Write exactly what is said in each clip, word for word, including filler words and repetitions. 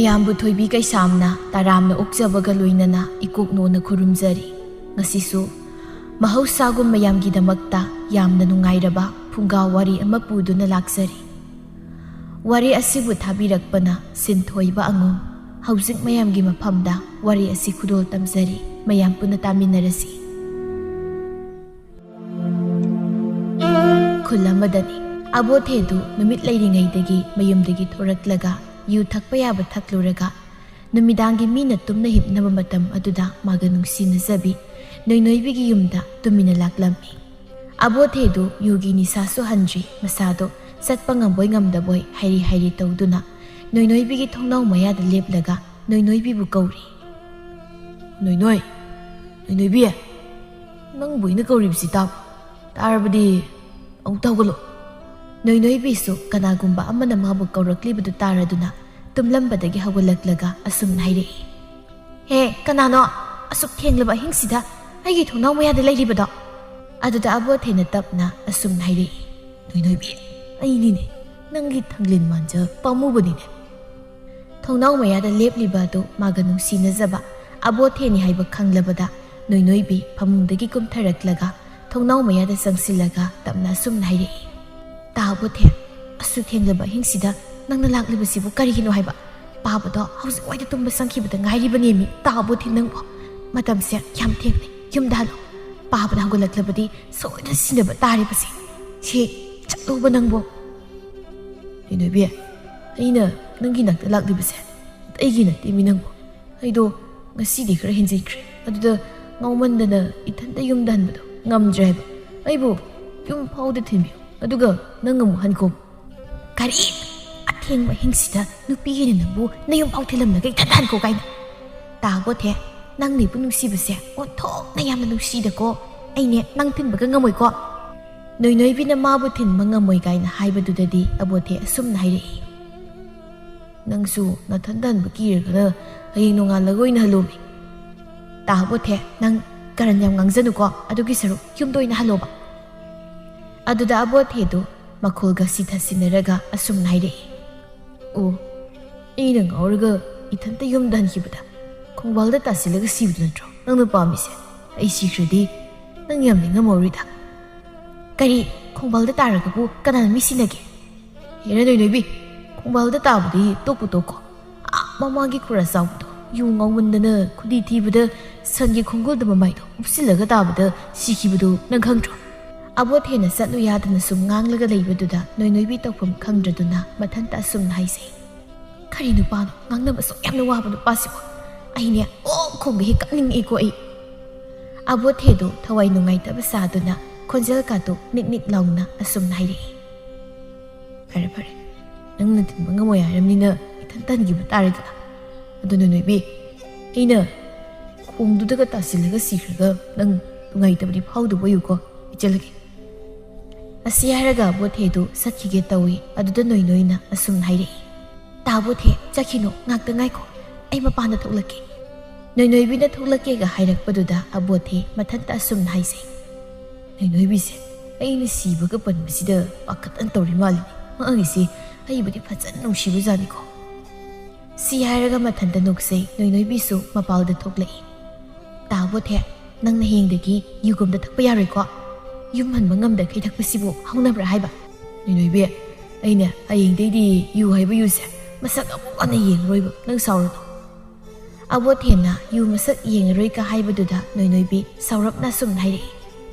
ꯃꯌꯥꯝꯕꯨ ꯊꯣꯏꯕꯤ ꯀꯩꯁꯥꯝꯅ ꯇꯔꯥꯝꯅ ꯑꯣꯛꯆꯕꯒ ꯂꯣꯏꯅꯅ ꯏꯀꯣꯛ ꯅꯣꯟꯅ ꯈꯨꯔꯨꯝꯖꯔꯤ꯫ ꯉꯁꯤꯁꯨ ꯃꯍꯧꯁꯥꯒꯨꯝ ꯃꯌꯥꯝꯒꯤꯗꯃꯛꯇ ꯌꯥꯝꯅ ꯅꯨꯡꯉꯥꯏꯔꯕ ꯐꯨꯡꯒꯥ ꯋꯥꯔꯤ ꯑꯃ ꯄꯨꯗꯨꯅ ꯂꯥꯛꯆꯔꯤ꯫ ꯋꯥꯔꯤ ꯑꯁꯤꯕꯨ ꯊꯥꯕꯤꯔꯛꯄꯅ ꯁꯤꯟꯊꯣꯏꯕ ꯑꯉꯣꯝ꯫ ꯍꯧꯖꯤꯛ ꯃꯌꯥꯝꯒꯤ ꯃꯐꯝꯗ ꯋꯥꯔꯤ ꯑꯁꯤ ꯈꯨꯗꯣꯜ ꯇꯝꯖꯔꯤ꯫ ꯃꯌꯥꯝ ꯄꯨꯟꯅ ꯇꯥꯃꯤꯟꯅꯔꯁꯤ꯫ ꯈꯨꯜ ꯑꯃꯗꯅꯤ꯫ ꯑꯕꯣꯊꯦꯗꯨ ꯅꯨꯃꯤꯠ ꯂꯩꯔꯤꯉꯩꯗꯒꯤ ꯃꯌꯨꯝꯗꯒꯤ ꯊꯣꯔꯛꯂꯒ ꯌꯨ ꯊꯛꯄ ꯌꯥꯕ ꯊꯛꯂꯨꯔꯒ ꯅꯨꯃꯤꯗꯥꯡꯒꯤ ꯃꯤꯅ ꯇꯨꯝꯅ ꯍꯤꯞꯅꯕ ꯃꯇꯝ ꯑꯗꯨꯗ ꯃꯥꯒ ꯅꯨꯡꯁꯤꯅꯖꯕꯤ ꯅꯣꯏꯅꯣꯏꯕꯤꯒꯤ ꯌꯨꯝꯗ ꯇꯨꯃꯤꯟꯅ ꯂꯥꯛꯂꯝꯃꯤ꯫ ꯑꯕꯣꯊꯦꯗꯨ ꯌꯨꯒꯤ ꯅꯤꯁꯥꯁꯨ ꯍꯟꯗ꯭ꯔꯤ, ꯃꯁꯥꯗꯣ ꯆꯠꯄ ꯉꯝꯕꯣꯏ ꯉꯝꯗꯕꯣꯏ ꯍꯥꯏꯔꯤ ꯍꯥꯏꯔꯤ ꯇꯧꯗꯨꯅ ꯅꯣꯏꯅꯣꯏꯕꯤꯒꯤ ꯊꯣꯡꯅꯥꯎ ꯃꯌꯥꯗ ꯂꯦꯞꯂꯒ ꯅꯣꯏꯅꯣꯏꯕꯤꯕꯨ ꯀꯧꯔꯤ꯫ "ꯅꯣꯏꯅꯣꯏ, ꯅꯣꯏꯅꯣꯏꯕꯤ, ꯅꯪꯕꯨ ꯑꯩꯅ ꯀꯧꯔꯤꯕꯁꯤ ꯇꯥꯕ꯭ꯔꯣ? ꯇꯥꯔꯕꯗꯤ ꯑꯃꯨꯛꯇ ꯍꯧꯒꯠꯂꯣ꯫" ꯅꯣꯏꯅꯣꯏꯕꯤꯁꯨ ꯀꯅꯥꯒꯨꯝꯕ ꯑꯃꯅ ꯃꯥꯕꯨ ꯀꯧꯔꯛꯂꯤꯕꯗꯨ ꯇꯥꯔꯗꯨꯅ ꯇꯨꯝꯂꯝꯕꯗꯒꯤ ꯍꯧꯒꯠꯂꯛꯂꯒ ꯑꯁꯨꯝꯅ ꯍꯥꯏꯔꯛꯏ꯫ "ꯍꯦ, ꯀꯅꯥꯅꯣ ꯑꯁꯨꯛ ꯊꯦꯡꯂꯕ ꯑꯍꯤꯡꯁꯤꯗ ꯑꯩꯒꯤ ꯊꯣꯡꯅꯥꯎ ꯃꯌꯥꯗ ꯂꯩꯔꯤꯕꯗꯣ?" ꯑꯗꯨꯗ ꯑꯕꯣꯊꯦꯅ ꯇꯞꯅ ꯑꯁꯨꯝꯅ ꯍꯥꯏꯔꯛꯏ꯫ "ꯅꯣꯏꯅꯣꯏꯕꯤ, ꯑꯩꯅꯤꯅꯦ, ꯅꯪꯒꯤ ꯊꯥꯡꯂꯦꯟ ꯃꯥꯟꯖ ꯄꯥꯝꯃꯨꯕꯅꯤꯅꯦ꯫" ꯊꯣꯡꯅꯥꯎ ꯃꯌꯥꯗ ꯂꯦꯞꯂꯤꯕ ꯑꯗꯨ ꯃꯥꯒ ꯅꯨꯡꯁꯤꯅꯖꯕ ꯑꯕꯣꯊꯦꯅꯤ ꯍꯥꯏꯕ ꯈꯪꯂꯕꯗ ꯅꯣꯏꯅꯣꯏꯕꯤ ꯐꯃꯨꯡꯗꯒꯤ ꯀꯨꯝꯊꯔꯛꯂꯒ ꯊꯣꯡꯅꯥꯎ ꯃꯌꯥꯗ ꯆꯪꯁꯤꯜꯂꯒ ꯇꯞꯅ ꯑꯁꯨꯝꯅ ꯍꯥꯏꯔꯛꯏ꯫ "ꯇꯥ ꯑꯕꯣꯊꯦ, ꯑꯁꯨꯛ ꯊꯦꯡꯂꯕ ꯑꯍꯤꯡꯁꯤꯗ ꯅꯪꯅ ꯂꯥꯛꯂꯤꯕꯁꯤꯕꯨ ꯀꯔꯤꯒꯤꯅꯣ ꯍꯥꯏꯕ? ꯄꯥꯕꯗꯣ ꯍꯧꯖꯤꯛ ꯋꯥꯏꯗ ꯇꯨꯝꯕ ꯆꯪꯈꯤꯕꯗ ꯉꯥꯏꯔꯤꯕꯅꯦꯃꯤ꯫ ꯇꯥ ꯑꯕꯣꯊꯦ ꯅꯪꯕꯨ꯫ ꯃꯇꯝꯁꯦ ꯌꯥꯝ ꯊꯦꯡꯂꯦ, ꯌꯨꯝꯗ ꯍꯜꯂꯣ꯫ ꯄꯥꯕꯅ ꯍꯧꯒꯠꯂꯛꯂꯕꯗꯤ ꯁꯣꯏꯗꯅ ꯁꯤꯅꯕ ꯇꯥꯔꯤꯕꯁꯦ꯫ ꯁꯤ ꯆꯠꯂꯣꯕ ꯅꯪꯕꯨ꯫" "ꯅꯣꯏꯅꯣꯏꯕꯤ, ꯑꯩꯅ ꯅꯪꯒꯤ ꯅꯥꯛꯇ ꯂꯥꯛꯂꯤꯕꯁꯦ ꯑꯩꯒꯤ ꯅꯠꯇꯦꯃꯤ ꯅꯪꯕꯨ꯫ ꯑꯩꯗꯣ ꯉꯁꯤꯗꯤ ꯈꯔ ꯍꯦꯟꯖꯤꯟꯈ꯭ꯔꯦ꯫ ꯑꯗꯨꯗ ꯉꯥꯎꯃꯟꯗꯅ ꯏꯊꯟꯇ ꯌꯨꯝꯗ ꯍꯟꯕꯗꯣ ꯉꯝꯗ꯭ꯔꯦ ꯍꯥꯏꯕ꯫ ꯑꯩꯕꯨ ꯌꯨꯝ ꯐꯥꯎꯗ ꯊꯤꯟꯕꯤꯌꯨ, ꯑꯗꯨꯒ ꯅꯪ ꯑꯃꯨꯛ ꯍꯟꯈꯣ꯫" "ꯀꯔꯤ? ꯑꯊꯦꯡꯕ ꯑꯍꯤꯡꯁꯤꯗ ꯅꯨꯄꯤꯒꯤꯅ ꯅꯪꯕꯨ ꯅꯌꯨꯝ ꯐꯥꯎ ꯊꯤꯜꯂꯝꯂꯒ ꯏꯊꯟꯇ ꯍꯟꯈꯣ ꯀꯥꯏꯅ? ꯇꯥ ꯑꯕꯣꯊꯦ, ꯅꯪꯅ ꯑꯩꯕꯨ ꯅꯨꯡꯁꯤꯕꯁꯦ ꯑꯣꯟꯊꯣꯛꯅ ꯌꯥꯝꯅ ꯅꯨꯡꯁꯤꯗꯀꯣ꯫ ꯑꯩꯅꯦ ꯅꯪ ꯊꯤꯟꯕꯒ ꯉꯝꯃꯣꯏꯀꯣ꯫" ꯅꯣꯏꯅꯣꯏꯕꯤꯅ ꯃꯥꯕꯨ ꯊꯤꯟꯕ ꯉꯝꯃꯣꯏ ꯀꯥꯏꯅ ꯍꯥꯏꯕꯗꯨꯗꯗꯤ ꯑꯕꯣꯊꯦ ꯑꯁꯨꯝꯅ ꯍꯥꯏꯔꯛꯏ꯫ "ꯅꯪꯁꯨ ꯅꯊꯟꯗ ꯍꯟꯕ ꯀꯤꯔꯒꯅ ꯍꯌꯦꯡ ꯅꯣꯡꯉꯥꯜꯂꯒ ꯑꯣꯏꯅ ꯍꯜꯂꯣꯃꯤ꯫" "ꯇꯥ ꯑꯕꯣꯊꯦ, ꯅꯪ ꯀꯔꯟ ꯌꯥꯝ ꯉꯥꯡꯖꯅꯨꯀꯣ, ꯑꯗꯨꯒꯤ ꯁꯔꯨꯛ ꯌꯨꯝꯗ ꯑꯣꯏꯅ ꯍꯜꯂꯣꯕ꯫" ꯑꯗꯨꯗ ꯑꯕꯣꯊꯦꯗꯨ ꯃꯈꯣꯜꯒ ꯁꯤꯊꯁꯤꯟꯅꯔꯒ ꯑꯁꯨꯝꯅ ꯍꯥꯏꯔꯛꯏ꯫ "ꯑꯣ, ꯑꯩꯅ ꯉꯥꯎꯔꯒ ꯏꯊꯟꯇ ꯌꯨꯝꯗ ꯍꯟꯈꯤꯕꯗ ꯈꯣꯡꯕꯥꯜꯗ ꯇꯥꯁꯤꯜꯂꯒ ꯁꯤꯕꯗꯨ ꯅꯠꯇ꯭ꯔꯣ ꯅꯪꯅ ꯄꯥꯝꯃꯤꯁꯦ? ꯑꯩ ꯁꯤꯈ꯭ꯔꯗꯤ ꯅꯪ ꯌꯥꯝ ꯅꯤꯡꯉꯝꯃꯧꯔꯤꯗ꯫ ꯀꯔꯤ? ꯈꯣꯡꯕꯥꯜꯗ ꯇꯥꯔꯒꯕꯨ ꯀꯅꯥꯅ ꯃꯤ ꯁꯤꯅꯒꯦ? ꯍꯦꯔꯥ ꯅꯣꯏ ꯅꯣꯏꯕꯤ, ꯈꯣꯡꯕꯥꯜꯗ ꯇꯥꯕꯗꯤ ꯇꯣꯛꯄꯨ ꯇꯣꯛꯈꯣ꯫ ꯑꯥ, ꯃꯃꯥꯒꯤ ꯈꯨꯔꯥ ꯆꯥꯎꯕꯗꯣ ꯌꯨ ꯉꯥꯎꯃꯟꯗꯅ ꯈꯨꯗꯤ ꯊꯤꯕꯗ ꯁꯟꯒꯤ ꯈꯣꯡꯒꯨꯜꯗ ꯃꯃꯥꯏꯗꯣ ꯎꯞꯁꯤꯜꯂꯒ ꯇꯥꯕꯗ ꯁꯤꯈꯤꯕꯗꯣ ꯅꯪ ꯈꯪꯗ꯭ꯔꯣ? ꯑꯕꯣꯊꯦꯅ ꯆꯠꯂꯨ ꯌꯥꯗꯅ ꯁꯨꯝ ꯉꯥꯡꯂꯒ ꯂꯩꯕꯗꯨꯗ ꯅꯣꯏ ꯅꯣꯏꯕꯤ ꯇꯧꯐꯝ ꯈꯪꯗ꯭ꯔꯗꯨꯅ ꯃꯊꯟꯇ ꯑꯁꯨꯝꯅ ꯍꯥꯏꯖꯩ꯫ ꯀꯔꯤ ꯅꯨꯄꯥꯅꯣ ꯉꯥꯡꯅꯕ ꯑꯁꯨꯛ ꯌꯥꯝꯅ ꯋꯥꯕ ꯅꯨꯄꯥꯁꯤꯕꯣ? ꯑꯩꯅꯦ ꯑꯣ ꯈꯣꯡꯒ ꯍꯦꯛ ꯀꯞꯅꯤꯡꯉꯛꯏꯀꯣ ꯑꯩ꯫ ꯑꯕꯣꯊꯦꯗꯨ ꯊꯋꯥꯏ ꯅꯨꯡꯉꯥꯏꯇꯕ ꯁꯥꯗꯨꯅ ꯈꯣꯟꯖꯦꯜ ꯀꯥꯇꯨ ꯃꯤꯠ ꯃꯤꯠ ꯂꯥꯎꯅ ꯑꯁꯨꯝꯅ ꯍꯥꯏꯔꯛꯏ꯫ ꯐꯔꯦ ꯐꯔꯦ, ꯅꯪꯅ ꯊꯤꯟꯕ ꯉꯝꯃꯣꯏ ꯍꯥꯏꯔꯝꯅꯤꯅ ꯏꯊꯟ ꯇꯟꯈꯤꯕ ꯇꯥꯔꯦꯗꯅ꯫ ꯑꯗꯨꯅ ꯅꯣꯏꯕꯤ, ꯑꯩꯅ ꯈꯣꯡꯗꯨꯗꯒ ꯇꯥꯁꯤꯜꯂꯒ ꯁꯤꯈ꯭ꯔꯒ ꯅꯪ ꯅꯨꯡꯉꯥꯏꯇꯕꯗꯤ ꯐꯥꯎꯗꯕ ꯑꯣꯏꯌꯨꯀꯣ꯫ ꯑꯩ ꯆꯠꯂꯒꯦ꯫ ꯑꯁꯤ ꯍꯥꯏꯔꯒ ꯑꯕꯣꯊꯦꯗꯨ ꯆꯠꯈꯤꯒꯦ ꯇꯧꯏ꯫ ꯑꯗꯨꯗ ꯅꯣꯏ ꯅꯣꯏꯅ ꯑꯁꯨꯝꯅ ꯍꯥꯏꯔꯛꯏ꯫ ꯇꯥ ꯑꯕꯣꯊꯦ, ꯆꯠꯈꯤꯅꯨ, ꯉꯥꯛꯇ ꯉꯥꯏꯈꯣ, ꯑꯩ ꯃꯄꯥꯟꯗ ꯊꯣꯛꯂꯛꯀꯦ꯫ ꯅꯣꯏ ꯅꯣꯏꯕꯤꯅ ꯊꯣꯛꯂꯛꯀꯦꯒ ꯍꯥꯏꯔꯛꯄꯗꯨꯗ ꯑꯕꯣꯊꯦ ꯃꯊꯟꯇ ꯑꯁꯨꯝꯅ ꯍꯥꯏꯖꯩ꯫ ꯅꯣꯏ ꯅꯣꯏꯕꯤꯁꯦ ꯑꯩꯅ ꯁꯤꯕꯒ ꯄꯟꯕꯁꯤꯗ ꯄꯥꯈꯠꯇꯅ ꯇꯧꯔꯤ ꯃꯥꯜꯂꯤꯅꯦ꯫ ꯃꯥꯒꯤꯁꯤ ꯑꯩꯕꯨꯗꯤ ꯐꯖꯅ ꯅꯨꯡꯁꯤꯕꯖꯥꯠꯅꯤꯀꯣ꯫ ꯁꯤ ꯍꯥꯏꯔꯒ ꯃꯊꯟꯇ ꯅꯣꯛꯆꯩ꯫ ꯅꯣꯏ ꯅꯣꯏꯕꯤꯁꯨ ꯃꯄꯥꯜꯗ ꯊꯣꯛꯂꯛꯏ꯫ ꯇꯥ ꯑꯕꯣꯊꯦ, ꯅꯪꯅ ꯍꯌꯦꯡꯗꯒꯤ ꯌꯨꯒꯨꯝꯗ ꯊꯛꯄ ꯌꯥꯔꯣꯏꯀꯣ? ꯌꯨꯝ ꯍꯟꯕ ꯉꯝꯗꯈꯩ ꯊꯛꯄꯁꯤꯕꯨ ꯍꯧꯅꯕ꯭ꯔꯥ ꯍꯥꯏꯕ? ꯅꯣꯏ ꯅꯣꯏꯕꯤ, ꯑꯩꯅ ꯍꯌꯦꯡꯗꯩꯗꯤ ꯌꯨ ꯍꯥꯏꯕ ꯌꯨꯁꯦ ꯃꯁꯛ ꯑꯃꯨꯛ ꯍꯟꯅ ꯌꯦꯡꯉꯔꯣꯏꯕ, ꯅꯪ ꯁꯥꯎꯔꯅꯨ꯫ ꯑꯕꯣꯊꯦꯅ ꯌꯨ ꯃꯁꯛ ꯌꯦꯡꯉꯔꯣꯏꯒ ꯍꯥꯏꯕꯗꯨꯗ ꯅꯣꯏ ꯅꯣꯏꯕꯤ ꯁꯥꯎꯔꯞꯅ ꯑꯁꯨꯝꯅ ꯍꯥꯏꯔꯛꯏ꯫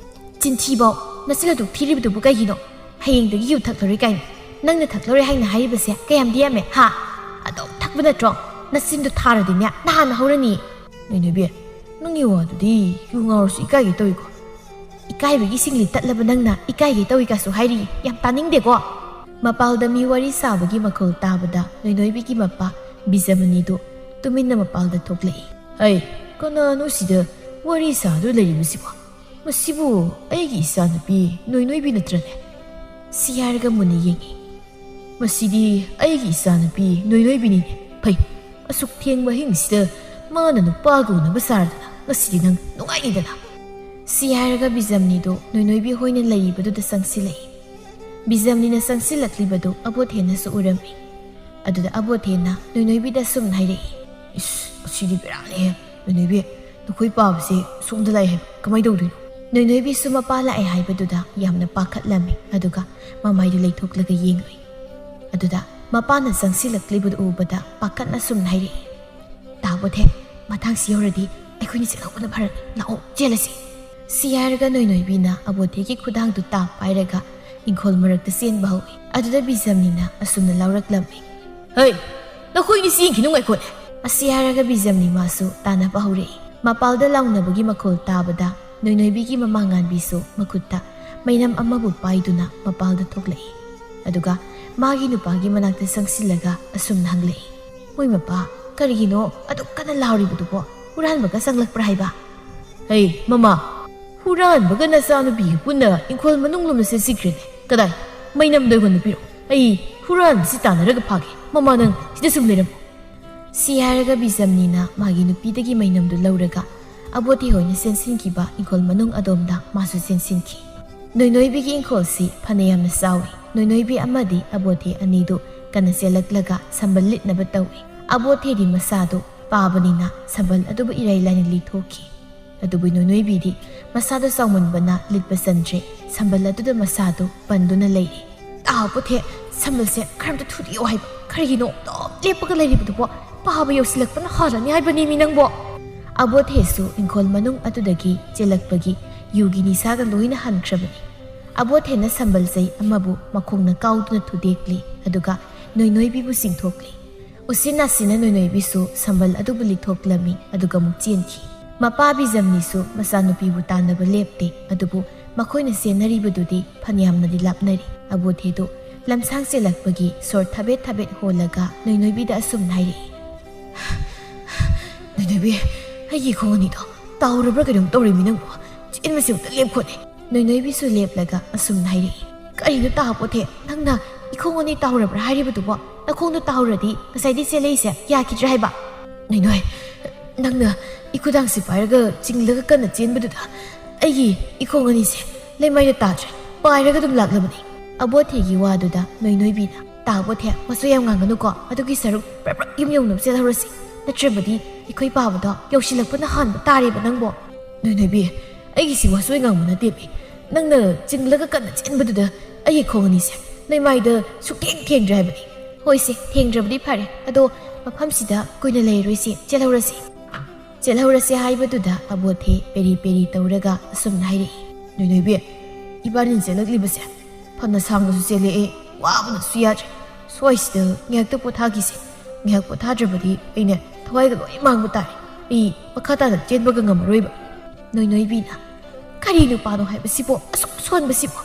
ꯆꯤꯟꯊꯤꯕꯧ, ꯅꯆꯤꯟ ꯑꯗꯨꯛ ꯊꯤꯔꯤꯕꯗꯨꯕꯨ ꯀꯩꯒꯤꯅꯣ? ꯍꯌꯦꯡꯗꯒꯤ ꯌꯨ ꯊꯛꯂꯔꯣꯏ ꯀꯥꯏꯅ꯫ ꯅꯪꯅ ꯊꯛꯂꯔꯣꯏ ꯍꯥꯏꯅ ꯍꯥꯏꯔꯤꯕꯁꯦ ꯀꯌꯥꯝꯗꯤ ꯌꯥꯝꯃꯦ, ꯍꯥ? ꯑꯗꯨꯝ ꯊꯛꯄ ꯅꯠꯇ꯭ꯔꯣ? ꯅꯆꯤꯟꯗꯣ ꯊꯥꯔꯗꯤꯅꯦ ꯅꯍꯥꯟꯅ ꯍꯧꯔꯅꯤ꯫ ꯅꯣꯏ ꯅꯣꯏꯕꯤ, ꯅꯪꯒꯤ ꯋꯥꯗꯨꯗꯤ ꯌꯨ ꯉꯥꯎꯔꯁꯨ ꯏꯀꯥꯏꯒꯦ ꯇꯧꯏꯀꯣ꯫ ꯏꯀꯥꯏꯕꯒꯤ ꯁꯤꯡꯂꯤ ꯇꯠꯂꯕ ꯅꯪꯅ ꯏꯀꯥꯏꯒꯦ ꯇꯧꯏ ꯀꯥꯁꯨ ꯍꯥꯏꯔꯤ, ꯌꯥꯝ ꯇꯥꯅꯤꯡꯗꯦꯀꯣ꯫ ꯃꯄꯥꯜꯗ ꯃꯤ ꯋꯥꯔꯤ ꯁꯥꯕꯒꯤ ꯃꯈꯣꯜ ꯇꯥꯕꯗ ꯅꯣꯏꯅꯣꯏꯕꯤꯒꯤ ꯃꯄꯥ ꯕꯤꯖꯃꯅꯤꯗꯨ ꯇꯨꯃꯤꯟꯅ ꯃꯄꯥꯜꯗ ꯊꯣꯛꯂꯛꯏ꯫ "ꯍꯩ, ꯀꯅꯥꯅꯣ ꯁꯤꯗ ꯋꯥꯔꯤ ꯁꯥꯗꯨꯅ ꯂꯩꯔꯤꯕꯁꯤꯕꯣ? ꯃꯁꯤꯕꯨ ꯑꯩꯒꯤ ꯏꯆꯥꯅꯨꯄꯤ ꯅꯣꯏꯅꯣꯏꯕꯤ ꯅꯠꯇ꯭ꯔꯅꯦ?" ꯁꯤ ꯍꯥꯏꯔꯒ ꯃꯨꯟꯅ ꯌꯦꯡꯉꯤ꯫ "ꯃꯁꯤꯗꯤ ꯑꯩꯒꯤ ꯏꯆꯥꯅꯨꯄꯤ ꯅꯣꯏꯅꯣꯏꯕꯤꯅꯤꯅꯦ꯫ ꯐꯩ, ꯑꯁꯨꯛ ꯊꯦꯡꯕ ꯑꯍꯤꯡꯁꯤꯗ ꯃꯥꯅ ꯅꯨꯄꯥꯒ ꯎꯅꯕ ꯁꯥꯔꯗꯅ ꯉꯁꯤꯗꯤ ꯅꯪ ꯅꯨꯡꯉꯥꯏꯅꯤꯗꯅ?" ꯁꯤ ꯍꯥꯏꯔꯒ ꯕꯤꯖꯝꯅꯤꯗꯨ ꯅꯣꯏꯅꯣꯏꯕꯤ ꯍꯣꯏꯅ ꯂꯩꯔꯤꯕꯗꯨꯗ ꯆꯪꯁꯤꯜꯂꯛꯏ꯫ ꯕꯤꯖꯝꯅꯤꯅ ꯆꯪꯁꯤꯜꯂꯛꯂꯤꯕꯗꯨ ꯑꯕꯣꯊꯦꯅꯁꯨ ꯎꯔꯝꯃꯤ꯫ ꯑꯗꯨꯗ ꯑꯕꯣꯊꯦꯅ ꯅꯣꯏꯅꯣꯏꯕꯤꯗ ꯁꯨꯝꯅ ꯍꯥꯏꯔꯛꯏ, "ꯏꯁ, ꯑꯁꯤꯗꯤ ꯕꯦꯔꯥꯅꯤꯍꯦ꯫ ꯅꯣꯏꯅꯣꯏꯕꯤ, ꯅꯈꯣꯏ ꯄꯥꯕꯁꯦ ꯁꯣꯝꯗ ꯂꯥꯛꯑꯦ ꯍꯥꯏꯕ, ꯀꯃꯥꯏꯅ ꯇꯧꯗꯣꯏꯅꯣ?" ꯅꯣꯏꯅꯣꯏꯕꯤꯁꯨ ꯃꯄꯥ ꯂꯥꯛꯑꯦ ꯍꯥꯏꯕꯗꯨꯗ ꯌꯥꯝꯅ ꯄꯥꯈꯠꯂꯝꯃꯤ꯫ ꯑꯗꯨꯒ ꯃꯃꯥꯏꯗꯨ ꯂꯩꯊꯣꯛꯂꯒ ꯌꯦꯡꯂꯨꯏ꯫ ꯑꯗꯨꯗ ꯃꯄꯥꯅ ꯆꯪꯁꯤꯜꯂꯛꯂꯤꯕꯗꯨ ꯎꯕꯗ ꯄꯥꯈꯠꯅ ꯁꯨꯝꯅ ꯍꯥꯏꯔꯛꯏ, "ꯇꯥꯕꯣꯊꯦ, ꯃꯇꯥꯡꯁꯤ ꯌꯧꯔꯗꯤ ꯑꯩꯈꯣꯏꯅꯤ ꯆꯦꯜꯍꯧꯕꯅ ꯐꯔꯅꯤ꯫ ꯂꯥꯛꯑꯣ, ꯆꯦꯜꯂꯁꯤ꯫" ꯁꯤ ꯍꯥꯏꯔꯒ ꯅꯣꯏꯅꯣꯏꯕꯤꯅ ꯑꯕꯣꯊꯦꯒꯤ ꯈꯨꯗꯥꯡꯗꯨ ꯇꯥꯞ ꯄꯥꯏꯔꯒ ꯏꯪꯈꯣꯜ ꯃꯔꯛꯇ ꯆꯦꯟꯕ ꯍꯧꯏ꯫ ꯑꯗꯨꯗ ꯕꯤꯖꯝꯅꯤꯅ ꯑꯁꯨꯝꯅ ꯂꯥꯎꯔꯛꯂꯝꯃꯤ, "ꯍꯩ, ꯅꯈꯣꯏꯅꯤ ꯆꯦꯟꯈꯤꯅꯨ, ꯉꯥꯏꯈꯣꯅꯦ!" ꯑꯁꯤ ꯍꯥꯏꯔꯒ ꯕꯤꯖꯝꯅꯤ ꯃꯥꯁꯨ ꯇꯥꯟꯅꯕ ꯍꯧꯔꯛꯏ꯫ ꯃꯄꯥꯜꯗ ꯂꯥꯎꯅꯕꯒꯤ ꯃꯈꯣꯜ ꯇꯥꯕꯗ ꯅꯣꯏꯅꯣꯏꯕꯤꯒꯤ ꯃꯃꯥ ꯉꯥꯟꯕꯤꯁꯨ ꯃꯈꯨꯠꯇ ꯃꯩꯅꯝ ꯑꯃꯕꯨ ꯄꯥꯏꯗꯨꯅ ꯃꯄꯥꯜꯗ ꯊꯣꯛꯂꯛꯏ꯫ ꯑꯗꯨꯒ ꯃꯥꯒꯤ ꯅꯨꯄꯥꯒꯤ ꯃꯅꯥꯛꯇ ꯆꯪꯁꯤꯜꯂꯒ ꯑꯁꯨꯝꯅ ꯍꯪꯂꯛꯏ, "ꯃꯣꯏ ꯃꯄꯥ, ꯀꯔꯤꯒꯤꯅꯣ ꯑꯗꯨꯛ ꯀꯟꯅ ꯂꯥꯎꯔꯤꯕꯗꯨꯕꯣ? ꯍꯨꯔꯥꯟꯕꯒ ꯆꯪꯂꯛꯄ꯭ꯔꯥ ꯍꯥꯏꯕ?" "ꯍꯩ, ꯃꯃꯥ, ꯍꯨꯔꯥꯟꯕꯒ ꯅꯆꯥꯅꯨꯄꯤꯒ ꯄꯨꯟꯅ ꯏꯪꯈꯣꯜ ꯃꯅꯨꯡ ꯂꯣꯝꯗ ꯆꯦꯟꯁꯤꯟꯈ꯭ꯔꯦꯅꯦ꯫ ꯀꯗꯥꯏ? ꯃꯩꯅꯝꯗꯣ ꯑꯩꯉꯣꯟꯗ ꯄꯤꯔꯛꯑꯣ꯫ ꯑꯩ ꯍꯨꯔꯥꯟꯕꯁꯤ ꯇꯥꯟꯅꯔꯒ ꯐꯥꯒꯦ꯫ ꯃꯃꯥ, ꯅꯪ ꯁꯤꯗ ꯁꯨꯝ ꯂꯩꯔꯝꯃꯣ꯫" ꯁꯤ ꯍꯥꯏꯔꯒ ꯕꯤꯖꯝꯅꯤꯅ ꯃꯥꯒꯤ ꯅꯨꯄꯤꯗꯒꯤ ꯃꯩꯅꯝꯗꯨ ꯂꯧꯔꯒ ꯑꯕꯣꯇꯤ ꯍꯣꯏꯅ ꯆꯦꯟꯁꯤꯟꯈꯤꯕ ꯏꯪꯈꯣꯜ ꯃꯅꯨꯡ ꯑꯗꯣꯝꯗ ꯃꯥꯁꯨ ꯆꯦꯟꯁꯤꯟꯈꯤ꯫ ꯅꯣꯏꯅꯣꯏꯕꯤꯒꯤ ꯏꯪꯈꯣꯜꯁꯤ ꯐꯅ ꯌꯥꯝꯅ ꯆꯥꯎꯏ꯫ ꯅꯣꯏꯅꯣꯏꯕꯤ ꯑꯃꯗꯤ ꯑꯕꯣꯊꯦ ꯑꯅꯤꯗꯨ ꯀꯟꯅ ꯆꯦꯜꯂꯛꯂꯒ ꯁꯝꯕꯜ ꯂꯤꯠꯅꯕ ꯇꯧꯏ꯫ ꯑꯕꯣꯊꯦꯗꯤ ꯃꯁꯥꯗꯨ ꯄꯥꯕꯅꯤꯅ ꯁꯝꯕꯜ ꯑꯗꯨꯕꯨ ꯏꯔꯥꯏ ꯂꯥꯏꯅ ꯂꯤꯊꯣꯛꯈꯤ꯫ ꯑꯗꯨꯕꯨ ꯅꯣꯏꯅꯣꯏꯕꯤꯗꯤ ꯃꯁꯥꯗꯨ ꯆꯥꯎꯃꯟꯕꯅ ꯂꯤꯠꯄ ꯆꯟꯗ꯭ꯔꯦ꯫ ꯁꯝꯕꯜ ꯑꯗꯨꯗ ꯃꯁꯥꯗꯨ ꯄꯟꯗꯨꯅ ꯂꯩꯔꯦ꯫ "ꯇꯥꯕꯣꯊꯦ, ꯁꯝꯕꯜꯁꯦ ꯈꯔ ꯑꯝꯇ ꯊꯨꯗꯦꯛꯑꯣ ꯍꯥꯏꯕ꯫ ꯀꯔꯤꯒꯤꯅꯣ ꯑꯗꯨꯝ ꯂꯦꯞꯄꯒ ꯂꯩꯔꯤꯕꯗꯨꯕꯣ? ꯄꯥꯕ ꯌꯧꯁꯤꯜꯂꯛꯄꯅ ꯍꯥꯜꯂꯅꯤ ꯍꯥꯏꯕꯅꯤꯃꯤ ꯅꯪꯕꯣ!" ꯑꯕꯣꯊꯦꯁꯨ ꯏꯪꯈꯣꯜ ꯃꯅꯨꯡ ꯑꯗꯨꯗꯒꯤ ꯆꯦꯜꯂꯛꯄꯒꯤ ꯌꯨꯒꯤ ꯅꯤꯁꯥꯒ ꯂꯣꯏꯅ ꯍꯟꯈ꯭ꯔꯕꯅꯤ꯫ ꯑꯕꯣꯊꯦꯅ ꯁꯝꯕꯜ ꯆꯩ ꯑꯃꯕꯨ ꯃꯈꯣꯡꯅ ꯀꯥꯎꯗꯨꯅ ꯊꯨꯗꯦꯛꯂꯤ, ꯑꯗꯨꯒ ꯅꯣꯏꯅꯣꯏꯕꯤꯕꯨ ꯆꯤꯡꯊꯣꯛꯂꯤ꯫ ꯎꯆꯤꯟ ꯅꯥꯆꯤꯟꯅ ꯅꯣꯏꯅꯣꯏꯕꯤꯁꯨ ꯁꯝꯕꯜ ꯑꯗꯨꯕꯨ ꯂꯤꯊꯣꯛꯂꯝꯃꯤ, ꯑꯗꯨꯒ ꯑꯃꯨꯛ ꯆꯦꯟꯈꯤ꯫ ꯃꯄꯥ ꯕꯤꯖꯝꯅꯤꯁꯨ ꯃꯆꯥꯅꯨꯄꯤꯕꯨ ꯇꯥꯟꯅꯕ ꯂꯦꯞꯇꯦ, ꯑꯗꯨꯕꯨ ꯃꯈꯣꯏꯅ ꯆꯦꯟꯅꯔꯤꯕꯗꯨꯗꯤ ꯐꯅꯌꯥꯝꯅꯗꯤ ꯂꯥꯞꯅꯔꯤ꯫ ꯑꯕꯣꯊꯦꯗꯨ ꯂꯝꯁꯥꯡ ꯆꯦꯜꯂꯛꯄꯒꯤ ꯁꯣꯔ ꯊꯥꯕꯦꯠ ꯊꯥꯕꯦꯠ ꯍꯣꯜꯂꯒ ꯅꯣꯏꯅꯣꯏꯕꯤꯗ ꯑꯁꯨꯝꯅ ꯍꯥꯏꯔꯛꯏ, "ꯅꯣꯏꯅꯣꯏꯕꯤ, ꯑꯩꯒꯤ ꯈꯣꯡ ꯑꯅꯤꯗꯣ ꯇꯥꯍꯧꯔꯕ꯭ꯔꯥ ꯀꯩꯅꯣꯝ ꯇꯧꯔꯦꯃꯤ ꯅꯪꯕꯨ꯫ ꯆꯦꯟꯕꯁꯦ ꯑꯝꯇ ꯂꯦꯞꯈꯣꯅꯦ꯫" ꯅꯣꯏꯅꯣꯏꯕꯤꯁꯨ ꯂꯦꯞꯂꯒ ꯑꯁꯨꯝꯅ ꯍꯥꯏꯔꯛꯏ, "ꯀꯔꯤꯅꯣ ꯇꯥꯕꯣꯊꯦ, ꯅꯪꯅ ꯏꯈꯣꯡ ꯑꯅꯤ ꯇꯥꯍꯧꯔꯕ꯭ꯔꯥ ꯍꯥꯏꯔꯤꯕꯗꯨꯕꯣ? ꯅꯈꯣꯡꯗꯣ ꯇꯥꯍꯧꯔꯗꯤ ꯉꯁꯥꯏꯗꯤ ꯆꯦꯜꯂꯛꯏꯁꯦ ꯌꯥꯈꯤꯗ꯭ꯔꯦ ꯍꯥꯏꯕ?" "ꯅꯣꯏꯅꯣꯏ, ꯅꯪꯅ ꯏꯈꯨꯗꯥꯡꯁꯤ ꯄꯥꯏꯔꯒ ꯆꯤꯡꯂꯒ ꯀꯟꯅ ꯆꯦꯟꯕꯗꯨꯗ ꯑꯩꯒꯤ ꯏꯈꯣꯡ ꯑꯅꯤꯁꯦ ꯂꯩꯃꯥꯏꯗ ꯇꯥꯗ꯭ꯔꯦ, ꯄꯥꯏꯔꯒ ꯑꯗꯨꯝ ꯂꯥꯛꯂꯕꯅꯤ꯫" ꯑꯕꯣꯊꯦꯒꯤ ꯋꯥꯗꯨꯗ ꯅꯣꯏꯅꯣꯏꯕꯤꯅ, "ꯇꯥꯕꯣꯊꯦ, ꯃꯆꯣꯏ ꯌꯥꯝ ꯉꯥꯡꯒꯅꯨꯀꯣ, ꯑꯗꯨꯒꯤ ꯁꯔꯨꯛ ꯄ꯭ꯔꯞ ꯄ꯭ꯔꯞ ꯌꯨꯝ ꯌꯧꯅꯕ ꯆꯦꯜꯍꯧꯔꯁꯤ, ꯅꯠꯇ꯭ꯔꯕꯗꯤ ꯑꯩꯈꯣꯏ ꯄꯥꯕꯗꯣ ꯌꯧꯁꯤꯜꯂꯛꯄꯅ ꯍꯥꯟꯕ ꯇꯥꯔꯦꯕ ꯅꯪꯕꯣ꯫" "ꯅꯣꯏ ꯅꯣꯏꯕꯤ, ꯑꯩꯒꯤꯁꯤ ꯋꯥꯆꯣꯏ ꯉꯥꯡꯕ ꯅꯠꯇꯦꯃꯤ, ꯅꯪꯅ ꯆꯤꯡꯂꯒ ꯀꯟꯅ ꯆꯦꯟꯕꯗꯨꯗ ꯑꯩꯒꯤ ꯈꯣꯡ ꯑꯅꯤꯁꯦ ꯂꯩꯃꯥꯏꯗ ꯁꯨꯛꯊꯦꯡ ꯊꯦꯡꯗ꯭ꯔꯦ ꯍꯥꯏꯕꯅꯤ꯫" "ꯍꯣꯏꯁꯦ, ꯊꯦꯡꯗ꯭ꯔꯕꯗꯤ ꯐꯔꯦ, ꯑꯗꯣ ꯃꯐꯝꯁꯤꯗ ꯀꯨꯏꯅ ꯂꯩꯔꯣꯏꯁꯦ, ꯆꯦꯜꯍꯧꯔꯁꯤ꯫" ꯆꯦꯜꯍꯧꯔꯁꯦ ꯍꯥꯏꯕꯗꯨꯗ ꯑꯕꯣꯊꯦ ꯄꯦꯔꯤ ꯄꯦꯔꯤ ꯇꯧꯔꯒ ꯑꯁꯨꯝꯅ ꯍꯥꯏꯔꯛꯏ, "ꯅꯣꯏ ꯅꯣꯏꯕꯤ, ꯏꯕꯥꯅꯤꯅ ꯆꯦꯜꯂꯛꯂꯤꯕꯁꯦ ꯐꯅ ꯁꯥꯡꯅꯁꯨ ꯆꯦꯜꯂꯛꯑꯦ, ꯋꯥꯕꯅꯁꯨ ꯌꯥꯗ꯭ꯔꯦ꯫ ꯁ꯭ꯋꯥꯏꯁꯤꯗ ꯉꯥꯏꯍꯥꯛꯇ ꯄꯣꯊꯥꯈꯤꯁꯦ꯫ ꯉꯥꯏꯍꯥꯛ ꯄꯣꯊꯥꯗ꯭ꯔꯕꯗꯤ ꯑꯩꯅꯦ ꯊꯋꯥꯏꯒ ꯂꯣꯏ ꯃꯥꯡꯕ ꯇꯥꯔꯦ꯫ ꯑꯩ ꯃꯈꯥ ꯇꯥꯅ ꯆꯦꯟꯕꯒ ꯉꯝꯃꯔꯣꯏꯕ꯫" ꯅꯣꯏ ꯅꯣꯏꯕꯤꯅ, "ꯀꯔꯤ ꯅꯨꯄꯥꯅꯣ ꯍꯥꯏꯕꯁꯤꯕꯣ, ꯑꯁꯨꯛ ꯁꯣꯟꯕꯁꯤꯕꯣ?"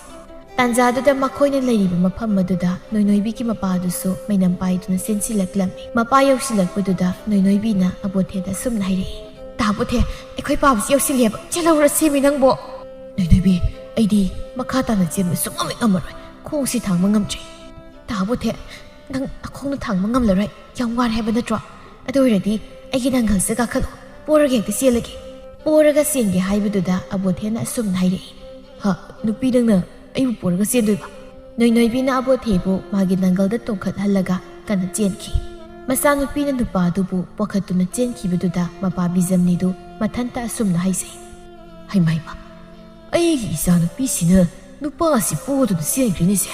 ꯇꯥꯟꯖꯥꯗꯨꯗ ꯃꯈꯣꯏꯅ ꯂꯩꯔꯤꯕ ꯃꯐꯝ ꯑꯗꯨꯗ ꯅꯣꯏꯅꯣꯏꯕꯤꯒꯤ ꯃꯄꯥꯗꯨꯁꯨ ꯃꯩꯅꯝ ꯄꯥꯏꯗꯨꯅ ꯆꯦꯟꯁꯤꯜꯂꯛꯂꯝꯃꯤ꯫ ꯃꯄꯥ ꯌꯧꯁꯤꯜꯂꯛꯄꯗꯨꯗ ꯅꯣꯏꯅꯣꯏꯕꯤꯅ ꯑꯕꯣꯊꯦꯗ ꯑꯁꯨꯝꯅ ꯍꯥꯏꯔꯛꯏ, "ꯇꯥꯕꯣꯊꯦ, ꯑꯩꯈꯣꯏ ꯄꯥꯕꯁꯤ ꯌꯧꯁꯤꯜꯂꯦꯕ, ꯆꯦꯜꯍꯧꯔꯁꯦꯃꯤ ꯅꯪꯕꯣ꯫" "ꯅꯣꯏꯅꯣꯏꯕꯤ, ꯑꯩꯗꯤ ꯃꯈꯥ ꯇꯥꯅ ꯆꯦꯟꯕ ꯁꯨꯡꯉꯝ ꯍꯦꯛ ꯉꯝꯃꯔꯣꯏ, ꯈꯣꯡꯁꯤ ꯊꯥꯡꯕ ꯉꯝꯗ꯭ꯔꯦ꯫ ꯇꯥꯕꯣꯊꯦ, ꯅꯪ ꯅꯈꯣꯡꯅ ꯊꯥꯡꯕ ꯉꯝꯂꯔꯣꯏ, ꯌꯥꯝ ꯋꯥꯔꯦ ꯍꯥꯏꯕ ꯅꯠꯇ꯭ꯔꯣ? ꯑꯗꯨ ꯑꯣꯏꯔꯗꯤ ꯑꯩꯒꯤ ꯅꯪꯒꯜꯁꯦ ꯀꯥꯈꯠꯂꯣ, ꯄꯣꯔꯒ ꯍꯦꯛꯇ ꯆꯦꯜꯂꯒꯦ꯫" ꯄꯣꯔꯒ ꯆꯦꯟꯒꯦ ꯍꯥꯏꯕꯗꯨꯗ ꯑꯕꯣꯊꯦꯅ ꯑꯁꯨꯝꯅ ꯍꯥꯏꯔꯛꯏ, "ꯍꯥ, ꯅꯨꯄꯤ ꯅꯪꯅ ꯑꯩꯕꯨ ꯄꯣꯔꯒ ꯆꯦꯟꯗꯣꯏꯕ?" ꯅꯣꯏꯅꯣꯏꯕꯤꯅ ꯑꯕꯣꯊꯦꯕꯨ ꯃꯥꯒꯤ ꯅꯪꯒꯜꯗ ꯇꯣꯡꯈꯠꯍꯜꯂꯒ ꯀꯟꯅ ꯆꯦꯟꯈꯤ꯫ ꯃꯆꯥꯅꯨꯄꯤꯅ ꯅꯨꯄꯥ ꯑꯗꯨꯕꯨ ꯄꯣꯈꯠꯇꯨꯅ ꯆꯦꯟꯈꯤꯕꯗꯨꯗ ꯃꯄꯥ ꯕꯤꯖꯝꯅꯤꯗꯨ ꯃꯊꯟꯇ ꯑꯁꯨꯝꯅ ꯍꯥꯏꯖꯩ, "ꯍꯩꯃꯥ, ꯍꯩꯃꯥ, ꯑꯩꯒꯤ ꯏꯆꯥꯅꯨꯄꯤꯁꯤꯅ ꯅꯨꯄꯥꯁꯤ ꯄꯣꯗꯨꯅ ꯆꯦꯟꯈ꯭ꯔꯤꯅꯤꯁꯦ꯫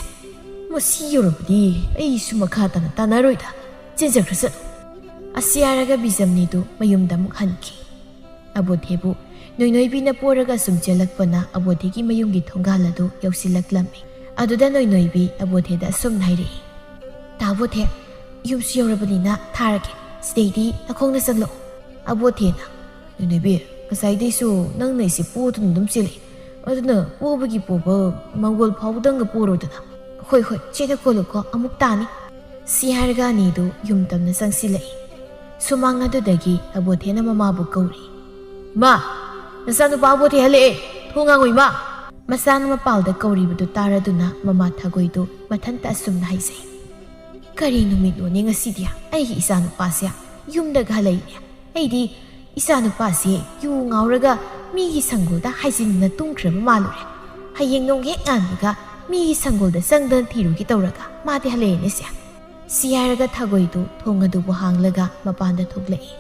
ꯃꯁꯤ ꯌꯧꯔꯕꯗꯤ ꯑꯩꯁꯨ ꯃꯈꯥ ꯇꯥꯅ ꯇꯥꯟꯅꯔꯣꯏꯗ, ꯆꯦꯟꯖꯈ꯭ꯔꯁꯅꯨ꯫" ꯑꯁꯤ ꯍꯥꯏꯔꯒ ꯕꯤꯖꯝꯅꯤꯗꯨ ꯃꯌꯨꯝꯗ ꯑꯃꯨꯛ ꯍꯟꯈꯤ꯫ ꯑꯕꯣꯊꯦꯕꯨ ꯅꯣꯏꯅꯣꯏꯕꯤꯅ ꯄꯣꯔꯒ ꯁꯨꯝ ꯆꯦꯜꯂꯛꯄꯅ ꯑꯕꯣꯊꯦꯒꯤ ꯃꯌꯨꯝꯒꯤ ꯊꯣꯡꯒꯥꯜ ꯑꯗꯨ ꯌꯧꯁꯤꯜꯂꯛꯂꯝꯃꯤ꯫ ꯑꯗꯨꯗ ꯅꯣꯏꯅꯣꯏꯕꯤ ꯑꯕꯣꯊꯦꯗ ꯑꯁꯨꯝꯅ ꯍꯥꯏꯔꯛꯏ, "ꯇꯥꯕꯣꯊꯦ, ꯌꯨꯝꯁꯨ ꯌꯧꯔꯕꯅꯤꯅ ꯊꯥꯔꯒꯦ, ꯁꯤꯗꯩꯗꯤ ꯅꯈꯣꯡꯅ ꯆꯪꯂꯛꯎ꯫" ꯑꯕꯣꯊꯦꯅ, "ꯅꯣꯏꯅꯣꯏꯕꯤ, ꯉꯁꯥꯏꯗꯩꯁꯨ ꯅꯪꯅ ꯑꯩꯁꯦ ꯄꯣꯗꯨꯅ ꯑꯗꯨꯝ ꯆꯦꯜꯂꯛꯏ, ꯑꯗꯨꯅ ꯄꯣꯕꯒꯤ ꯄꯣꯕ ꯃꯪꯒꯣꯜ ꯐꯥꯎꯕꯗꯪꯒ ꯄꯣꯔꯣꯗꯅ꯫" "ꯍꯣꯏ, ꯍꯣꯏ, ꯆꯦꯟꯅ ꯀꯣꯜꯂꯨꯀꯣ, ꯑꯃꯨꯛ ꯇꯥꯅꯤ꯫" ꯁꯤ ꯍꯥꯏꯔꯒ ꯑꯅꯤꯗꯨ ꯌꯨꯝ ꯇꯝꯅ ꯆꯪꯁꯤꯜꯂꯛꯏ꯫ ꯁꯨꯃꯥꯡ ꯑꯗꯨꯗꯒꯤ ꯑꯕꯣꯊꯦꯅ ꯃꯃꯥꯕꯨ ꯀꯧꯔꯤ, "ꯏꯃꯥ, ꯅꯆꯥꯅꯨꯄꯥ ꯑꯕꯣꯊꯦ ꯍꯜꯂꯛꯑꯦ, ꯊꯣꯡ ꯍꯥꯡꯉꯣ ꯏꯃꯥ꯫" ꯃꯆꯥꯅ ꯃꯄꯥꯜꯗ ꯀꯧꯔꯤꯕꯗꯨ ꯇꯥꯔꯗꯨꯅ ꯃꯃꯥ ꯊꯥꯒꯣꯏꯗꯨ ꯃꯊꯟꯇ ꯑꯁꯨꯝꯅ ꯍꯥꯏꯖꯩ, "ꯀꯔꯤ ꯅꯨꯃꯤꯠꯅꯣꯅꯦ ꯉꯁꯤꯗꯤ? ꯑꯩꯒꯤ ꯏꯆꯥꯅꯨꯄꯥꯁꯦ ꯌꯨꯝꯗꯒ ꯍꯜꯂꯛꯏꯅꯦ꯫ ꯑꯩꯗꯤ ꯏꯆꯥꯅꯨꯄꯥꯁꯦ ꯌꯨ ꯉꯥꯎꯔꯒ ꯃꯤꯒꯤ ꯁꯪꯒꯣꯜꯗ ꯍꯥꯏꯖꯤꯟꯗꯅ ꯇꯨꯝꯈ꯭ꯔꯕ ꯃꯥꯜꯂꯨꯔꯦ꯫ ꯍꯌꯦꯡ ꯅꯣꯡ ꯍꯦꯛ ꯉꯥꯟꯕꯒ ꯃꯤꯒꯤ ꯁꯪꯒꯣꯜꯗ ꯆꯪꯗꯅ ꯊꯤꯔꯨꯒꯦ ꯇꯧꯔꯒ ꯃꯥꯗꯤ ꯍꯜꯂꯛꯑꯦꯅꯦ ꯁꯦ꯫ ꯁꯤ ꯍꯥꯏꯔꯒ ꯊꯥꯒꯣꯏꯗꯨ ꯊꯣꯡ ꯑꯗꯨꯕꯨ ꯍꯥꯡꯂꯒ ꯃꯄꯥꯟꯗ ꯊꯣꯛꯂꯛꯏ꯫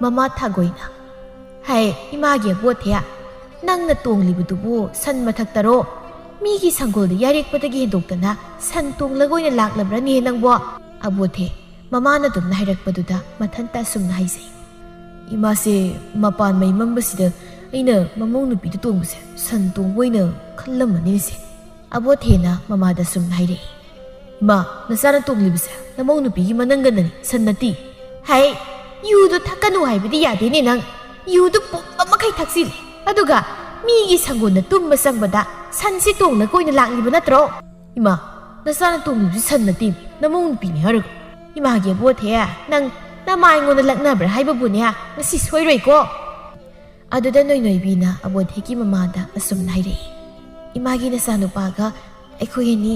ꯃꯃꯥ ꯊꯥꯒꯣꯏꯅ, "ꯍꯩ, ꯏꯃꯥꯒꯤ ꯑꯕꯣꯊꯦ, ꯅꯪꯅ ꯇꯣꯡꯂꯤꯕꯗꯨꯕꯨ ꯁꯟ ꯃꯊꯛꯇꯔꯣ? ꯃꯤꯒꯤ ꯁꯪꯒꯣꯜꯗ ꯌꯥꯔꯦꯛꯄꯗꯒꯤ ꯍꯦꯟꯗꯣꯛꯇꯅ ꯁꯟ ꯇꯣꯡꯂꯒ ꯑꯣꯏꯅ ꯂꯥꯛꯂꯕ꯭ꯔꯅꯦ ꯅꯪꯕꯣ?" ꯑꯕꯣꯊꯦ, ꯃꯃꯥꯅ ꯑꯗꯨꯝꯅ ꯍꯥꯏꯔꯛꯄꯗꯨꯗ ꯃꯊꯟꯇ ꯑꯁꯨꯝꯅ ꯍꯥꯏꯖꯩ꯫ "ꯏꯃꯥꯁꯦ ꯃꯄꯥꯟ ꯃꯩ ꯃꯝꯕꯁꯤꯗ ꯑꯩꯅ ꯃꯃꯧ ꯅꯨꯄꯤꯗ ꯇꯣꯡꯕꯁꯦ ꯁꯟ ꯇꯣꯡꯕ ꯑꯣꯏꯅ ꯈꯜꯂꯝꯃꯅꯤꯁꯦ꯫" ꯑꯕꯣꯊꯦꯅ ꯃꯃꯥꯗ ꯑꯁꯨꯝꯅ ꯍꯥꯏꯔꯛꯏ꯫ "ꯏꯃꯥ, ꯅꯆꯥꯅ ꯇꯣꯡꯂꯤꯕꯁꯦ ꯅꯃꯧ ꯅꯨꯄꯤꯒꯤ ꯃꯅꯪꯒꯟꯗꯅꯤ, ꯁꯟ ꯅꯠꯇꯦ꯫ ꯍꯩ, ꯌꯨꯗꯨ ꯊꯛꯀꯅꯨ ꯍꯥꯏꯕꯗꯤ ꯌꯥꯗꯦꯅꯦ ꯅꯪ꯫ ꯌꯨꯗꯨ ꯄꯨꯝꯕ ꯃꯈꯩ ꯊꯛꯆꯤꯜꯂꯦ꯫ ꯑꯗꯨꯒ ꯃꯤꯒꯤ ꯁꯪꯒꯣꯜꯗ ꯇꯨꯝꯕ ꯆꯪꯕꯗ ꯁꯟꯁꯤ ꯇꯣꯡꯂꯒ ꯑꯣꯏꯅ ꯂꯥꯛꯂꯤꯕ ꯅꯠꯇ꯭ꯔꯣ? ꯏꯃꯥ, ꯅꯆꯥꯅ ꯇꯣꯡꯂꯤꯕꯁꯤ ꯁꯟ ꯅꯠꯇꯦ, ꯅꯃꯧ ꯅꯨꯄꯤꯅꯤ ꯍꯥꯏꯔꯒ꯫ ꯏꯃꯥꯒꯤ ꯑꯕꯣꯊꯦ, ꯅꯪ ꯅꯃꯥ ꯑꯩꯉꯣꯟꯗ ꯂꯛꯅꯕ꯭ꯔꯥ ꯍꯥꯏꯕꯕꯨꯅꯦ, ꯉꯁꯤ ꯁꯣꯏꯔꯣꯏꯀꯣ꯫" ꯑꯗꯨꯗ ꯅꯣꯏꯅꯣꯏꯕꯤꯅ ꯑꯕꯣꯊꯦꯒꯤ ꯃꯃꯥꯗ ꯑꯁꯨꯝꯅ ꯍꯥꯏꯔꯛꯏ꯫ "ꯏꯃꯥꯒꯤ ꯅꯆꯥꯅꯨꯄꯥꯒ ꯑꯩꯈꯣꯏ ꯑꯅꯤ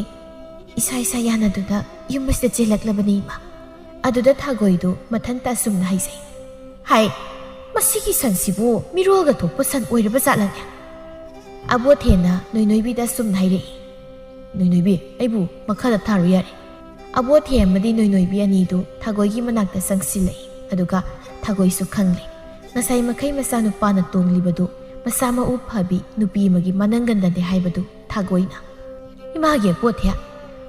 ꯏꯁꯥ ꯏꯁꯥ ꯌꯥꯅꯗꯨꯅ ꯌꯨꯝ ꯑꯁꯤꯗ ꯆꯦꯜꯂꯛꯂꯕꯅꯤ, ꯏꯃꯥ꯫" ꯑꯗꯨꯗ ꯊꯥꯒꯣꯏꯗꯨ ꯃꯊꯟꯇ ꯑꯁꯨꯝꯅ ꯍꯥꯏꯖꯩ꯫ "ꯍꯥꯏ, ꯃꯁꯤꯒꯤ ꯁꯟꯁꯤꯕꯨ ꯃꯤꯔꯣꯜꯒ ꯊꯣꯛꯄ ꯁꯟ ꯑꯣꯏꯔꯕ ꯖꯥꯠꯂꯅꯦ?" ꯑꯕꯣꯊꯦꯅ ꯅꯣꯏꯅꯣꯏꯕꯤꯗ ꯑꯁꯨꯝꯅ ꯍꯥꯏꯔꯛꯏ꯫ "ꯅꯣꯏꯅꯣꯏꯕꯤ, ꯑꯩꯕꯨ ꯃꯈꯥꯗ ꯊꯥꯔꯨ ꯌꯥꯔꯦ꯫" ꯑꯕꯣꯊꯦ ꯑꯃꯗꯤ ꯅꯣꯏꯅꯣꯏꯕꯤ ꯑꯅꯤꯗꯨ ꯊꯥꯒꯣꯏꯒꯤ ꯃꯅꯥꯛꯇ ꯆꯪꯁꯤꯜꯂꯛꯏ꯫ ꯑꯗꯨꯒ ꯊꯥꯒꯣꯏꯁꯨ ꯈꯪꯂꯦ, ꯉꯁꯥꯏ ꯃꯈꯩ ꯃꯆꯥꯅꯨꯄꯥꯅ ꯇꯣꯡꯂꯤꯕꯗꯨ ꯃꯁꯥ ꯃꯎ ꯐꯕꯤ ꯅꯨꯄꯤ ꯑꯃꯒꯤ ꯃꯅꯪꯒꯟꯗꯅꯦ ꯍꯥꯏꯕꯗꯨ ꯊꯥꯒꯣꯏꯅ꯫ "ꯏꯃꯥꯒꯤ ꯑꯕꯣꯊꯦ,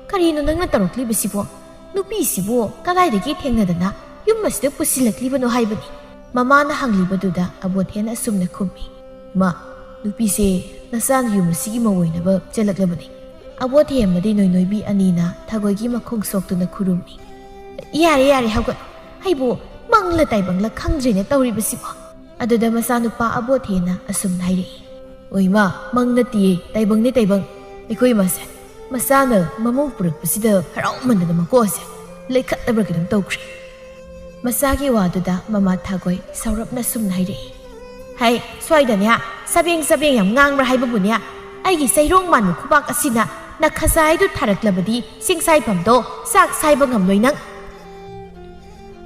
ꯀꯔꯤꯅꯣ ꯅꯪꯅ ꯇꯧꯔꯛꯂꯤꯕꯁꯤꯕꯣ? ꯅꯨꯄꯤꯁꯤꯕꯨ ꯀꯗꯥꯏꯗꯒꯤ ꯊꯦꯡꯅꯗꯅ ꯌꯨꯝ ꯑꯁꯤꯗ ꯄꯨꯁꯤꯜꯂꯛꯂꯤꯕꯅꯣ ꯍꯥꯏꯕꯅꯤ?" ꯃꯃꯥꯅ ꯍꯪꯂꯤꯕꯗꯨꯗ ꯑꯕꯣꯊꯦꯅ ꯑꯁꯨꯝꯅ ꯈꯨꯝꯃꯤ꯫ "ꯏꯃꯥ, ꯅꯨꯄꯤꯁꯦ ꯅꯆꯥꯅ ꯌꯨꯝ ꯑꯁꯤꯒꯤ ꯃꯧ ꯑꯣꯏꯅꯕ ꯆꯦꯜꯂꯛꯂꯕꯅꯤ꯫" ꯑꯕꯣꯊꯦ ꯑꯃꯗꯤ ꯅꯣꯏꯅꯣꯏꯕꯤ ꯑꯅꯤꯅ ꯊꯥꯒꯣꯏꯒꯤ ꯃꯈꯣꯡ ꯁꯣꯛꯇꯨꯅ ꯈꯨꯔꯨꯝꯃꯤ꯫ "ꯌꯥꯔꯦ, ꯌꯥꯔꯦ, ꯍꯧꯒꯠ꯫ ꯑꯩꯕꯨ ꯃꯪꯂ ꯇꯥꯏꯕꯪꯂ ꯈꯪꯗ꯭ꯔꯦꯅꯦ ꯇꯧꯔꯤꯕꯁꯤꯕꯣ꯫" ꯑꯗꯨꯗ ꯃꯆꯥꯅꯨꯄꯥ ꯑꯕꯣꯊꯦꯅ ꯑꯁꯨꯝꯅ ꯍꯥꯏꯔꯛꯏ꯫ "ꯑꯣ ꯏꯃꯥ, ꯃꯪ ꯅꯠꯇꯤꯌꯦ, ꯇꯥꯏꯕꯪꯅꯦ ꯇꯥꯏꯕꯪ꯫ ꯑꯩꯈꯣꯏ ꯏꯃꯥꯁꯦ ꯃꯆꯥꯅ ꯃꯃꯧ ꯄꯨꯔꯛꯄꯁꯤꯗ ꯍꯔꯥꯎꯃꯟꯗꯅ ꯃꯀꯣꯛ ꯑꯁꯦ ꯂꯩꯈꯠꯂꯕ꯭ꯔꯥ ꯀꯩꯅꯣꯝ ꯇꯧꯈ꯭ꯔꯦ꯫" ꯃꯆꯥꯒꯤ ꯋꯥꯗꯨꯗ ꯃꯃꯥ ꯊꯥꯒꯣꯏ ꯁꯥꯎꯔꯞꯅ ꯁꯨꯝꯅ ꯍꯥꯏꯔꯛꯏ꯫ "ꯍꯩ, ꯁ꯭ꯋꯥꯏꯗꯅꯦ ꯆꯕꯦꯡ ꯆꯕꯦꯡ ꯌꯥꯝ ꯉꯥꯡꯕ꯭ꯔꯥ ꯍꯥꯏꯕꯕꯨꯅꯦ, ꯑꯩꯒꯤ ꯆꯩꯔꯣꯡ ꯃꯥꯟꯕ ꯈꯨꯕꯥꯛ ꯑꯁꯤꯅ ꯅꯈꯖꯥꯏꯗꯨ ꯊꯥꯔꯛꯂꯕꯗꯤ ꯆꯤꯡꯁꯥꯏꯐꯝꯗꯣ ꯆꯥꯛ ꯁꯥꯏꯕ ꯉꯝꯂꯣꯏ ꯅꯪ꯫"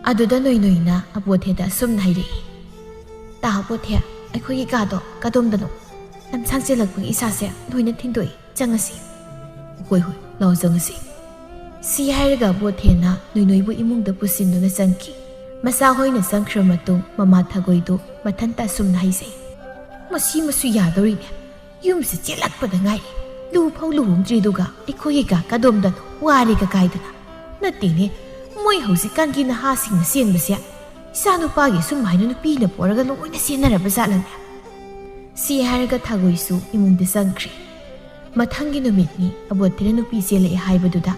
ꯑꯗꯨꯗ ꯅꯣꯏ ꯅꯣꯏꯅ ꯑꯕꯣꯊꯦꯗ ꯑꯁꯨꯝꯅ ꯍꯥꯏꯔꯛꯏ꯫ "ꯇꯥ ꯑꯕꯣꯊꯦ, ꯑꯩꯈꯣꯏꯒꯤ ꯀꯥꯗꯣ ꯀꯗꯣꯝꯗꯅꯣ? ꯂꯝꯁꯥꯡ ꯆꯦꯜꯂꯛꯄꯒꯤ ꯏꯁꯥꯁꯦ ꯂꯣꯏꯅ ꯊꯤꯟꯗꯣꯛꯏ, ꯆꯪꯉꯁꯤ꯫" "ꯍꯣꯏ, ꯍꯣꯏ, ꯂꯥꯛꯑꯣ, ꯆꯪꯉꯁꯤ꯫" ꯁꯤ ꯍꯥꯏꯔꯒ ꯑꯕꯣꯊꯦꯅ ꯅꯣꯏꯅꯣꯏꯕꯨ ꯏꯃꯨꯡꯗ ꯄꯨꯁꯤꯟꯗꯨꯅ ꯆꯪꯈꯤ꯫ ꯃꯆꯥ ꯍꯣꯏꯅ ꯆꯪꯈ꯭ꯔ ꯃꯇꯨꯡ, ꯃꯃꯥ ꯊꯒꯣꯏꯗꯨ ꯃꯊꯟꯇ ꯑꯁꯨꯝꯅ ꯍꯥꯏꯖꯩ, "ꯃꯁꯤ ꯃꯁꯨ ꯌꯥꯗꯧꯔꯤꯅꯦ꯫ ꯌꯨꯝꯁꯤ ꯆꯦꯜꯂꯛꯄꯗ ꯉꯥꯏꯔꯤ꯫ ꯂꯨ ꯐꯥꯎ ꯂꯨꯍꯣꯡꯗ꯭ꯔꯤꯗꯨꯒ ꯑꯩꯈꯣꯏꯒꯤ ꯀꯥ ꯀꯗꯣꯝꯗꯅꯣ ꯋꯥꯔꯦꯒ ꯀꯥꯏꯗꯅ꯫ ꯅꯠꯇꯦꯅꯦ, ꯃꯣꯏ ꯍꯧꯖꯤꯛꯀꯥꯟꯒꯤ ꯅꯍꯥꯁꯤꯡꯅ ꯆꯦꯟꯕꯁꯦ ꯏꯆꯥꯅꯨꯄꯥꯒꯤ ꯁꯨꯝ ꯍꯥꯏꯅ ꯅꯨꯄꯤꯅ ꯄꯣꯔꯒ ꯂꯣꯏꯅ ꯆꯦꯟꯅꯔꯕ ꯖꯥꯠꯂꯅꯦ?" ꯁꯤ ꯍꯥꯏꯔꯒ ꯊꯒꯣꯏꯁꯨ ꯏꯃꯨꯡꯗ ꯆꯪꯈ꯭ꯔꯦ꯫ ꯃꯊꯪꯒꯤ ꯅꯨꯃꯤꯠꯅꯤ ꯑꯕꯣꯊꯦꯅ ꯅꯨꯄꯤ ꯆꯦꯜꯂꯛꯑꯦ ꯍꯥꯏꯕꯗꯨꯗ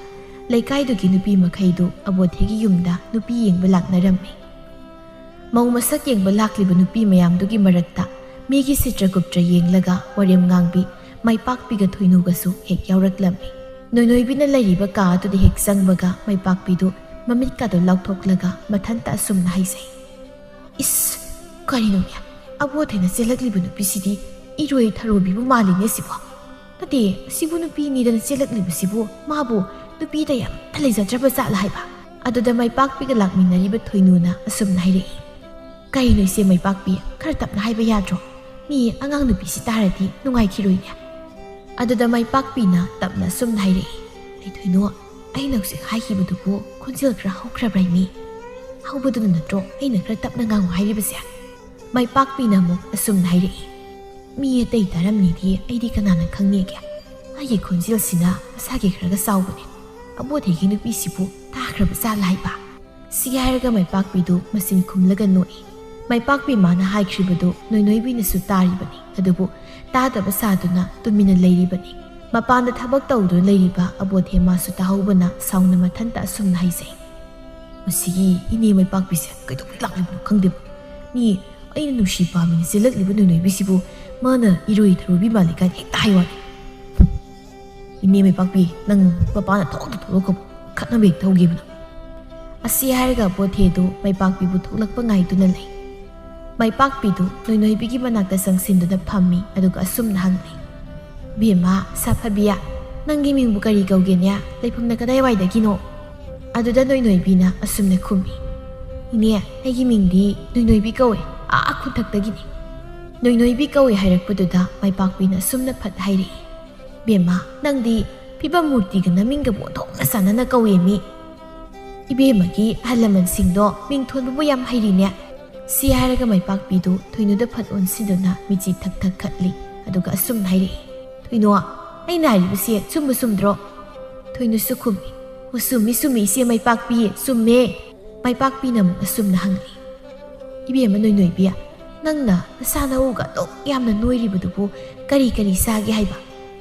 ꯂꯩꯀꯥꯏꯗꯨꯒꯤ ꯅꯨꯄꯤ ꯃꯈꯩꯗꯨ ꯑꯕꯣꯊꯦꯒꯤ ꯌꯨꯝꯗ ꯅꯨꯄꯤ ꯌꯦꯡꯕ ꯂꯥꯛꯅꯔꯝꯃꯤ꯫ ꯃꯧ ꯃꯁꯛ ꯌꯦꯡꯕ ꯂꯥꯛꯂꯤꯕ ꯅꯨꯄꯤ ꯃꯌꯥꯝꯗꯨꯒꯤ ꯃꯔꯛꯇ ꯃꯤꯒꯤ ꯆꯤꯇ꯭ꯔꯒꯨꯞꯇ꯭ꯔ ꯌꯦꯡꯂꯒ ꯋꯥꯔꯦꯝ ꯉꯥꯡꯕꯤ ꯃꯥꯏꯄꯥꯛꯄꯤꯒ ꯊꯣꯏꯅꯨꯒꯁꯨ ꯍꯦꯛ ꯌꯥꯎꯔꯛꯂꯝꯃꯤ꯫ ꯅꯣꯏꯅꯣꯏꯕꯤꯅ ꯂꯩꯔꯤꯕ ꯀꯥ ꯑꯗꯨꯗ ꯍꯦꯛ ꯆꯪꯕꯒ ꯃꯥꯏꯄꯥꯛꯄꯤꯗꯨ ꯃꯃꯤꯠꯀꯗꯣ ꯂꯥꯎꯊꯣꯛꯂꯒ ꯃꯊꯟꯇ ꯑꯁꯨꯝꯅ ꯍꯥꯏꯖꯩ, "ꯏꯁ, ꯀꯔꯤꯅꯣꯅꯦ? ꯑꯕꯣꯊꯦꯅ ꯆꯦꯜꯂꯛꯂꯤꯕ ꯅꯨꯄꯤꯁꯤꯗꯤ ꯏꯔꯣꯏ ꯊꯔꯣꯕꯤꯕꯨ ꯃꯥꯜꯂꯤꯅꯦ ꯁꯤꯕꯣ꯫ ꯅꯠꯇꯦ, ꯁꯤꯕꯨ ꯅꯨꯄꯤꯅꯤꯗꯅ ꯆꯦꯜꯂꯛꯂꯤꯕꯁꯤꯕꯨ, ꯃꯥꯕꯨ ꯅꯨꯄꯤꯗ ꯌꯥꯝꯅ ꯂꯩꯖꯗ꯭ꯔꯕ ꯖꯥꯠꯂ?" ꯍꯥꯏꯕ꯫ ꯑꯗꯨꯗ ꯃꯥꯏꯄꯥꯛꯄꯤꯒ ꯂꯥꯛꯃꯤꯟꯅꯔꯤꯕ ꯊꯣꯏꯅꯨꯅ ꯑꯁꯨꯝꯅ ꯍꯥꯏꯔꯛꯏ, "ꯀꯩꯅꯣ ꯏꯆꯦ ꯃꯥꯏꯄꯥꯛꯄꯤ, ꯈꯔ ꯇꯞꯅ ꯍꯥꯏꯕ ꯌꯥꯗ꯭ꯔꯣ? ꯃꯤ ꯑꯉꯥꯡ ꯅꯨꯄꯤꯁꯤ ꯇꯥꯔꯗꯤ ꯅꯨꯡꯉꯥꯏꯈꯤꯔꯣꯏꯅꯦ꯫" ꯑꯗꯨꯗ ꯃꯥꯏꯄꯥꯛꯄꯤꯅ ꯇꯞꯅ ꯑꯁꯨꯝꯅ ꯍꯥꯏꯔꯛꯏ, "ꯑꯩ ꯊꯣꯏꯅꯨ, ꯑꯩꯅ ꯍꯧꯖꯤꯛ ꯍꯥꯏꯈꯤꯕꯗꯨꯕꯨ ꯈꯣꯟꯖꯦꯜ ꯈꯔ ꯍꯧꯈ꯭ꯔꯕ꯭ꯔꯥ ꯏꯅꯦ? ꯍꯧꯕꯗꯨꯅ ꯅꯠꯇ꯭ꯔꯣ ꯑꯩꯅ ꯈꯔ ꯇꯞꯅ ꯉꯥꯡꯉꯨ ꯍꯥꯏꯔꯤꯕꯁꯦ?" ꯃꯥꯏꯄꯥꯛꯄꯤꯅ ꯑꯃꯨꯛ ꯑꯁꯨꯝꯅ ꯍꯥꯏꯔꯛꯏ, "ꯃꯤ ꯑꯇꯩ ꯇꯥꯔꯝꯅꯤꯗꯤ ꯑꯩꯗꯤ ꯀꯅꯥꯅ ꯈꯪꯅꯤꯒꯦ? ꯑꯩꯒꯤ ꯈꯣꯟꯖꯦꯜꯁꯤꯅ ꯃꯁꯥꯒꯤ ꯈꯔꯒ ꯆꯥꯎꯕꯅꯦ꯫ ꯑꯕꯣꯊꯦꯒꯤ ꯅꯨꯄꯤꯁꯤꯕꯨ ꯇꯥꯈ꯭ꯔꯕ ꯖꯥꯠꯂ ꯍꯥꯏꯕ?" ꯁꯤ ꯍꯥꯏꯔꯒ ꯃꯥꯏꯄꯥꯛꯄꯤꯗꯨ ꯃꯆꯤꯟ ꯈꯨꯝꯂꯒ ꯅꯣꯛꯏ꯫ ꯃꯥꯏꯄꯥꯛꯄꯤ ꯃꯥꯅ ꯍꯥꯏꯈ꯭ꯔꯤꯕꯗꯨ ꯅꯣꯏꯅꯣꯏꯕꯤꯅꯁꯨ ꯇꯥꯔꯤꯕꯅꯤ, ꯑꯗꯨꯕꯨ ꯇꯥꯗꯕ ꯁꯥꯗꯨꯅ ꯇꯨꯃꯤꯟꯅ ꯂꯩꯔꯤꯕꯅꯤ꯫ ꯃꯄꯥꯟꯗ ꯊꯕꯛ ꯇꯧꯗꯨꯅ ꯂꯩꯔꯤꯕ ꯑꯕꯣꯊꯦ ꯃꯥꯁꯨ ꯇꯥꯍꯧꯕꯅ ꯁꯥꯎꯅ ꯃꯊꯟꯇ ꯑꯁꯨꯝꯅ ꯍꯥꯏꯖꯩ, "ꯃꯁꯤꯒꯤ ꯏꯅꯦ ꯃꯥꯏꯄꯥꯛꯄꯤꯁꯦ ꯀꯩꯗꯧꯕꯩ ꯂꯥꯛꯂꯤꯕꯅꯣ ꯈꯪꯗꯦꯕ꯫ ꯃꯤ ꯑꯩꯅ ꯅꯨꯡꯁꯤ ꯄꯥꯝꯃꯤꯅ ꯆꯦꯜꯂꯛꯂꯤꯕ ꯅꯣꯏꯅꯣꯏꯕꯤꯁꯤꯕꯨ ꯃꯥꯅ ꯏꯔꯣꯏ ꯊꯔꯣꯏꯕꯤ ꯃꯥꯜꯂꯤ ꯀꯥꯏꯅ ꯍꯦꯛꯇ ꯍꯥꯏ ꯋꯥꯅꯤ꯫ ꯏꯅꯦ ꯃꯥꯏꯄꯥꯛꯄꯤ, ꯅꯪ ꯃꯄꯥꯟꯗ ꯊꯣꯛꯇ ꯊꯣꯛꯂꯛꯀꯅꯨ, ꯈꯠꯅꯕ ꯍꯦꯛꯇ ꯍꯧꯒꯦꯕ ꯅꯪ꯫" ꯑꯁꯤ ꯍꯥꯏꯔꯒ ꯑꯕꯣꯊꯦꯗꯨ ꯃꯥꯏꯄꯥꯛꯄꯤꯕꯨ ꯊꯣꯛꯂꯛꯄ ꯉꯥꯏꯗꯨꯅ ꯂꯩ꯫ ꯃꯥꯏꯄꯥꯛꯄꯤꯗꯨ ꯅꯣꯏꯅꯣꯏꯕꯤꯒꯤ ꯃꯅꯥꯛꯇ ꯆꯪꯁꯤꯟꯗꯨꯅ ꯐꯝꯃꯤ, ꯑꯗꯨꯒ ꯑꯁꯨꯝꯅ ꯍꯪꯂꯤ, "ꯕꯦꯝꯃ, ꯁꯥꯐꯕꯤ, ꯅꯪꯒꯤ ꯃꯤꯡꯕꯨ ꯀꯔꯤ ꯀꯧꯒꯦꯅꯦ? ꯂꯩꯐꯝꯅ ꯀꯗꯥꯏꯋꯥꯏꯗꯒꯤꯅꯣ?" ꯑꯗꯨꯗ ꯅꯣꯏꯅꯣꯏꯕꯤꯅ ꯑꯁꯨꯝꯅ ꯈꯨꯝꯃꯤ, "ꯏꯅꯦ, ꯑꯩꯒꯤ ꯃꯤꯡꯗꯤ ꯅꯣꯏꯅꯣꯏꯕꯤ ꯀꯧꯏ, ꯑꯥ ꯈꯨꯟꯊꯛꯇꯒꯤꯅꯤ꯫" ꯅꯣꯏꯅꯣꯏꯕꯤ ꯀꯧꯏ ꯍꯥꯏꯔꯛꯄꯗꯨꯗ ꯃꯥꯏꯄꯥꯛꯄꯤꯅ ꯑꯁꯨꯝꯅ ꯐꯠ ꯍꯥꯏꯔꯛꯏ, "ꯕꯦꯝꯃ, ꯅꯪꯗꯤ ꯐꯤꯕꯝ ꯃꯨꯔꯇꯤꯒ ꯅꯃꯤꯡꯒꯕꯨ ꯑꯣꯟꯊꯣꯛꯅ ꯆꯥꯟꯅꯅ ꯀꯧꯋꯦꯃꯤ꯫ ꯏꯕꯦꯝꯃꯒꯤ ꯑꯍꯜ ꯂꯃꯟꯁꯤꯡꯗꯣ ꯃꯤꯡ ꯊꯣꯟꯕꯕꯨ ꯌꯥꯝ ꯍꯩꯔꯤꯅꯦ꯫ ꯁꯤ ꯍꯥꯏꯔꯒ ꯃꯥꯏꯄꯥꯛꯄꯤꯗꯨ ꯊꯣꯏꯅꯨꯗ ꯐꯠ ꯑꯣꯟꯁꯤꯟꯗꯨꯅ ꯃꯤꯆꯤ ꯊꯛ ꯊꯛ ꯈꯠꯂꯤ꯫ ꯑꯗꯨꯒ ꯑꯁꯨꯝꯅ ꯍꯥꯏꯔꯛꯏ, "ꯊꯣꯏꯅꯨ, ꯑꯩꯅ ꯍꯥꯏꯔꯤꯕꯁꯦ ꯆꯨꯝꯕ ꯆꯨꯝꯗ꯭ꯔꯣ?" ꯊꯣꯏꯅꯨꯁꯨ ꯈꯨꯝꯃꯤ, "ꯑꯣ, ꯆꯨꯝꯃꯤ, ꯆꯨꯝꯃꯤ, ꯏꯆꯦ ꯃꯥꯏꯄꯥꯛꯄꯤ, ꯆꯨꯝꯃꯦ꯫" ꯃꯥꯏꯄꯥꯛꯄꯤꯅ ꯑꯃꯨꯛ ꯑꯁꯨꯝꯅ ꯍꯪꯂꯛꯏ, "ꯏꯕꯦꯝꯃ ꯅꯣꯏꯅꯣꯏꯕꯤ, ꯅꯪꯅ ꯅꯁꯥ ꯅꯎꯒ ꯑꯗꯨꯛ ꯌꯥꯝꯅ ꯅꯣꯏꯔꯤꯕꯗꯨꯕꯨ ꯀꯔꯤ ꯀꯔꯤ ꯆꯥꯒꯦ ꯍꯥꯏꯕ?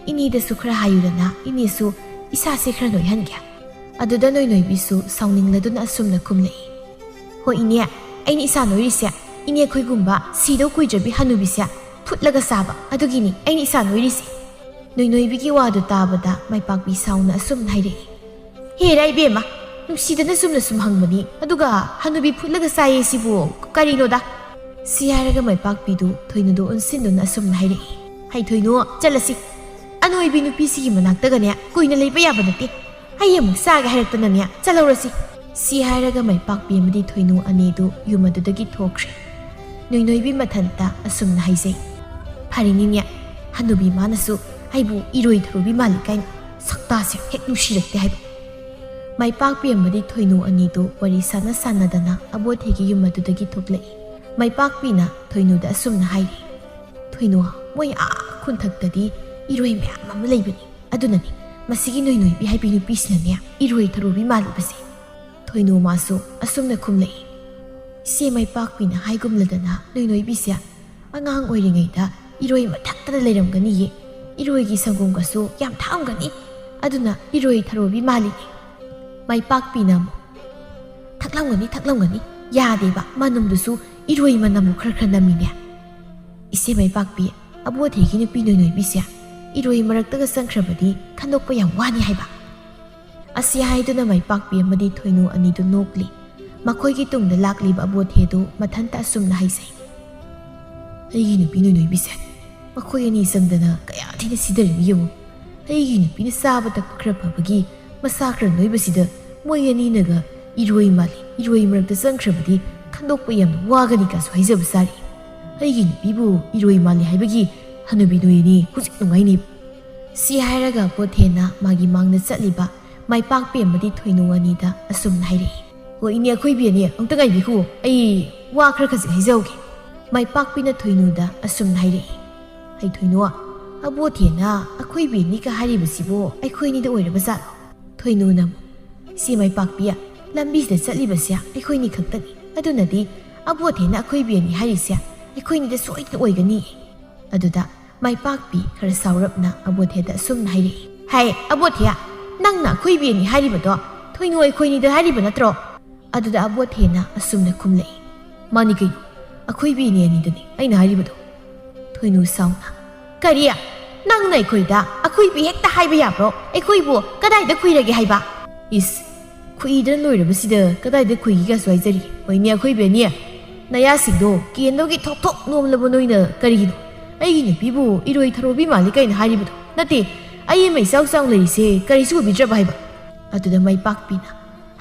ꯏꯅꯦꯗꯁꯨ ꯈꯔ ꯍꯥꯏꯌꯨꯗꯅ, ꯏꯅꯦꯁꯨ ꯏꯁꯥꯁꯦ ꯈꯔ ꯅꯣꯏꯍꯟꯒꯦ꯫" ꯑꯗꯨꯗ ꯅꯣꯏꯅꯣꯏꯕꯤꯁꯨ ꯁꯥꯎꯅꯤꯡꯂꯗꯨꯅ ꯑꯁꯨꯝꯅ ꯈꯨꯝꯂꯛꯏ, "ꯍꯣꯏ ꯏꯅꯦ, ꯑꯩꯅ ꯏꯁꯥ ꯅꯣꯏꯔꯤꯁꯦ ꯏꯅꯦ ꯑꯩꯈꯣꯏꯒꯨꯝꯕ ꯁꯤꯗꯧ ꯀꯨꯏꯗ꯭ꯔꯕꯤ ꯍꯅꯨꯕꯤꯁꯦ ꯐꯨꯠꯂꯒ ꯆꯥꯕ ꯑꯗꯨꯒꯤꯅꯤ ꯑꯩꯅ ꯏꯁꯥ ꯅꯣꯏꯔꯤꯁꯦ꯫" ꯅꯣꯏꯅꯣꯏꯕꯤꯒꯤ ꯋꯥꯗꯨ ꯇꯥꯕꯗ ꯃꯥꯏꯄꯥꯛꯄꯤ ꯁꯥꯎꯅ ꯑꯁꯨꯝꯅ ꯍꯥꯏꯔꯛꯏ, "ꯍꯦꯔꯥ ꯏꯕꯦꯝꯃ, ꯅꯨꯡꯁꯤꯗꯅ ꯆꯨꯝꯅ ꯁꯨꯝ ꯍꯪꯕꯅꯤ, ꯑꯗꯨꯒ ꯍꯅꯨꯕꯤ ꯐꯨꯠꯂꯒ ꯆꯥꯏꯌꯦ ꯁꯤꯕꯨ ꯀꯔꯤꯅꯣꯗ?" ꯁꯤ ꯍꯥꯏꯔꯒ ꯃꯥꯏꯄꯥꯛꯄꯤꯗꯨ ꯊꯣꯏꯅꯨꯗꯨ ꯑꯣꯟꯁꯤꯟꯗꯨꯅ ꯑꯁꯨꯝꯅ ꯍꯥꯏꯔꯛꯏ, "ꯍꯩ ꯊꯣꯏꯅꯨ, ꯆꯠꯂꯁꯤ꯫ ꯑꯅꯣꯏꯕꯤ ꯅꯨꯄꯤꯁꯤꯒꯤ ꯃꯅꯥꯛꯇꯒꯅꯦ ꯀꯨꯏꯅ ꯂꯩꯕ ꯌꯥꯕ ꯅꯠꯇꯦ꯫ ꯑꯩ ꯑꯃꯨꯛ ꯆꯥꯒꯦ ꯍꯥꯏꯔꯛꯇꯅꯅꯦ, ꯆꯠꯍꯧꯔꯁꯤ꯫" ꯁꯤ ꯍꯥꯏꯔꯒ ꯃꯥꯏꯄꯥꯛꯄꯤ ꯑꯃꯗꯤ ꯊꯣꯏꯅꯨ ꯑꯅꯤꯗꯨ ꯌꯨꯝ ꯑꯗꯨꯗꯒꯤ ꯊꯣꯛꯈ꯭ꯔꯦ꯫ ꯅꯣꯏꯅꯣꯏꯕꯤ ꯃꯊꯟꯇ ꯑꯁꯨꯝꯅ ꯍꯥꯏꯖꯩ, "ꯐꯔꯦꯅꯤꯅꯦ, ꯍꯅꯨꯕꯤ ꯃꯥꯅꯁꯨ ꯑꯩꯕꯨ ꯏꯔꯣꯏ ꯊꯔꯨꯕꯤ ꯃꯥꯜꯂꯤ ꯀꯥꯏꯅ ꯁꯛꯇꯥꯁꯦ ꯍꯦꯛ ꯅꯨꯡꯁꯤꯔꯛꯇꯦ ꯍꯥꯏꯕ꯫" ꯃꯥꯏꯄꯥꯛꯄꯤ ꯑꯃꯗꯤ ꯊꯣꯏꯅꯨ ꯑꯅꯤꯗꯨ ꯋꯥꯔꯤ ꯁꯥꯟꯅ ꯁꯥꯟꯅꯗꯅ ꯑꯕꯣꯊꯦꯒꯤ ꯌꯨꯝ ꯑꯗꯨꯗꯒꯤ ꯊꯣꯛꯂꯛꯏ꯫ ꯃꯥꯏꯄꯥꯛꯄꯤꯅ ꯊꯣꯏꯅꯨꯗ ꯑꯁꯨꯝꯅ ꯍꯥꯏꯔꯤ, "ꯊꯣꯏꯅꯨ, ꯃꯣꯏ ꯑꯥ ꯈꯨꯟꯊꯛꯇꯗꯤ ꯏꯔꯣꯏ ꯃꯌꯥꯝ ꯑꯃ ꯂꯩꯕꯅꯤ꯫ ꯑꯗꯨꯅꯅꯤ ꯃꯁꯤꯒꯤ ꯅꯣꯏꯅꯣꯏꯕꯤ ꯍꯥꯏꯕꯤ ꯅꯨꯄꯤꯁꯤꯅꯅꯦ ꯏꯔꯣꯏ ꯊꯔꯨꯕꯤ ꯃꯥꯜꯂꯤꯕꯁꯦ꯫" ꯊꯣꯏꯅꯨ ꯃꯥꯁꯨ ꯑꯁꯨꯝꯅ ꯈꯨꯝꯂꯛꯏ, "ꯏꯆꯦ ꯃꯥꯏꯄꯥꯛꯄꯤꯅ ꯍꯥꯏꯒꯨꯝꯂꯗꯅ ꯅꯣꯏꯅꯣꯏꯕꯤꯁꯦ ꯑꯉꯥꯡ ꯑꯣꯏꯔꯤꯉꯩꯗ ꯏꯔꯣꯏ ꯃꯊꯛꯇꯗ ꯂꯩꯔꯝꯒꯅꯤꯌꯦ꯫ ꯏꯔꯣꯏꯒꯤ ꯁꯪꯒꯣꯝꯒꯁꯨ ꯌꯥꯝ ꯊꯛꯑꯝꯒꯅꯤ꯫ ꯑꯗꯨꯅ ꯏꯔꯣꯏ ꯊꯔꯨꯕꯤ ꯃꯥꯜꯂꯤꯅꯦ꯫" ꯃꯥꯏꯄꯥꯛꯄꯤꯅ ꯑꯃꯨꯛ, "ꯊꯛꯂꯝꯒꯅꯤ, ꯊꯛꯂꯝꯒꯅꯤ꯫ ꯌꯥꯗꯦꯕ, ꯃꯅꯝꯗꯨꯁꯨ ꯏꯔꯣꯏ ꯃꯅꯝꯕꯨ ꯈꯔ ꯈꯔ ꯅꯝꯃꯤꯅꯦ꯫" ꯏꯆꯦ ꯃꯥꯏꯄꯥꯛꯄꯤ, ꯑꯕꯣꯊꯦꯒꯤ ꯅꯨꯄꯤ ꯅꯣꯏꯅꯣꯏꯕꯤꯁꯦ ꯏꯔꯣꯏ ꯃꯔꯛꯇꯒ ꯆꯪꯈ꯭ꯔꯕꯗꯤ ꯈꯟꯗꯣꯛꯄ ꯌꯥꯝ ꯋꯥꯅꯤ ꯍꯥꯏꯕ꯫ ꯑꯁꯤ ꯍꯥꯏꯗꯨꯅ ꯃꯥꯏꯄꯥꯛꯄꯤ ꯑꯃꯗꯤ ꯊꯣꯏꯅꯨ ꯑꯅꯤꯗꯨ ꯅꯣꯛꯂꯤ꯫ ꯃꯈꯣꯏꯒꯤ ꯇꯨꯡꯗ ꯂꯥꯛꯂꯤꯕ ꯑꯕꯣꯊꯦꯗꯨ ꯃꯊꯟꯇ ꯑꯁꯨꯝꯅ ꯍꯥꯏꯖꯩ, "ꯑꯩꯒꯤ ꯅꯨꯄꯤ ꯅꯣꯏꯅꯣꯏꯕꯤꯁꯦ ꯃꯈꯣꯏ ꯑꯅꯤ ꯆꯪꯗꯅ ꯀꯌꯥ ꯊꯤꯅ ꯁꯤꯗꯔꯤꯅꯤ ꯌꯦꯡꯉꯨ꯫ ꯑꯩꯒꯤ ꯅꯨꯄꯤꯅ ꯆꯥꯕ ꯊꯛꯄ ꯈꯔ ꯐꯕꯒꯤ ꯃꯁꯥ ꯈꯔ ꯅꯣꯏꯕꯁꯤꯗ ꯃꯣꯏ ꯑꯅꯤꯅꯒ ꯏꯔꯣꯏ ꯃꯥꯜꯂꯤ, ꯏꯔꯣꯏ ꯃꯔꯛꯇ ꯆꯪꯈ꯭ꯔꯕꯗꯤ ꯈꯟꯗꯣꯛꯄ ꯌꯥꯝꯅ ꯋꯥꯒꯅꯤ" ꯀꯥꯁꯨ ꯍꯥꯏꯖꯕ ꯁꯥꯔꯤ꯫ ꯑꯩꯒꯤ ꯅꯨꯄꯤꯕꯨ ꯏꯔꯣꯏ ꯃꯥꯜꯂꯤ ꯍꯥꯏꯕꯒꯤ ꯍꯅꯨꯕꯤ ꯅꯣꯏ ꯑꯅꯤ ꯍꯧꯖꯤꯛ ꯅꯨꯡꯉꯥꯏꯅꯤ꯫ ꯁꯤ ꯍꯥꯏꯔꯒ ꯑꯕꯣꯊꯦꯅ ꯃꯥꯒꯤ ꯃꯥꯡꯗ ꯆꯠꯂꯤꯕ ꯃꯥꯏꯄꯥꯛꯄꯤ ꯑꯃꯗꯤ ꯊꯣꯏꯅꯨ ꯑꯅꯤꯗ ꯑꯁꯨꯝꯅ ꯍꯥꯏꯔꯛꯏ꯫ "ꯍꯣ, ꯏꯅꯦ ꯑꯈꯣꯏꯕꯤ ꯑꯅꯤ, ꯑꯃꯨꯛꯇ ꯉꯥꯏꯕꯤꯈꯣ, ꯑꯩ ꯋꯥ ꯈꯔ ꯈꯖꯤꯛ ꯍꯥꯏꯖꯍꯧꯒꯦ꯫" ꯃꯥꯏꯄꯥꯛꯄꯤꯅ ꯊꯣꯏꯅꯨꯗ ꯑꯁꯨꯝꯅ ꯍꯥꯏꯔꯛꯏ꯫ "ꯍꯩ ꯊꯣꯏꯅꯨ, ꯑꯕꯣꯊꯦꯅ ꯑꯈꯣꯏꯕꯤ ꯑꯅꯤꯒ ꯍꯥꯏꯔꯤꯕꯁꯤꯕꯨ ꯑꯩꯈꯣꯏ ꯑꯅꯤꯗ ꯑꯣꯏꯔꯕ ꯖꯥꯠꯂꯣ?" ꯊꯣꯏꯅꯨꯅ ꯑꯃꯨꯛ, "ꯁꯤ ꯃꯥꯏꯄꯥꯛꯄꯤ, ꯂꯝꯕꯤꯁꯤꯗ ꯆꯠꯂꯤꯕꯁꯦ ꯑꯩꯈꯣꯏꯅꯤ ꯈꯛꯇꯅꯤ, ꯑꯗꯨꯅꯗꯤ ꯑꯕꯣꯊꯦꯅ ꯑꯈꯣꯏꯕꯤ ꯑꯅꯤ ꯍꯥꯏꯔꯤꯁꯦ ꯑꯩꯈꯣꯏꯅꯤꯗ ꯁꯣꯏꯗꯅ ꯑꯣꯏꯒꯅꯤ꯫" ꯑꯗꯨꯗ ꯃꯥꯏꯄꯥꯛꯄꯤ ꯈꯔ ꯁꯥꯎꯔꯞꯅ ꯑꯕꯣꯊꯦꯗ ꯑꯁꯨꯝꯅ ꯍꯥꯏꯔꯛꯏ꯫ "ꯍꯥꯏ ꯑꯕꯣꯊꯦ, ꯅꯪꯅ ꯑꯈꯣꯏꯕꯤ ꯑꯅꯤ ꯍꯥꯏꯔꯤꯕꯗꯣ ꯊꯣꯏꯅꯨ ꯑꯩꯈꯣꯏꯅꯤꯗ ꯍꯥꯏꯔꯤꯕ ꯅꯠꯇ꯭ꯔꯣ?" ꯑꯗꯨꯗ ꯑꯕꯣꯊꯦꯅ ꯑꯁꯨꯝꯅ ꯈꯨꯝꯂꯛꯏ꯫ "ꯃꯥꯅꯤ ꯀꯩꯅꯣ, ꯑꯈꯣꯏꯕꯤ ꯏꯅꯦ ꯑꯅꯤꯗꯅꯤ ꯑꯩꯅ ꯍꯥꯏꯔꯤꯕꯗꯣ꯫" ꯊꯣꯏꯅꯨ ꯁꯥꯎꯅ, "ꯀꯔꯤ? ꯅꯪꯅ ꯑꯩꯈꯣꯏꯗ ꯑꯈꯣꯏꯕꯤ ꯍꯦꯛꯇ ꯍꯥꯏꯕ ꯌꯥꯕ꯭ꯔꯣ? ꯑꯩꯈꯣꯏꯕꯨ ꯀꯗꯥꯏꯗ ꯈꯨꯏꯔꯒꯦ ꯍꯥꯏꯕ?" "ꯏꯁ, ꯈꯨꯏꯗꯅ ꯂꯣꯏꯔꯕꯁꯤꯗ ꯀꯗꯥꯏꯗ ꯈꯨꯏꯒꯦꯒꯁꯨ ꯍꯥꯏꯖꯔꯤ꯫ ꯍꯣꯏꯅꯦ ꯑꯈꯣꯏꯕꯤ ꯑꯅꯤ, ꯅꯌꯥꯁꯤꯡꯗꯣ ꯀꯦꯟꯗꯧꯒꯤ ꯊꯣꯛ ꯊꯣꯛ ꯅꯣꯝꯂꯕ ꯅꯣꯏꯅ ꯀꯔꯤꯒꯤꯅꯣ ꯑꯩꯒꯤ ꯅꯨꯄꯤꯕꯨ ꯏꯔꯣꯏ ꯊꯔꯣꯕꯤ ꯃꯥꯜꯂꯤ ꯀꯥꯏꯅ ꯍꯥꯏꯔꯤꯕꯗꯣ? ꯅꯠꯇꯦ, ꯑꯩ ꯑꯃ ꯏꯆꯥꯎ ꯆꯥꯎ ꯂꯩꯔꯤꯁꯦ ꯀꯔꯤꯁꯨ ꯎꯕꯤꯗ꯭ꯔꯕ ꯍꯥꯏꯕ?" ꯑꯗꯨꯗ ꯃꯥꯏꯄꯥꯛꯄꯤꯅ,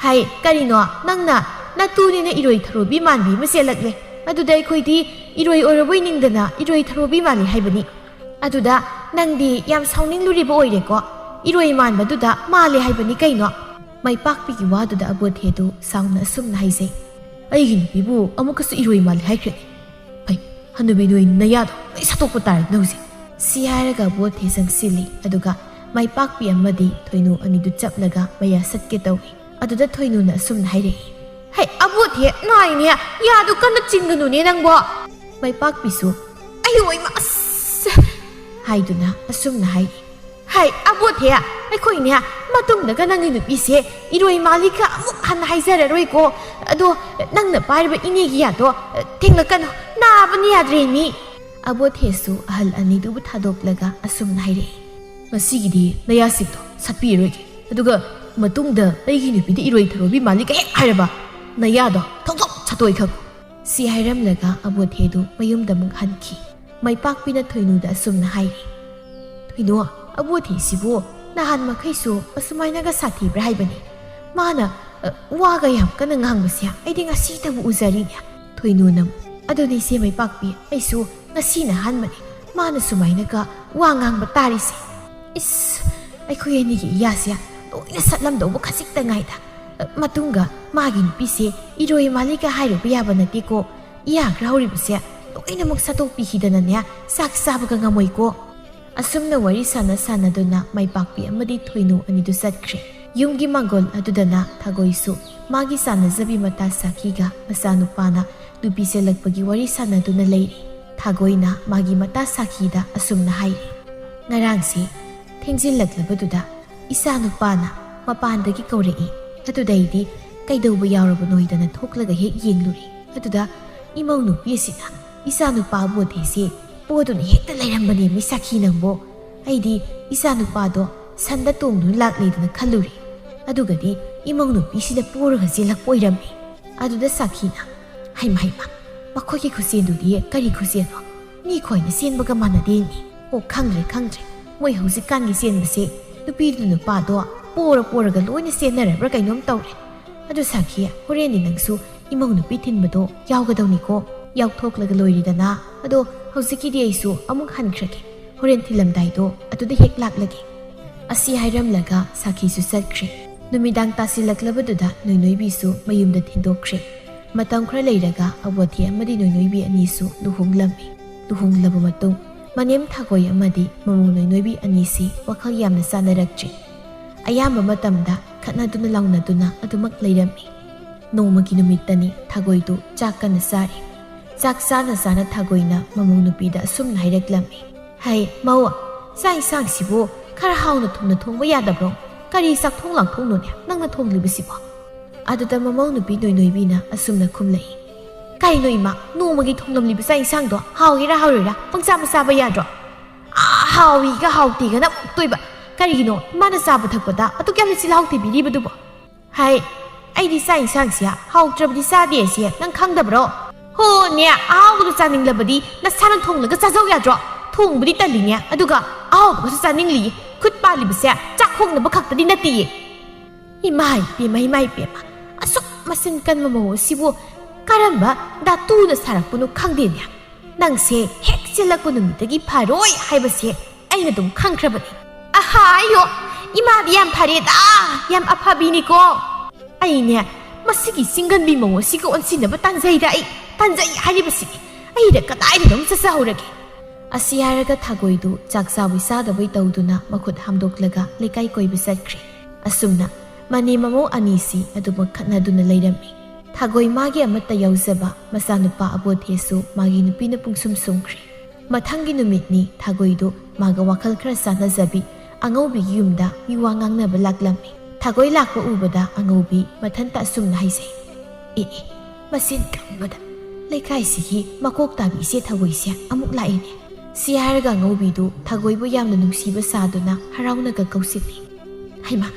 "ꯍꯥꯏ, ꯀꯔꯤꯅꯣ? ꯅꯪꯅ ꯅꯇꯨꯅꯦꯅ ꯏꯔꯣꯏ ꯊꯔꯣꯕꯤ ꯃꯥꯟꯕꯤ ꯑꯃ ꯆꯦꯜꯂꯛꯂꯦ꯫ ꯑꯗꯨꯗ ꯑꯩꯈꯣꯏꯗꯤ ꯏꯔꯣꯏ ꯑꯣꯏꯔꯕꯣꯏ ꯅꯤꯡꯗꯅ ꯏꯔꯣꯏ ꯊꯔꯣꯕꯤ ꯃꯥꯜꯂꯤ ꯍꯥꯏꯕꯅꯤ꯫ ꯑꯗꯨꯗ ꯅꯪꯗꯤ ꯌꯥꯝ ꯁꯥꯎꯅꯤꯡꯂꯨꯔꯤꯕ ꯑꯣꯏꯔꯦꯀꯣ? ꯏꯔꯣꯏ ꯃꯥꯟꯕꯗꯨꯗ ꯃꯥꯜꯂꯦ ꯍꯥꯏꯕꯅꯤ ꯀꯩꯅꯣ?" ꯃꯥꯏꯄꯥꯛꯄꯤꯒꯤ ꯋꯥꯗꯨꯗ ꯑꯕꯣꯊꯦꯗꯨ ꯁꯥꯎꯅ ꯑꯁꯨꯝꯅ ꯍꯥꯏꯖꯩ꯫ "ꯑꯩꯒꯤ ꯅꯨꯄꯤꯕꯨ ꯑꯃꯨꯛꯀꯁꯨ ꯏꯔꯣꯏ ꯃꯥꯜꯂꯤ ꯍꯥꯏꯈ꯭ꯔꯦ꯫ ꯐꯩ, ꯍꯅꯨꯕꯤ ꯅꯣꯏ ꯅꯌꯥꯗꯣ ꯂꯣꯏ ꯁꯠꯇꯣꯛꯄ ꯇꯥꯔꯦꯗꯅ ꯍꯧꯖꯤꯛ꯫" ꯁꯤ ꯍꯥꯏꯔꯒ ꯑꯕꯣꯊꯦ ꯆꯪꯁꯤꯜꯂꯤ꯫ ꯑꯗꯨꯒ ꯃꯥꯏꯄꯥꯛꯄꯤ ꯑꯃꯗꯤ ꯊꯣꯏꯅꯨ ꯑꯅꯤꯗꯨ ꯆꯞꯂꯒ ꯃꯌꯥ ꯁꯠꯀꯦ ꯇꯧꯏ꯫ ꯑꯗꯨꯗ ꯊꯣꯏꯅꯨꯅ ꯑꯁꯨꯝꯅ ꯍꯥꯏꯔꯛꯏ꯫ "ꯍꯩ, ꯑꯕꯣꯊꯦ, ꯅꯥꯏꯅꯦ, ꯌꯥꯗꯨ ꯀꯟꯅ ꯆꯤꯡꯒꯅꯨꯅꯦ ꯅꯪꯕꯣ꯫" ꯃꯥꯏꯄꯥꯛꯄꯤꯁꯨ, "ꯑꯌꯣ ꯏꯃꯥ, ꯑꯁ!" ꯍꯥꯏꯗꯨꯅ ꯑꯁꯨꯝꯅ ꯍꯥꯏꯔꯤ꯫ "ꯍꯩ, ꯑꯕꯣꯊꯦ, ꯑꯩꯈꯣꯏꯅꯦ ꯃꯇꯨꯡꯗꯒ ꯅꯪꯒꯤ ꯅꯨꯄꯤꯁꯦ ꯏꯔꯣꯏ ꯃꯥꯜꯂꯤꯒ ꯑꯃꯨꯛ ꯍꯟꯅ ꯍꯥꯏꯖꯔꯔꯣꯏꯀꯣ꯫ ꯑꯗꯣ ꯅꯪꯅ ꯄꯥꯏꯔꯤꯕ ꯏꯅꯦꯒꯤ ꯌꯥꯗꯣ ꯊꯦꯡꯂꯛꯀꯅꯨ, ꯅꯥꯕꯅ ꯌꯥꯗ꯭ꯔꯦ ꯃꯤ꯫" ꯑꯕꯣꯊꯦꯁꯨ ꯑꯍꯜ ꯑꯅꯤꯗꯨꯕꯨ ꯊꯥꯗꯣꯛꯂꯒ ꯑꯁꯨꯝꯅ ꯍꯥꯏꯔꯛꯏ꯫ "ꯃꯁꯤꯒꯤꯗꯤ ꯅꯌꯥꯁꯤꯡꯗꯣ ꯁꯠꯄꯤꯔꯣꯏꯒꯦ꯫ ꯑꯗꯨꯒ ꯃꯇꯨꯡꯗ ꯑꯩꯒꯤ ꯅꯨꯄꯤꯗ ꯏꯔꯣꯏ ꯊꯔꯣꯕꯤ ꯃꯥꯜꯂꯤꯒ ꯍꯦꯛ ꯍꯥꯏꯔꯕ, ꯅꯌꯥꯗꯣ ꯊꯣꯛ ꯊꯣꯛ ꯁꯠꯇꯣꯛꯏ ꯈꯪꯉꯨ꯫" ꯁꯤ ꯍꯥꯏꯔꯝꯂꯒ ꯑꯕꯣꯊꯦꯗꯨ ꯃꯌꯨꯝꯗ ꯑꯃꯨꯛ ꯍꯟꯈꯤ꯫ ꯃꯥꯏꯄꯥꯛꯄꯤꯅ ꯊꯣꯏꯅꯨꯗ ꯑꯁꯨꯝꯅ ꯍꯥꯏꯔꯤ꯫ "ꯊꯣꯏꯅꯨ, ꯑꯕꯣꯊꯦꯁꯤꯕꯨ ꯅꯍꯥꯟ ꯃꯈꯩꯁꯨ ꯑꯁꯨꯃꯥꯏꯅꯒ ꯁꯥꯊꯤꯕ꯭ꯔꯥ ꯍꯥꯏꯕꯅꯤ꯫ ꯃꯥꯅ, ꯑ, ꯋꯥꯒ ꯌꯥꯝ ꯀꯟꯅ ꯉꯥꯡꯕꯁꯦ ꯑꯩꯗꯤ ꯉꯁꯤꯇꯕꯨ ꯎꯖꯔꯤꯅꯦ꯫" ꯊꯣꯏꯅꯨꯅ, "ꯑꯗꯨꯅꯤ ꯏꯆꯦ ꯃꯥꯏꯄꯥꯛꯄꯤ, ꯑꯩꯁꯨ ꯉꯁꯤꯅ ꯑꯍꯥꯟꯕꯅꯤ ꯃꯥꯅ ꯁꯨꯃꯥꯏꯅꯒ ꯋꯥ ꯉꯥꯡꯕ ꯇꯥꯔꯤꯁꯦ꯫" ꯏꯁ, ꯑꯩꯈꯣꯏ ꯑꯅꯤꯒꯤ ꯏꯌꯥꯁꯦ ꯂꯣꯏꯅ ꯁꯠꯂꯝꯗꯧꯕ ꯈꯖꯤꯛꯇ ꯉꯥꯏꯗ꯫ ꯃꯇꯨꯡꯒ ꯃꯥꯒꯤ ꯅꯨꯄꯤꯁꯦ ꯏꯔꯣꯏ ꯃꯥꯜꯂꯤꯒ ꯍꯥꯏꯔꯨꯕ ꯌꯥꯕ ꯅꯠꯇꯦꯀꯣ꯫ ꯏꯌꯥ ꯍꯧꯔꯤꯕꯁꯦ ꯂꯣꯏꯅꯃꯛ ꯁꯠꯇꯣꯛꯄꯤꯈꯤꯗꯅꯅꯦ, ꯆꯥꯛ ꯆꯥꯕꯒ ꯉꯝꯃꯣꯏꯀꯣ꯫ ꯑꯁꯨꯝꯅ ꯋꯥꯔꯤ ꯁꯥꯟꯅ ꯁꯥꯟꯅꯗꯨꯅ ꯃꯥꯏꯄꯥꯛꯄꯤ ꯑꯃꯗꯤ ꯊꯣꯏꯅꯨ ꯑꯅꯤꯗꯨ ꯆꯠꯈ꯭ꯔꯦ꯫ ꯌꯨꯝꯒꯤ ꯃꯥꯡꯒꯣꯜ ꯑꯗꯨꯗꯅ ꯊꯥꯒꯣꯏꯁꯨ ꯃꯥꯒꯤ ꯆꯥꯟꯅꯖꯕꯤ ꯃꯇꯥ ꯁꯥꯈꯤꯒ ꯃꯆꯥꯅꯨꯄꯥꯅ ꯅꯨꯄꯤ ꯆꯦꯜꯂꯛꯄꯒꯤ ꯋꯥꯔꯤ ꯁꯥꯟꯅꯗꯨꯅ ꯂꯩꯔꯤ꯫ ꯊꯥꯒꯣꯏꯅ ꯃꯥꯒꯤ ꯃꯇꯥ ꯁꯥꯈꯤꯗ ꯑꯁꯨꯝꯅ ꯍꯥꯏꯔꯤ, "ꯉꯔꯥꯡꯁꯤ ꯊꯦꯡꯖꯤꯜꯂꯛꯂꯕꯗꯨꯗ ꯏꯆꯥ ꯅꯨꯄꯥꯅ ꯃꯄꯥꯟꯗꯒꯤ ꯀꯧꯔꯛꯏ꯫ ꯑꯗꯨꯗꯩꯗꯤ ꯀꯩꯗꯧꯕ ꯌꯥꯎꯔꯕꯅꯣꯏꯗꯅ ꯊꯣꯛꯂꯒ ꯍꯦꯛ ꯌꯦꯡꯂꯨꯔꯦ꯫ ꯑꯗꯨꯗ ꯏꯃꯧ ꯅꯨꯄꯤ ꯑꯁꯤꯅ ꯏꯆꯥ ꯅꯨꯄꯥ ꯕꯣꯙꯤꯁꯤ ꯄꯣꯗꯨꯅ ꯍꯦꯛꯇ ꯂꯩꯔꯝꯕꯅꯦꯃꯤ ꯁꯥꯈꯤ ꯅꯪꯕꯣ꯫ ꯑꯩꯗꯤ ꯏꯆꯥ ꯅꯨꯄꯥꯗꯣ ꯁꯟꯗ ꯇꯣꯡꯗꯨꯅ ꯂꯥꯛꯂꯦꯗꯅ ꯈꯜꯂꯨꯔꯦ꯫ ꯑꯗꯨꯒꯗꯤ ꯏꯃꯧ ꯅꯨꯄꯤꯁꯤꯅ ꯄꯣꯔꯒ ꯆꯦꯜꯂꯛꯄ ꯑꯣꯏꯔꯝꯃꯦ꯫" ꯑꯗꯨꯗ ꯁꯥꯈꯤꯅ, "ꯍꯩꯃ, ꯍꯩꯃ, ꯃꯈꯣꯏꯒꯤ ꯈꯨꯆꯦꯟꯗꯨꯗꯤ ꯀꯔꯤ ꯈꯨꯆꯦꯟꯅꯣ? ꯃꯤ ꯈꯣꯏꯅ ꯆꯦꯟꯕꯒ ꯃꯥꯟꯅꯗꯦꯅꯦ꯫ ꯑꯣ, ꯈꯪꯗ꯭ꯔꯦ, ꯈꯪꯗ꯭ꯔꯦ꯫ ꯃꯣꯏ ꯍꯧꯖꯤꯛꯀꯥꯟꯒꯤ ꯆꯦꯟꯕꯁꯦ ꯅꯨꯄꯤꯗꯨ ꯅꯨꯄꯥꯗꯣ ꯄꯣꯔ ꯄꯣꯔꯒ ꯂꯣꯏꯅ ꯆꯦꯟꯅꯔꯕ꯭ꯔꯥ ꯀꯩꯅꯣꯝ ꯇꯧꯔꯦ꯫ ꯑꯗꯨ ꯁꯥꯈꯤ, ꯍꯣꯔꯦꯟꯗꯤ ꯅꯪꯁꯨ ꯏꯃꯧ ꯅꯨꯄꯤ ꯊꯤꯟꯕꯗꯣ ꯌꯥꯎꯒꯗꯧꯅꯤꯀꯣ꯫ ꯌꯥꯎꯊꯣꯛꯂꯒ ꯂꯣꯏꯔꯦꯗꯅ꯫ ꯑꯗꯣ ꯍꯧꯖꯤꯛꯀꯤꯗꯤ ꯑꯩꯁꯨ ꯑꯃꯨꯛ ꯍꯟꯈ꯭ꯔꯒꯦ꯫ ꯍꯣꯔꯦꯟ ꯊꯤꯜꯂꯝꯗꯥꯏꯗꯣ ꯑꯗꯨꯗ ꯍꯦꯛ ꯂꯥꯛꯂꯒꯦ꯫" ꯑꯁꯤ ꯍꯥꯏꯔꯝꯂꯒ ꯁꯥꯈꯤꯁꯨ ꯆꯠꯈ꯭ꯔꯦ꯫ ꯅꯨꯃꯤꯗꯥꯡ ꯇꯥꯁꯤꯜꯂꯛꯂꯕꯗꯨꯗ ꯅꯣꯏꯅꯣꯏꯕꯤꯁꯨ ꯃꯌꯨꯝꯗ ꯊꯤꯟꯗꯣꯛꯈ꯭ꯔꯦ꯫ ꯃꯇꯝ ꯈꯔ ꯂꯩꯔꯒ ꯑꯕꯣꯙꯤ ꯑꯃꯗꯤ ꯅꯣꯏꯅꯣꯏꯕꯤ ꯑꯅꯤꯁꯨ ꯂꯨꯍꯣꯡꯂꯝꯃꯤ꯫ ꯂꯨꯍꯣꯡꯂꯕ ꯃꯇꯨꯡ ꯃꯅꯦꯝ ꯊꯥꯒꯣꯏ ꯑꯃꯗꯤ ꯃꯃꯧ ꯅꯣꯏꯅꯣꯏꯕꯤ ꯑꯅꯤꯁꯤ ꯋꯥꯈꯜ ꯌꯥꯝꯅ ꯆꯥꯟꯅꯔꯛꯇ꯭ꯔꯦ꯫ ꯑꯌꯥꯝꯕ ꯃꯇꯝꯗ ꯈꯠꯅꯗꯨꯅ ꯂꯥꯎꯅꯗꯨꯅ ꯑꯗꯨꯃꯛ ꯂꯩꯔꯝꯃꯤ꯫ ꯅꯣꯡꯃꯒꯤ ꯅꯨꯃꯤꯠꯇꯅꯤ ꯊꯥꯒꯣꯏꯗꯨ ꯆꯥꯛ ꯀꯟꯅ ꯆꯥꯔꯤ꯫ ꯆꯥꯛ ꯆꯥꯅ ꯆꯥꯅ ꯊꯥꯒꯣꯏꯅ ꯃꯃꯧ ꯅꯨꯄꯤꯗ ꯑꯁꯨꯝꯅ ꯍꯥꯏꯔꯛꯂꯝꯃꯤ, "ꯍꯩ ꯃꯧ, ꯆꯥꯛ ꯏꯟꯁꯥꯡꯁꯤꯕꯨ ꯈꯔ ꯍꯥꯎꯅ ꯊꯨꯝꯅ ꯊꯣꯡꯕ ꯌꯥꯗꯕ꯭ꯔꯣ? ꯀꯔꯤ ꯆꯥꯛꯊꯣꯡ ꯂꯥꯡꯊꯣꯡꯅꯣꯅꯦ ꯅꯪꯅ ꯊꯣꯡꯂꯤꯕꯁꯤꯕꯣ?" ꯑꯗꯨꯗ ꯃꯃꯧ ꯅꯨꯄꯤ ꯅꯣꯏꯅꯣꯏꯕꯤꯅ ꯑꯁꯨꯝꯅ ꯈꯨꯝꯂꯛꯏ, "ꯀꯩꯅꯣ ꯏꯃꯥ, ꯅꯣꯡꯃꯒꯤ ꯊꯣꯡꯂꯝꯂꯤꯕ ꯆꯥꯛ ꯏꯟꯁꯥꯡꯗꯣ ꯍꯥꯎꯒꯦꯔꯥ ꯍꯥꯎꯔꯣꯏꯔꯥ ꯄꯪꯆꯥ ꯃꯆꯥꯕ ꯌꯥꯗ꯭ꯔꯣ? ꯑꯥ, ꯍꯥꯎꯏꯒ ꯍꯥꯎꯇꯦꯒꯅ ꯑꯃꯨꯛꯇꯣꯏꯕ꯫ ꯀꯔꯤꯒꯤꯅꯣ ꯏꯃꯥꯅ ꯆꯥꯕ ꯊꯛꯄꯗ ꯑꯗꯨꯛ ꯌꯥꯝꯅ ꯆꯤꯜꯍꯥꯎ ꯊꯤꯕꯤꯔꯤꯕꯗꯨꯕꯣ?" ꯍꯥꯏ, "ꯑꯩꯗꯤ ꯆꯥꯛ ꯏꯟꯁꯥꯡꯁꯦ ꯍꯥꯎꯇ꯭ꯔꯕꯗꯤ ꯆꯥꯗꯦ ꯑꯁꯦ ꯅꯪ ꯈꯪꯗꯕ꯭ꯔꯣ? ꯍꯣꯅꯦ, ꯑꯍꯥꯎꯕꯗꯣ ꯆꯥꯅꯤꯡꯂꯕꯗꯤ ꯅꯁꯥꯅ ꯊꯣꯡꯂꯒ ꯆꯥꯖꯧ ꯌꯥꯗ꯭ꯔꯣ? ꯊꯣꯡꯕꯗꯤ ꯇꯜꯂꯤꯅꯦ, ꯑꯗꯨꯒ ꯑꯍꯥꯎꯕꯒꯁꯨ ꯆꯥꯅꯤꯡꯂꯤꯌꯦ꯫ ꯈꯨꯠ ꯄꯥꯜꯂꯤꯕꯁꯦ ꯆꯥꯛ ꯍꯣꯡꯅꯕ ꯈꯛꯇꯗꯤ ꯅꯠꯇꯦꯌꯦ꯫" ꯏꯃꯥ ꯏꯄꯦꯝꯃ, ꯏꯃꯥ ꯏꯄꯦꯝꯃ, ꯑꯁꯨꯛ ꯃꯆꯤꯟ ꯀꯟꯕ ꯃꯧ ꯑꯁꯤꯕꯨ ꯀꯔꯝꯕ ꯙꯥꯇꯨꯅ ꯁꯥꯔꯛꯄꯅꯣ ꯈꯪꯗꯦꯅꯦ꯫ ꯅꯪꯁꯦ ꯍꯦꯛ ꯆꯦꯜꯂꯛꯄ ꯅꯨꯃꯤꯠꯇꯒꯤ ꯐꯔꯣꯏ ꯍꯥꯏꯕꯁꯦ ꯑꯩꯅ ꯑꯗꯨꯝ ꯈꯪꯈ꯭ꯔꯕꯅꯤ꯫ ꯍꯥꯏꯌꯣ, ꯏꯃꯥꯗꯤ ꯌꯥꯝ ꯐꯔꯦꯗ, ꯌꯥꯝ ꯑꯐꯕꯤꯅꯤꯀꯣ꯫ ꯑꯩꯅꯦ, ꯃꯁꯤꯒꯤ ꯆꯤꯡꯒꯟꯕꯤ ꯃꯧ ꯑꯁꯤꯒ ꯑꯣꯟꯁꯤꯟꯅꯕ ꯇꯥꯟꯖꯩꯗ ꯑꯩ, ꯇꯥꯟꯖꯩ ꯍꯥꯏꯔꯤꯕꯁꯤꯅꯤ꯫ ꯑꯩꯗ ꯀꯗꯥꯏꯗꯅꯣꯝ ꯆꯠꯆꯍꯧꯔꯒꯦ꯫ ꯑꯁꯤ ꯍꯥꯏꯔꯒ ꯊꯥꯒꯣꯏꯗꯨ ꯆꯥꯛ ꯆꯥꯕꯩ ꯆꯥꯗꯕꯩ ꯇꯧꯗꯨꯅ ꯃꯈꯨꯠ ꯍꯥꯝꯗꯣꯛꯂꯒ ꯂꯩꯀꯥꯏ ꯀꯣꯏꯕ ꯆꯠꯈ꯭ꯔꯦ꯫ ꯑꯁꯨꯝꯅ ꯃꯅꯦꯝ ꯃꯃꯧ ꯑꯅꯤꯁꯤ ꯑꯗꯨꯃꯛ ꯈꯠꯅꯗꯨꯅ ꯂꯩꯔꯝꯃꯤ꯫ ꯊꯥꯒꯣꯏ ꯃꯥꯒꯤ ꯑꯃꯠꯇ ꯌꯥꯎꯖꯕ ꯃꯆꯥꯅꯨꯄꯥ ꯑꯕꯣꯙꯦꯁꯨ ꯃꯥꯒꯤ ꯅꯨꯄꯤꯅ ꯄꯨꯡꯁꯨꯝ ꯁꯨꯝꯈ꯭ꯔꯦ꯫ ꯃꯊꯪꯒꯤ ꯅꯨꯃꯤꯠꯅꯤ ꯊꯥꯒꯣꯏꯗꯨ ꯃꯥꯒ ꯋꯥꯈꯜ ꯈꯔ ꯆꯥꯟꯅꯖꯕꯤ ꯑꯉꯧꯕꯤꯒꯤ ꯌꯨꯝꯗ ꯃꯤꯋꯥ ꯉꯥꯡꯅꯕ ꯂꯥꯛꯂꯝꯃꯤ꯫ ꯊꯥꯒꯣꯏ ꯂꯥꯛꯄ ꯎꯕꯗ ꯑꯉꯧꯕꯤ ꯃꯊꯟꯇ ꯑꯁꯨꯝꯅ ꯍꯥꯏꯖꯩ, "ꯑꯦ ꯑꯦ, ꯃꯆꯤꯟ ꯀꯟꯕꯗ ꯂꯩꯀꯥꯏꯁꯤꯒꯤ ꯃꯀꯣꯛ ꯇꯥꯕꯤ ꯏꯆꯦ ꯊꯥꯒꯣꯏꯁꯦ ꯑꯃꯨꯛ ꯂꯥꯛꯏꯅꯦ"꯫ ꯁꯤ ꯍꯥꯏꯔꯒ ꯑꯉꯧꯕꯤꯗꯨ ꯊꯥꯒꯣꯏꯕꯨ ꯌꯥꯝꯅ ꯅꯨꯡꯁꯤꯕ ꯁꯥꯗꯨꯅ ꯍꯔꯥꯎꯅꯒ ꯀꯧꯁꯤꯜꯂꯤ꯫ "ꯍꯩꯃꯥ,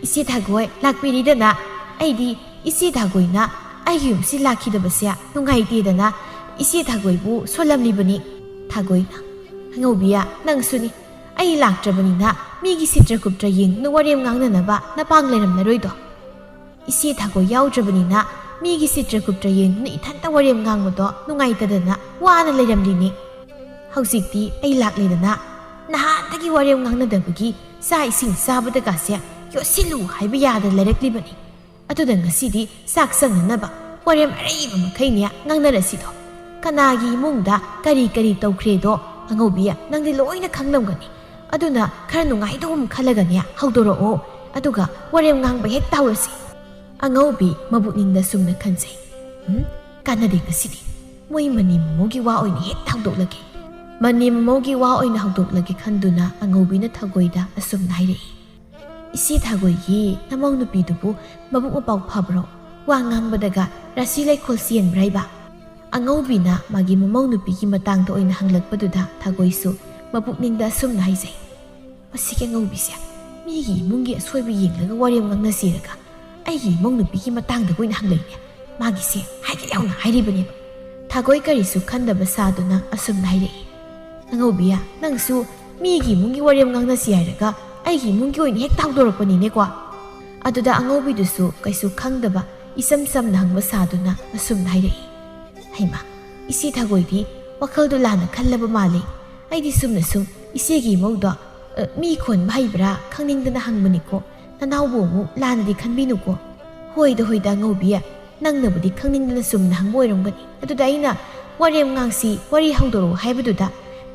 ꯏꯆꯦ ꯊꯥꯒꯣꯏ ꯂꯥꯛꯄꯤꯔꯤꯗꯅ꯫ ꯑꯩꯗꯤ ꯏꯆꯦ ꯊꯥꯒꯣꯏꯅ ꯑꯩꯒꯤ ꯌꯨꯝꯁꯤ ꯂꯥꯛꯈꯤꯗꯕꯁꯦ ꯅꯨꯡꯉꯥꯏꯇꯦꯗꯅ ꯏꯆꯦ ꯊꯥꯒꯣꯏꯕꯨ ꯁꯣꯜꯂꯝꯂꯤꯕꯅꯤ"꯫ ꯊꯥꯒꯣꯏꯅ, "ꯑꯉꯧꯕꯤꯌꯥ, ꯅꯪꯁꯨꯅꯤ꯫ ꯑꯩ ꯂꯥꯛꯇ꯭ꯔꯕꯅꯤꯅ ꯃꯤꯒꯤ ꯁꯤꯇ꯭ꯔ ꯀꯨꯞꯇ꯭ꯔ ꯌꯦꯡꯗꯨꯅ ꯋꯥꯔꯦꯝ ꯉꯥꯡꯅꯅꯕ ꯅꯄꯥꯡ ꯂꯩꯔꯝꯂꯔꯣꯏꯗꯣ꯫ ꯏꯆꯦ ꯊꯥꯒꯣꯏ ꯌꯥꯎꯗ꯭ꯔꯕꯅꯤꯅ ꯃꯤꯒꯤ ꯁꯤꯇ꯭ꯔ ꯀꯨꯞꯇ꯭ꯔ ꯌꯦꯡꯗꯨꯅ ꯏꯊꯟꯇ ꯋꯥꯔꯦꯝ ꯉꯥꯡꯕꯗꯣ ꯅꯨꯡꯉꯥꯏꯇꯗꯅ ꯋꯥꯅ ꯂꯩꯔꯝꯂꯤꯅꯤ꯫ ꯍꯧꯖꯤꯛꯇꯤ ꯑꯩ ꯂꯥꯛꯂꯦꯗꯅ ꯅꯍꯥꯟꯗꯒꯤ ꯋꯥꯔꯦꯝ ꯉꯥꯡꯅꯗꯕꯒꯤ ꯆꯥꯛ ꯏꯁꯤꯡ ꯆꯥꯕꯗꯒꯥꯁꯦ ꯌꯣꯠꯁꯤꯜꯂꯨ ꯍꯥꯏꯕ ꯌꯥꯗ ꯂꯩꯔꯛꯂꯤꯕꯅꯤ꯫ ꯑꯗꯨꯅ ꯉꯁꯤꯗꯤ ꯆꯥꯛ ꯆꯪꯅꯅꯕ ꯋꯥꯔꯦꯝ ꯑꯔꯩꯕ ꯃꯈꯩꯅꯦ ꯉꯥꯡꯅꯔꯁꯤꯗꯣ꯫ ꯀꯅꯥꯒꯤ ꯏꯃꯨꯡꯗ ꯀꯔꯤ ꯀꯔꯤ ꯇꯧꯈ꯭ꯔꯦꯗꯣ ꯑꯉꯧꯕꯤ ꯅꯪꯗꯤ ꯂꯣꯏꯅ ꯈꯪꯂꯝꯒꯅꯤ꯫ ꯑꯗꯨꯅ ꯈꯔ ꯅꯨꯡꯉꯥꯏꯗꯧꯕ ꯈꯜꯂꯒꯅꯦ ꯍꯧꯗꯣꯔꯛꯑꯣ꯫ ꯑꯗꯨꯒ ꯋꯥꯔꯦꯝ ꯉꯥꯡꯕ ꯍꯦꯛ ꯇꯧꯔꯁꯤ"꯫ ꯑꯉꯧꯕꯤ ꯃꯕꯨꯛꯅꯤꯡꯗ ꯁꯨꯝꯅ ꯈꯟꯖꯩ, "ꯎꯝ, ꯀꯥꯟꯅꯗꯦ ꯉꯁꯤꯗꯤ꯫ ꯃꯣꯏ ꯃꯅꯦꯝ ꯃꯃꯧꯒꯤ ꯋꯥ ꯑꯣꯏꯅ ꯍꯦꯛ ꯍꯧꯗꯣꯛꯂꯒꯦ"꯫ ꯃꯅꯦꯝ ꯃꯃꯧꯒꯤ ꯋꯥ ꯑꯣꯏꯅ ꯍꯧꯗꯣꯛꯂꯒꯦ ꯈꯟꯗꯨꯅ ꯑꯉꯧꯕꯤꯅ ꯊꯥꯒꯣꯏꯗ ꯑꯁꯨꯝꯅ ꯍꯥꯏꯔꯛꯏ, "ꯏꯆꯦ ꯊꯥꯒꯣꯏꯒꯤ ꯅꯃꯧ ꯅꯨꯄꯤꯗꯨꯕꯨ ꯃꯕꯨꯛ ꯃꯄꯥꯎ ꯐꯕ꯭ꯔꯣ? ꯋꯥ ꯉꯥꯡꯕꯗꯒ ꯔꯥꯁꯤ ꯂꯩꯈꯣꯜ ꯆꯦꯟꯕ꯭ꯔꯥ ꯍꯥꯏꯕ?" ꯑꯉꯧꯕꯤꯅ ꯃꯥꯒꯤ ꯃꯃꯧ ꯅꯨꯄꯤꯒꯤ ꯃꯇꯥꯡꯗ ꯑꯣꯏꯅ ꯍꯪꯂꯛꯄꯗꯨꯗ ꯊꯥꯒꯣꯏꯁꯨ ꯃꯄꯨꯛꯅꯤꯡꯗ ꯑꯁꯨꯝꯅ ꯍꯥꯏꯖꯩ, "ꯃꯁꯤꯒꯤ ꯑꯉꯧꯕꯤꯁꯦ ꯃꯤꯒꯤ ꯏꯃꯨꯡꯒꯤ ꯑꯁꯣꯏꯕ ꯌꯦꯡꯂꯒ ꯋꯥꯔꯦꯝ ꯉꯥꯡꯅꯁꯤꯔꯒ ꯑꯩꯒꯤ ꯏꯃꯧ ꯅꯨꯄꯤꯒꯤ ꯃꯇꯥꯡꯗ ꯑꯣꯏꯅ ꯍꯪꯂꯛꯏꯅꯦ꯫ ꯃꯥꯒꯤꯁꯦ ꯍꯥꯏꯒꯦ ꯌꯥꯎꯅ ꯍꯥꯏꯔꯤꯕꯅꯦꯕ"꯫ ꯊꯥꯒꯣꯏ ꯀꯔꯤꯁꯨ ꯈꯟꯗꯕ ꯁꯥꯗꯨꯅ ꯑꯁꯨꯝꯅ ꯍꯥꯏꯔꯛꯏ, "ꯑꯉꯧꯕꯤꯌꯥ, ꯅꯪꯁꯨ ꯃꯤꯒꯤ ꯏꯃꯨꯡꯒꯤ ꯋꯥꯔꯦꯝ ꯉꯥꯡꯅꯁꯤ ꯍꯥꯏꯔꯒ ꯑꯩꯒꯤ ꯏꯃꯨꯡꯒꯤ ꯑꯣꯏꯅ ꯍꯦꯛ ꯊꯥꯎꯗꯣꯔꯛꯄꯅꯤꯅꯦꯀꯣ"꯫ ꯑꯗꯨꯗ ꯑꯉꯧꯕꯤꯗꯨꯁꯨ ꯀꯩꯁꯨ ꯈꯪꯗꯕ ꯏꯆꯝ ꯆꯝꯅ ꯍꯪꯕ ꯁꯥꯗꯨꯅ ꯑꯁꯨꯝꯅ ꯍꯥꯏꯔꯛꯏ, "ꯍꯩꯃꯥ, ꯏꯆꯦ ꯊꯥꯒꯣꯏꯗꯤ ꯋꯥꯈꯜꯗꯨ ꯂꯥꯟꯅ ꯈꯜꯂꯕ ꯃꯥꯜꯂꯤ꯫ ꯑꯩꯗꯤ ꯁꯨꯝꯅ ꯁꯨꯝ ꯏꯆꯦꯒꯤ ꯏꯃꯧꯗꯣ ꯑ, ꯃꯤ ꯈꯣꯟꯕ ꯍꯩꯕ꯭ꯔꯥ ꯈꯪꯅꯤꯡꯗꯅ ꯍꯪꯕꯅꯤꯀꯣ꯫ ꯅꯅꯥꯎꯕꯨ ꯑꯃꯨꯛ ꯂꯥꯟꯅꯗꯤ ꯈꯟꯕꯤꯅꯨꯀꯣ꯫ ꯍꯣꯏꯗ, ꯍꯣꯏꯗ, ꯑꯉꯧꯕꯤ, ꯅꯪꯅꯕꯨꯗꯤ ꯈꯪꯅꯤꯡꯗꯅ ꯆꯨꯝꯅ ꯍꯪꯕ ꯑꯣꯏꯔꯝꯒꯅꯤ꯫ ꯑꯗꯨꯗ ꯑꯩꯅ ꯋꯥꯔꯦꯝ ꯉꯥꯡꯁꯤ, ꯋꯥꯔꯤ ꯍꯧꯗꯣꯔꯛꯎ ꯍꯥꯏꯕꯗꯨꯗ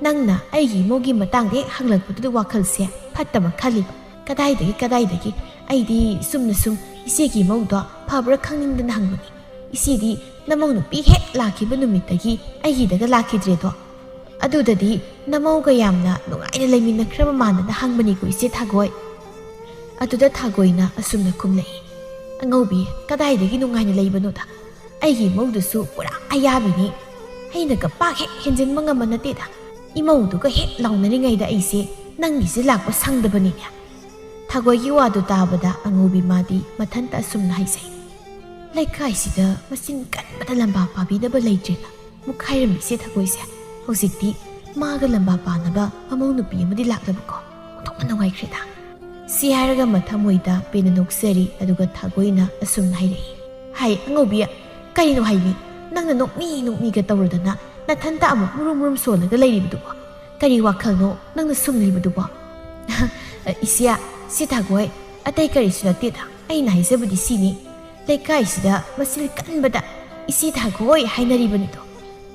ꯅꯪꯅ ꯑꯩꯒꯤ ꯏꯃꯧꯒꯤ ꯃꯇꯥꯡꯗ ꯍꯦꯛ ꯍꯪꯂꯛꯄꯗꯨꯗ ꯋꯥꯈꯜꯁꯦ ꯐꯠꯇꯕ ꯈꯜꯂꯤꯕ꯫ ꯀꯗꯥꯏꯗꯒꯤ, ꯀꯗꯥꯏꯗꯒꯤ? ꯑꯩꯗꯤ ꯆꯨꯝꯅ ꯁꯨꯝ ꯏꯆꯦꯒꯤ ꯏꯃꯧꯗꯣ ꯐꯕ꯭ꯔꯥ ꯈꯪꯅꯤꯡꯗꯅ ꯍꯪꯕꯅꯤ꯫ ꯏꯆꯦꯗꯤ ꯅꯃꯧ ꯅꯨꯄꯤ ꯍꯦꯛ ꯂꯥꯛꯈꯤꯕ ꯅꯨꯃꯤꯠꯇꯒꯤ ꯑꯩꯒꯤꯗꯒ ꯂꯥꯛꯈꯤꯗ꯭ꯔꯦꯗꯣ꯫ ꯑꯗꯨꯗꯗꯤ ꯅꯃꯧꯒ ꯌꯥꯝꯅ ꯅꯨꯡꯉꯥꯏꯅ ꯂꯩꯃꯤꯟꯅꯈ꯭ꯔꯕ ꯃꯥꯟꯗꯅ ꯍꯪꯕꯅꯤꯀꯣ, ꯏꯆꯦ ꯊꯥꯒꯣꯏ꯫ ꯑꯗꯨꯗ ꯊꯥꯒꯣꯏꯅ ꯑꯁꯨꯝꯅ ꯈꯨꯝꯂꯛꯏ, "ꯑꯉꯧꯕꯤ, ꯀꯗꯥꯏꯗꯒꯤ ꯅꯨꯡꯉꯥꯏꯅ ꯂꯩꯕꯅꯣꯗ? ꯑꯩꯒꯤ ꯏꯃꯧꯗꯨꯁꯨ ꯄꯨꯔꯥ ꯑꯌꯥꯕꯤꯅꯤ꯫ ꯑꯩꯅꯒ ꯄꯥꯛ ꯍꯦꯛ ꯍꯦꯟꯖꯤꯟꯕ ꯉꯝꯕ ꯅꯠꯇꯦꯗ꯫ ꯏꯃꯧꯗꯨꯒ ꯍꯦꯛ ꯂꯥꯎꯅꯔꯤꯉꯩꯗ ꯑꯩꯁꯦ ꯅꯪꯒꯤꯁꯦ ꯂꯥꯛꯄ ꯁꯪꯗꯕꯅꯤꯅꯦ꯫" ꯊꯥꯒꯣꯏꯒꯤ ꯋꯥꯗꯨ ꯇꯥꯕꯗ ꯑꯉꯧꯕꯤ ꯃꯥꯗꯤ ꯃꯊꯟꯇ ꯑꯁꯨꯝꯅ ꯍꯥꯏꯖꯩ, "ꯂꯩꯀꯥꯏꯁꯤꯗ ꯃꯆꯤꯟ ꯀꯟꯕꯗ ꯂꯝꯕꯥ ꯄꯥꯕꯤꯅꯕ ꯂꯩꯇ꯭ꯔꯦꯅ ꯃꯨꯛꯈꯥꯏꯔꯝꯃꯤꯁꯦ ꯊꯥꯒꯣꯏꯁꯦ꯫ ꯍꯧꯖꯤꯛꯇꯤ ꯃꯥꯒ ꯂꯝꯕꯥ ꯄꯥꯅꯕ ꯃꯃꯧ ꯅꯨꯄꯤ ꯑꯃꯗꯤ ꯂꯥꯛꯂꯕꯀꯣ꯫ ꯑꯣꯟꯊꯣꯛꯅ ꯅꯨꯡꯉꯥꯏꯈ꯭ꯔꯦꯗ꯫" ꯁꯤ ꯍꯥꯏꯔꯒ ꯃꯊꯃꯣꯏꯗ ꯄꯦꯟꯅ ꯅꯣꯛꯆꯔꯤ꯫ ꯑꯗꯨꯒ ꯊꯥꯒꯣꯏꯅ ꯑꯁꯨꯝꯅ ꯍꯥꯏꯔꯛꯏ, "ꯍꯥꯏ ꯑꯉꯧꯕꯤ, ꯀꯔꯤꯅꯣ ꯍꯥꯏꯃꯤ? ꯅꯪꯅ ꯅꯣꯛꯃꯤ ꯅꯣꯛꯃꯤꯒ ꯇꯧꯔꯗꯅ ꯅꯊꯟꯇ ꯑꯃꯨꯛ ꯃꯨꯔꯨꯝ ꯃꯨꯔꯨꯝ ꯁꯣꯜꯂꯒ ꯂꯩꯔꯤꯕꯗꯨꯕꯣ? ꯀꯔꯤ ꯋꯥꯈꯜꯅꯣ ꯅꯪꯅ ꯁꯨꯝꯂꯤꯕꯗꯨꯕꯣ?" "ꯏꯆꯦ, ꯁꯤ ꯊꯥꯒꯣꯏ, ꯑꯇꯩ ꯀꯔꯤꯁꯨ ꯅꯠꯇꯦꯗ꯫ ꯑꯩꯅ ꯍꯥꯏꯖꯕꯗꯤ ꯁꯤꯅꯤ, ꯂꯩꯀꯥꯏꯁꯤꯗ ꯃꯆꯤꯟ ꯀꯟꯕꯗ ꯏꯆꯦ ꯊꯥꯒꯣꯏ ꯍꯥꯏꯅꯔꯤꯕꯅꯤꯗꯣ꯫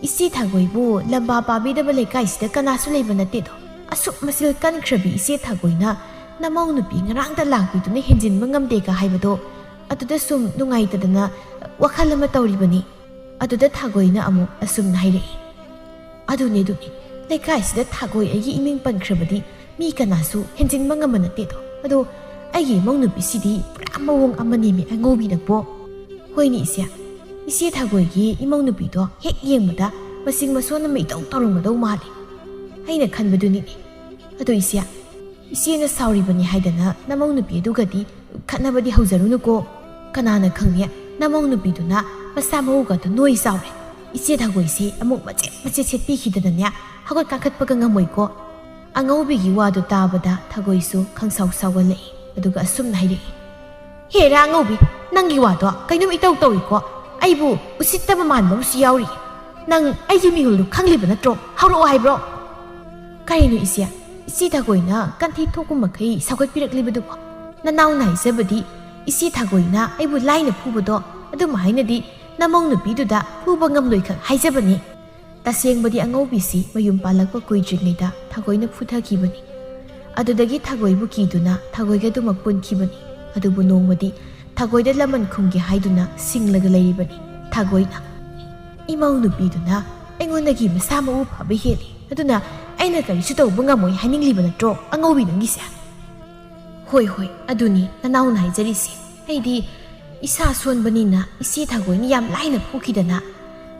ꯏꯆꯦ ꯊꯥꯒꯣꯏꯕꯨ ꯂꯝꯕꯥ ꯄꯥꯕꯤꯗꯕ ꯂꯩꯀꯥꯏꯁꯤꯗ ꯀꯅꯥꯁꯨ ꯂꯩꯕ ꯅꯠꯇꯦꯗꯣ꯫ ꯑꯁꯨꯛ ꯃꯆꯤꯟ ꯀꯟꯈ꯭ꯔꯕꯤ ꯏꯆꯦ ꯊꯥꯒꯣꯏꯅ ꯅꯃꯧ ꯅꯨꯄꯤ ꯉꯔꯥꯡꯇ ꯂꯥꯛꯄꯤꯗꯨꯅ ꯍꯦꯟꯖꯤꯟꯕ ꯉꯝꯗꯦꯒ ꯍꯥꯏꯕꯗꯣ, ꯑꯗꯨꯗ ꯁꯨꯝ ꯅꯨꯡꯉꯥꯏꯇꯗꯅ ꯋꯥꯈꯜ ꯑꯃ ꯇꯧꯔꯤꯕꯅꯤ꯫" ꯑꯗꯨꯗ ꯊꯥꯒꯣꯏꯅ ꯑꯃꯨꯛ ꯑꯁꯨꯝꯅ ꯍꯥꯏꯔꯛꯏ, "ꯑꯗꯨꯅꯦ, ꯑꯗꯨꯅꯦ, ꯂꯩꯀꯥꯏꯁꯤꯗ ꯊꯥꯒꯣꯏ ꯑꯩꯒꯤ ꯏꯃꯤꯡ ꯄꯟꯈ꯭ꯔꯕꯗꯤ ꯃꯤ ꯀꯅꯥꯁꯨ ꯍꯦꯟꯖꯤꯟꯕ ꯉꯝꯕ ꯅꯠꯇꯦꯗꯣ꯫ ꯑꯗꯣ ꯑꯩꯒꯤ ꯏꯃꯧ ꯅꯨꯄꯤꯁꯤꯗꯤ ꯄꯨꯔꯥ ꯃꯑꯣꯡ ꯑꯃꯅꯦꯃꯤ ꯑꯉꯧꯕꯤꯅꯀꯣ꯫" "ꯍꯣꯏꯅꯦ ꯏꯆꯦ, ꯏꯆꯦ ꯊꯥꯒꯣꯏꯒꯤ ꯏꯃꯧ ꯅꯨꯄꯤꯗꯣ ꯍꯦꯛ ꯌꯦꯡꯕꯗ ꯃꯆꯤꯡ ꯃꯁꯣꯟ ꯑꯃ ꯏꯇꯧ ꯇꯧꯔꯝꯒꯗꯧ ꯃꯥꯜꯂꯤ꯫ ꯑꯩꯅ ꯈꯟꯕꯗꯨꯅꯤꯅꯦ꯫ ꯑꯗꯣ ꯏꯆꯦ, ꯏꯆꯦꯅ ꯁꯥꯎꯔꯤꯕꯅꯤ ꯍꯥꯏꯗꯅ ꯅꯃꯧ ꯅꯨꯄꯤ ꯑꯗꯨꯒꯗꯤ ꯈꯠꯅꯕꯗꯤ ꯍꯧꯖꯔꯨꯅꯨꯀꯣ꯫ ꯀꯅꯥꯅ ꯈꯪꯅꯤ, ꯅꯃꯧ ꯅꯨꯄꯤꯗꯨꯅ ꯃꯁꯥ ꯃꯎꯒꯗꯣ ꯅꯣꯏ ꯆꯥꯎꯔꯦ꯫ ꯏꯆꯦ ꯊꯥꯒꯣꯏꯁꯦ ꯑꯃꯨꯛ ꯃꯆꯦꯠ ꯃꯆꯦꯠ ꯁꯦꯠꯄꯤꯈꯤꯗꯅꯅꯦ, ꯍꯧꯒꯠ ꯀꯥꯈꯠꯄꯒ ꯉꯝꯃꯣꯏꯀꯣ꯫" ꯑꯉꯧꯕꯤꯒꯤ ꯋꯥꯗꯨ ꯇꯥꯕꯗ ꯊꯥꯒꯣꯏꯁꯨ ꯈꯪꯁꯥꯎ ꯁꯥꯎꯒꯠꯂꯛꯏ꯫ ꯑꯗꯨꯒ ꯑꯁꯨꯝꯅ ꯍꯥꯏꯔꯛꯏ, "ꯍꯦꯔꯥ ꯑꯉꯧꯕꯤ, ꯅꯪꯒꯤ ꯋꯥꯗꯣ ꯀꯩꯅꯣꯝ ꯏꯇꯧ ꯇꯧꯏꯀꯣ꯫ ꯑꯩꯕꯨ ꯎꯁꯤꯠꯇꯕ ꯃꯥꯟꯕ ꯑꯃꯁꯨ ꯌꯥꯎꯔꯤ꯫ ꯅꯪ ꯑꯩꯒꯤ ꯃꯤꯍꯨꯜꯗꯨ ꯈꯪꯂꯤꯕ ꯅꯠꯇ꯭ꯔꯣ? ꯍꯧꯔꯛꯑꯣ ꯍꯥꯏꯕ꯭ꯔꯣ?" "ꯀꯔꯤꯅꯣ ꯏꯆꯦ? ꯏꯆꯦ ꯊꯥꯒꯣꯏꯅ ꯀꯟꯊꯤ ꯊꯣꯛꯄ ꯃꯈꯩ ꯁꯧꯒꯠꯄꯤꯔꯛꯂꯤꯕꯗꯨꯕꯣ? ꯅꯅꯥꯎꯅ ꯍꯥꯏꯖꯕꯗꯤ ꯏꯆꯦ ꯊꯥꯒꯣꯏꯅ ꯑꯩꯕꯨ ꯂꯥꯏꯅ ꯐꯨꯕꯗꯣ ꯑꯗꯨꯝ ꯍꯥꯏꯅꯗꯤ ꯅꯃꯧ ꯅꯨꯄꯤꯗꯨꯗ ꯐꯨꯕ ꯉꯝꯂꯣꯏ ꯈꯛ ꯍꯥꯏꯖꯕꯅꯤ꯫ ꯇꯁꯦꯡꯕꯗꯤ ꯑꯉꯧꯕꯤꯁꯤ ꯃꯌꯨꯝ ꯄꯥꯜꯂꯛꯄ ꯀꯨꯏꯗ꯭ꯔꯤꯉꯩꯗ ꯊꯥꯒꯣꯏꯅ ꯐꯨꯊꯈꯤꯕꯅꯤ꯫ ꯑꯗꯨꯗꯒꯤ ꯊꯥꯒꯣꯏꯕꯨ ꯀꯤꯗꯨꯅ ꯊꯥꯒꯣꯏꯒ ꯑꯗꯨꯃꯛ ꯄꯨꯟꯈꯤꯕꯅꯤ꯫ ꯑꯗꯨꯕꯨ ꯅꯣꯡꯃꯗꯤ ꯊꯥꯒꯣꯏꯗ ꯂꯃꯟ ꯈꯨꯝꯒꯦ ꯍꯥꯏꯗꯨꯅ ꯁꯤꯡꯂꯒ ꯂꯩꯔꯤꯕꯅꯤ꯫ ꯊꯥꯒꯣꯏꯅ, "ꯏꯃꯧ ꯅꯨꯄꯤꯗꯨꯅ ꯑꯩꯉꯣꯟꯗꯒꯤ ꯃꯁꯥ ꯃꯎ ꯐꯕ ꯍꯦꯜꯂꯤ, ꯑꯗꯨꯅ ꯑꯩꯅ ꯀꯔꯤꯁꯨ ꯇꯧꯕ ꯉꯝꯃꯣꯏ ꯍꯥꯏꯅꯤꯡꯂꯤꯕ ꯅꯠꯇ꯭ꯔꯣ ꯑꯉꯧꯕꯤ ꯅꯪꯒꯤꯁꯦ?" "ꯍꯣꯏ, ꯍꯣꯏ, ꯑꯗꯨꯅꯤ ꯅꯅꯥꯎꯅ ꯍꯥꯏꯖꯔꯤꯁꯦ꯫ ꯑꯩꯗꯤ ꯏꯁꯥ ꯁꯣꯟꯕꯅꯤꯅ ꯏꯆꯦ ꯊꯥꯒꯣꯏꯅ ꯌꯥꯝ ꯂꯥꯏꯅ ꯐꯨꯈꯤꯗꯅ,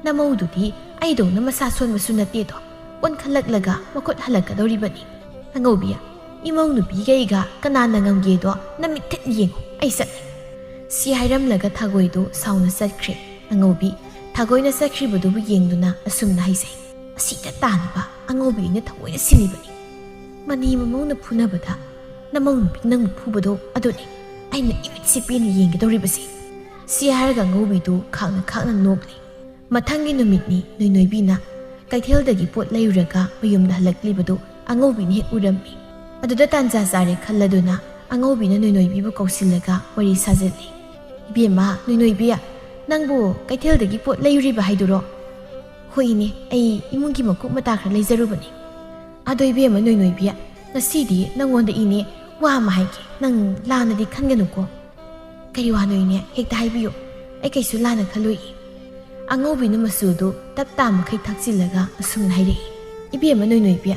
ꯅꯃꯧꯗꯨꯗꯤ ꯑꯩꯗꯧꯅ ꯃꯁꯥ ꯁꯣꯟꯕꯁꯨ ꯅꯠꯇꯦꯗꯣ, ꯑꯣꯟꯈꯠꯂꯛꯂꯒ ꯃꯈꯨꯠ ꯍꯜꯂꯛꯀꯗꯧꯔꯤꯕꯅꯤ꯫ ꯑꯉꯧꯕꯤ, ꯏꯃꯧ ꯅꯨꯄꯤꯒ ꯑꯩꯒ ꯀꯅꯥꯅ ꯉꯝꯒꯦꯗꯣ ꯅꯃꯤꯠꯇ ꯌꯦꯡꯉꯨ, ꯑꯩ ꯆꯠꯂꯦ꯫" ꯁꯤ ꯍꯥꯏꯔꯝꯂꯒ ꯊꯥꯒꯣꯏꯗꯨ ꯁꯥꯎꯅ ꯆꯠꯈ꯭ꯔꯦ꯫ ꯑꯉꯧꯕꯤ ꯊꯥꯒꯣꯏꯅ ꯆꯠꯈ꯭ꯔꯤꯕꯗꯨꯕꯨ ꯌꯦꯡꯗꯨꯅ ꯑꯁꯨꯝꯅ ꯍꯥꯏꯖꯩ, "ꯑꯁꯤꯗ ꯇꯥꯅꯕ ꯑꯉꯧꯕꯤ ꯑꯩꯅ ꯊꯑꯣꯏꯅ ꯁꯤꯜꯂꯤꯕꯅꯤ꯫ ꯃꯅꯤ ꯃꯃꯧꯅ ꯐꯨꯅꯕꯗ ꯅꯃꯧ ꯅꯨꯄꯤ ꯅꯪꯕꯨ ꯐꯨꯕꯗꯣ ꯑꯗꯨꯅꯤ ꯑꯩꯅ ꯏꯃꯤꯠꯁꯦ ꯄꯦꯟꯅ ꯌꯦꯡꯒꯗꯧꯔꯤꯕꯁꯤ꯫" ꯁꯤ ꯍꯥꯏꯔꯒ ꯑꯉꯧꯕꯤꯗꯨ ꯈꯥꯛꯅ ꯈꯥꯛꯅ ꯅꯣꯛꯂꯤ꯫ ꯃꯊꯪꯒꯤ ꯅꯨꯃꯤꯠꯅꯤ꯫ ꯅꯣꯏꯅꯣꯏꯕꯤꯅ ꯀꯩꯊꯦꯜꯗꯒꯤ ꯄꯣꯠ ꯂꯩꯔꯨꯔꯒ ꯃꯌꯨꯝꯗ ꯍꯜꯂꯛꯂꯤꯕꯗꯨ ꯑꯉꯧꯕꯤꯅ ꯍꯦꯛ ꯎꯔꯝꯃꯤ꯫ ꯑꯗꯨꯗ ꯇꯥꯟꯖꯥ ꯆꯥꯔꯦ ꯈꯜꯂꯗꯨꯅ ꯑꯉꯧꯕꯤꯅ ꯅꯣꯏꯅꯣꯏꯕꯤꯕꯨ ꯀꯧꯁꯤꯜꯂꯒ ꯋꯥꯔꯤ ꯁꯥꯖꯤꯜꯂꯤ꯫ "ꯏꯕꯦꯝꯃ ꯅꯣꯏꯅꯣꯏꯕꯤ, ꯅꯪꯕꯨ ꯀꯩꯊꯦꯜꯗꯒꯤ ꯄꯣꯠ ꯂꯩꯔꯨꯔꯤꯕ ꯍꯥꯏꯗꯨꯔꯣ?" "ꯍꯣꯏ ꯏꯅꯦ, ꯑꯩ ꯏꯃꯨꯡꯒꯤ ꯃꯀꯨꯞ ꯃꯇꯥ ꯈꯔ ꯂꯩꯖꯔꯨꯕꯅꯤ꯫" "ꯑꯗꯣ ꯏꯕꯦꯝꯃ ꯅꯣꯏꯅꯣꯏꯕꯤ, ꯉꯁꯤꯗꯤ ꯅꯪꯉꯣꯟꯗ ꯏꯅꯦ ꯋꯥ ꯑꯃ ꯍꯥꯏꯒꯦ, ꯅꯪ ꯂꯥꯟꯅꯗꯤ ꯈꯟꯒꯅꯨꯀꯣ꯫" "ꯀꯔꯤ ꯋꯥꯅꯣ ꯏꯅꯦ? ꯍꯦꯛꯇ ꯍꯥꯏꯕꯤꯌꯨ, ꯑꯩ ꯀꯩꯁꯨ ꯂꯥꯟꯅ ꯈꯜꯂꯣꯏ꯫" ꯑꯉꯧꯕꯤꯅ ꯃꯆꯨꯗꯨ ꯇꯞ ꯇꯥ ꯃꯈꯩ ꯊꯥꯛꯆꯤꯜꯂꯒ ꯑꯁꯨꯝꯅ ꯍꯥꯏꯔꯛꯏ, "ꯏꯕꯦꯝꯃ ꯅꯣꯏꯅꯣꯏꯕꯤ,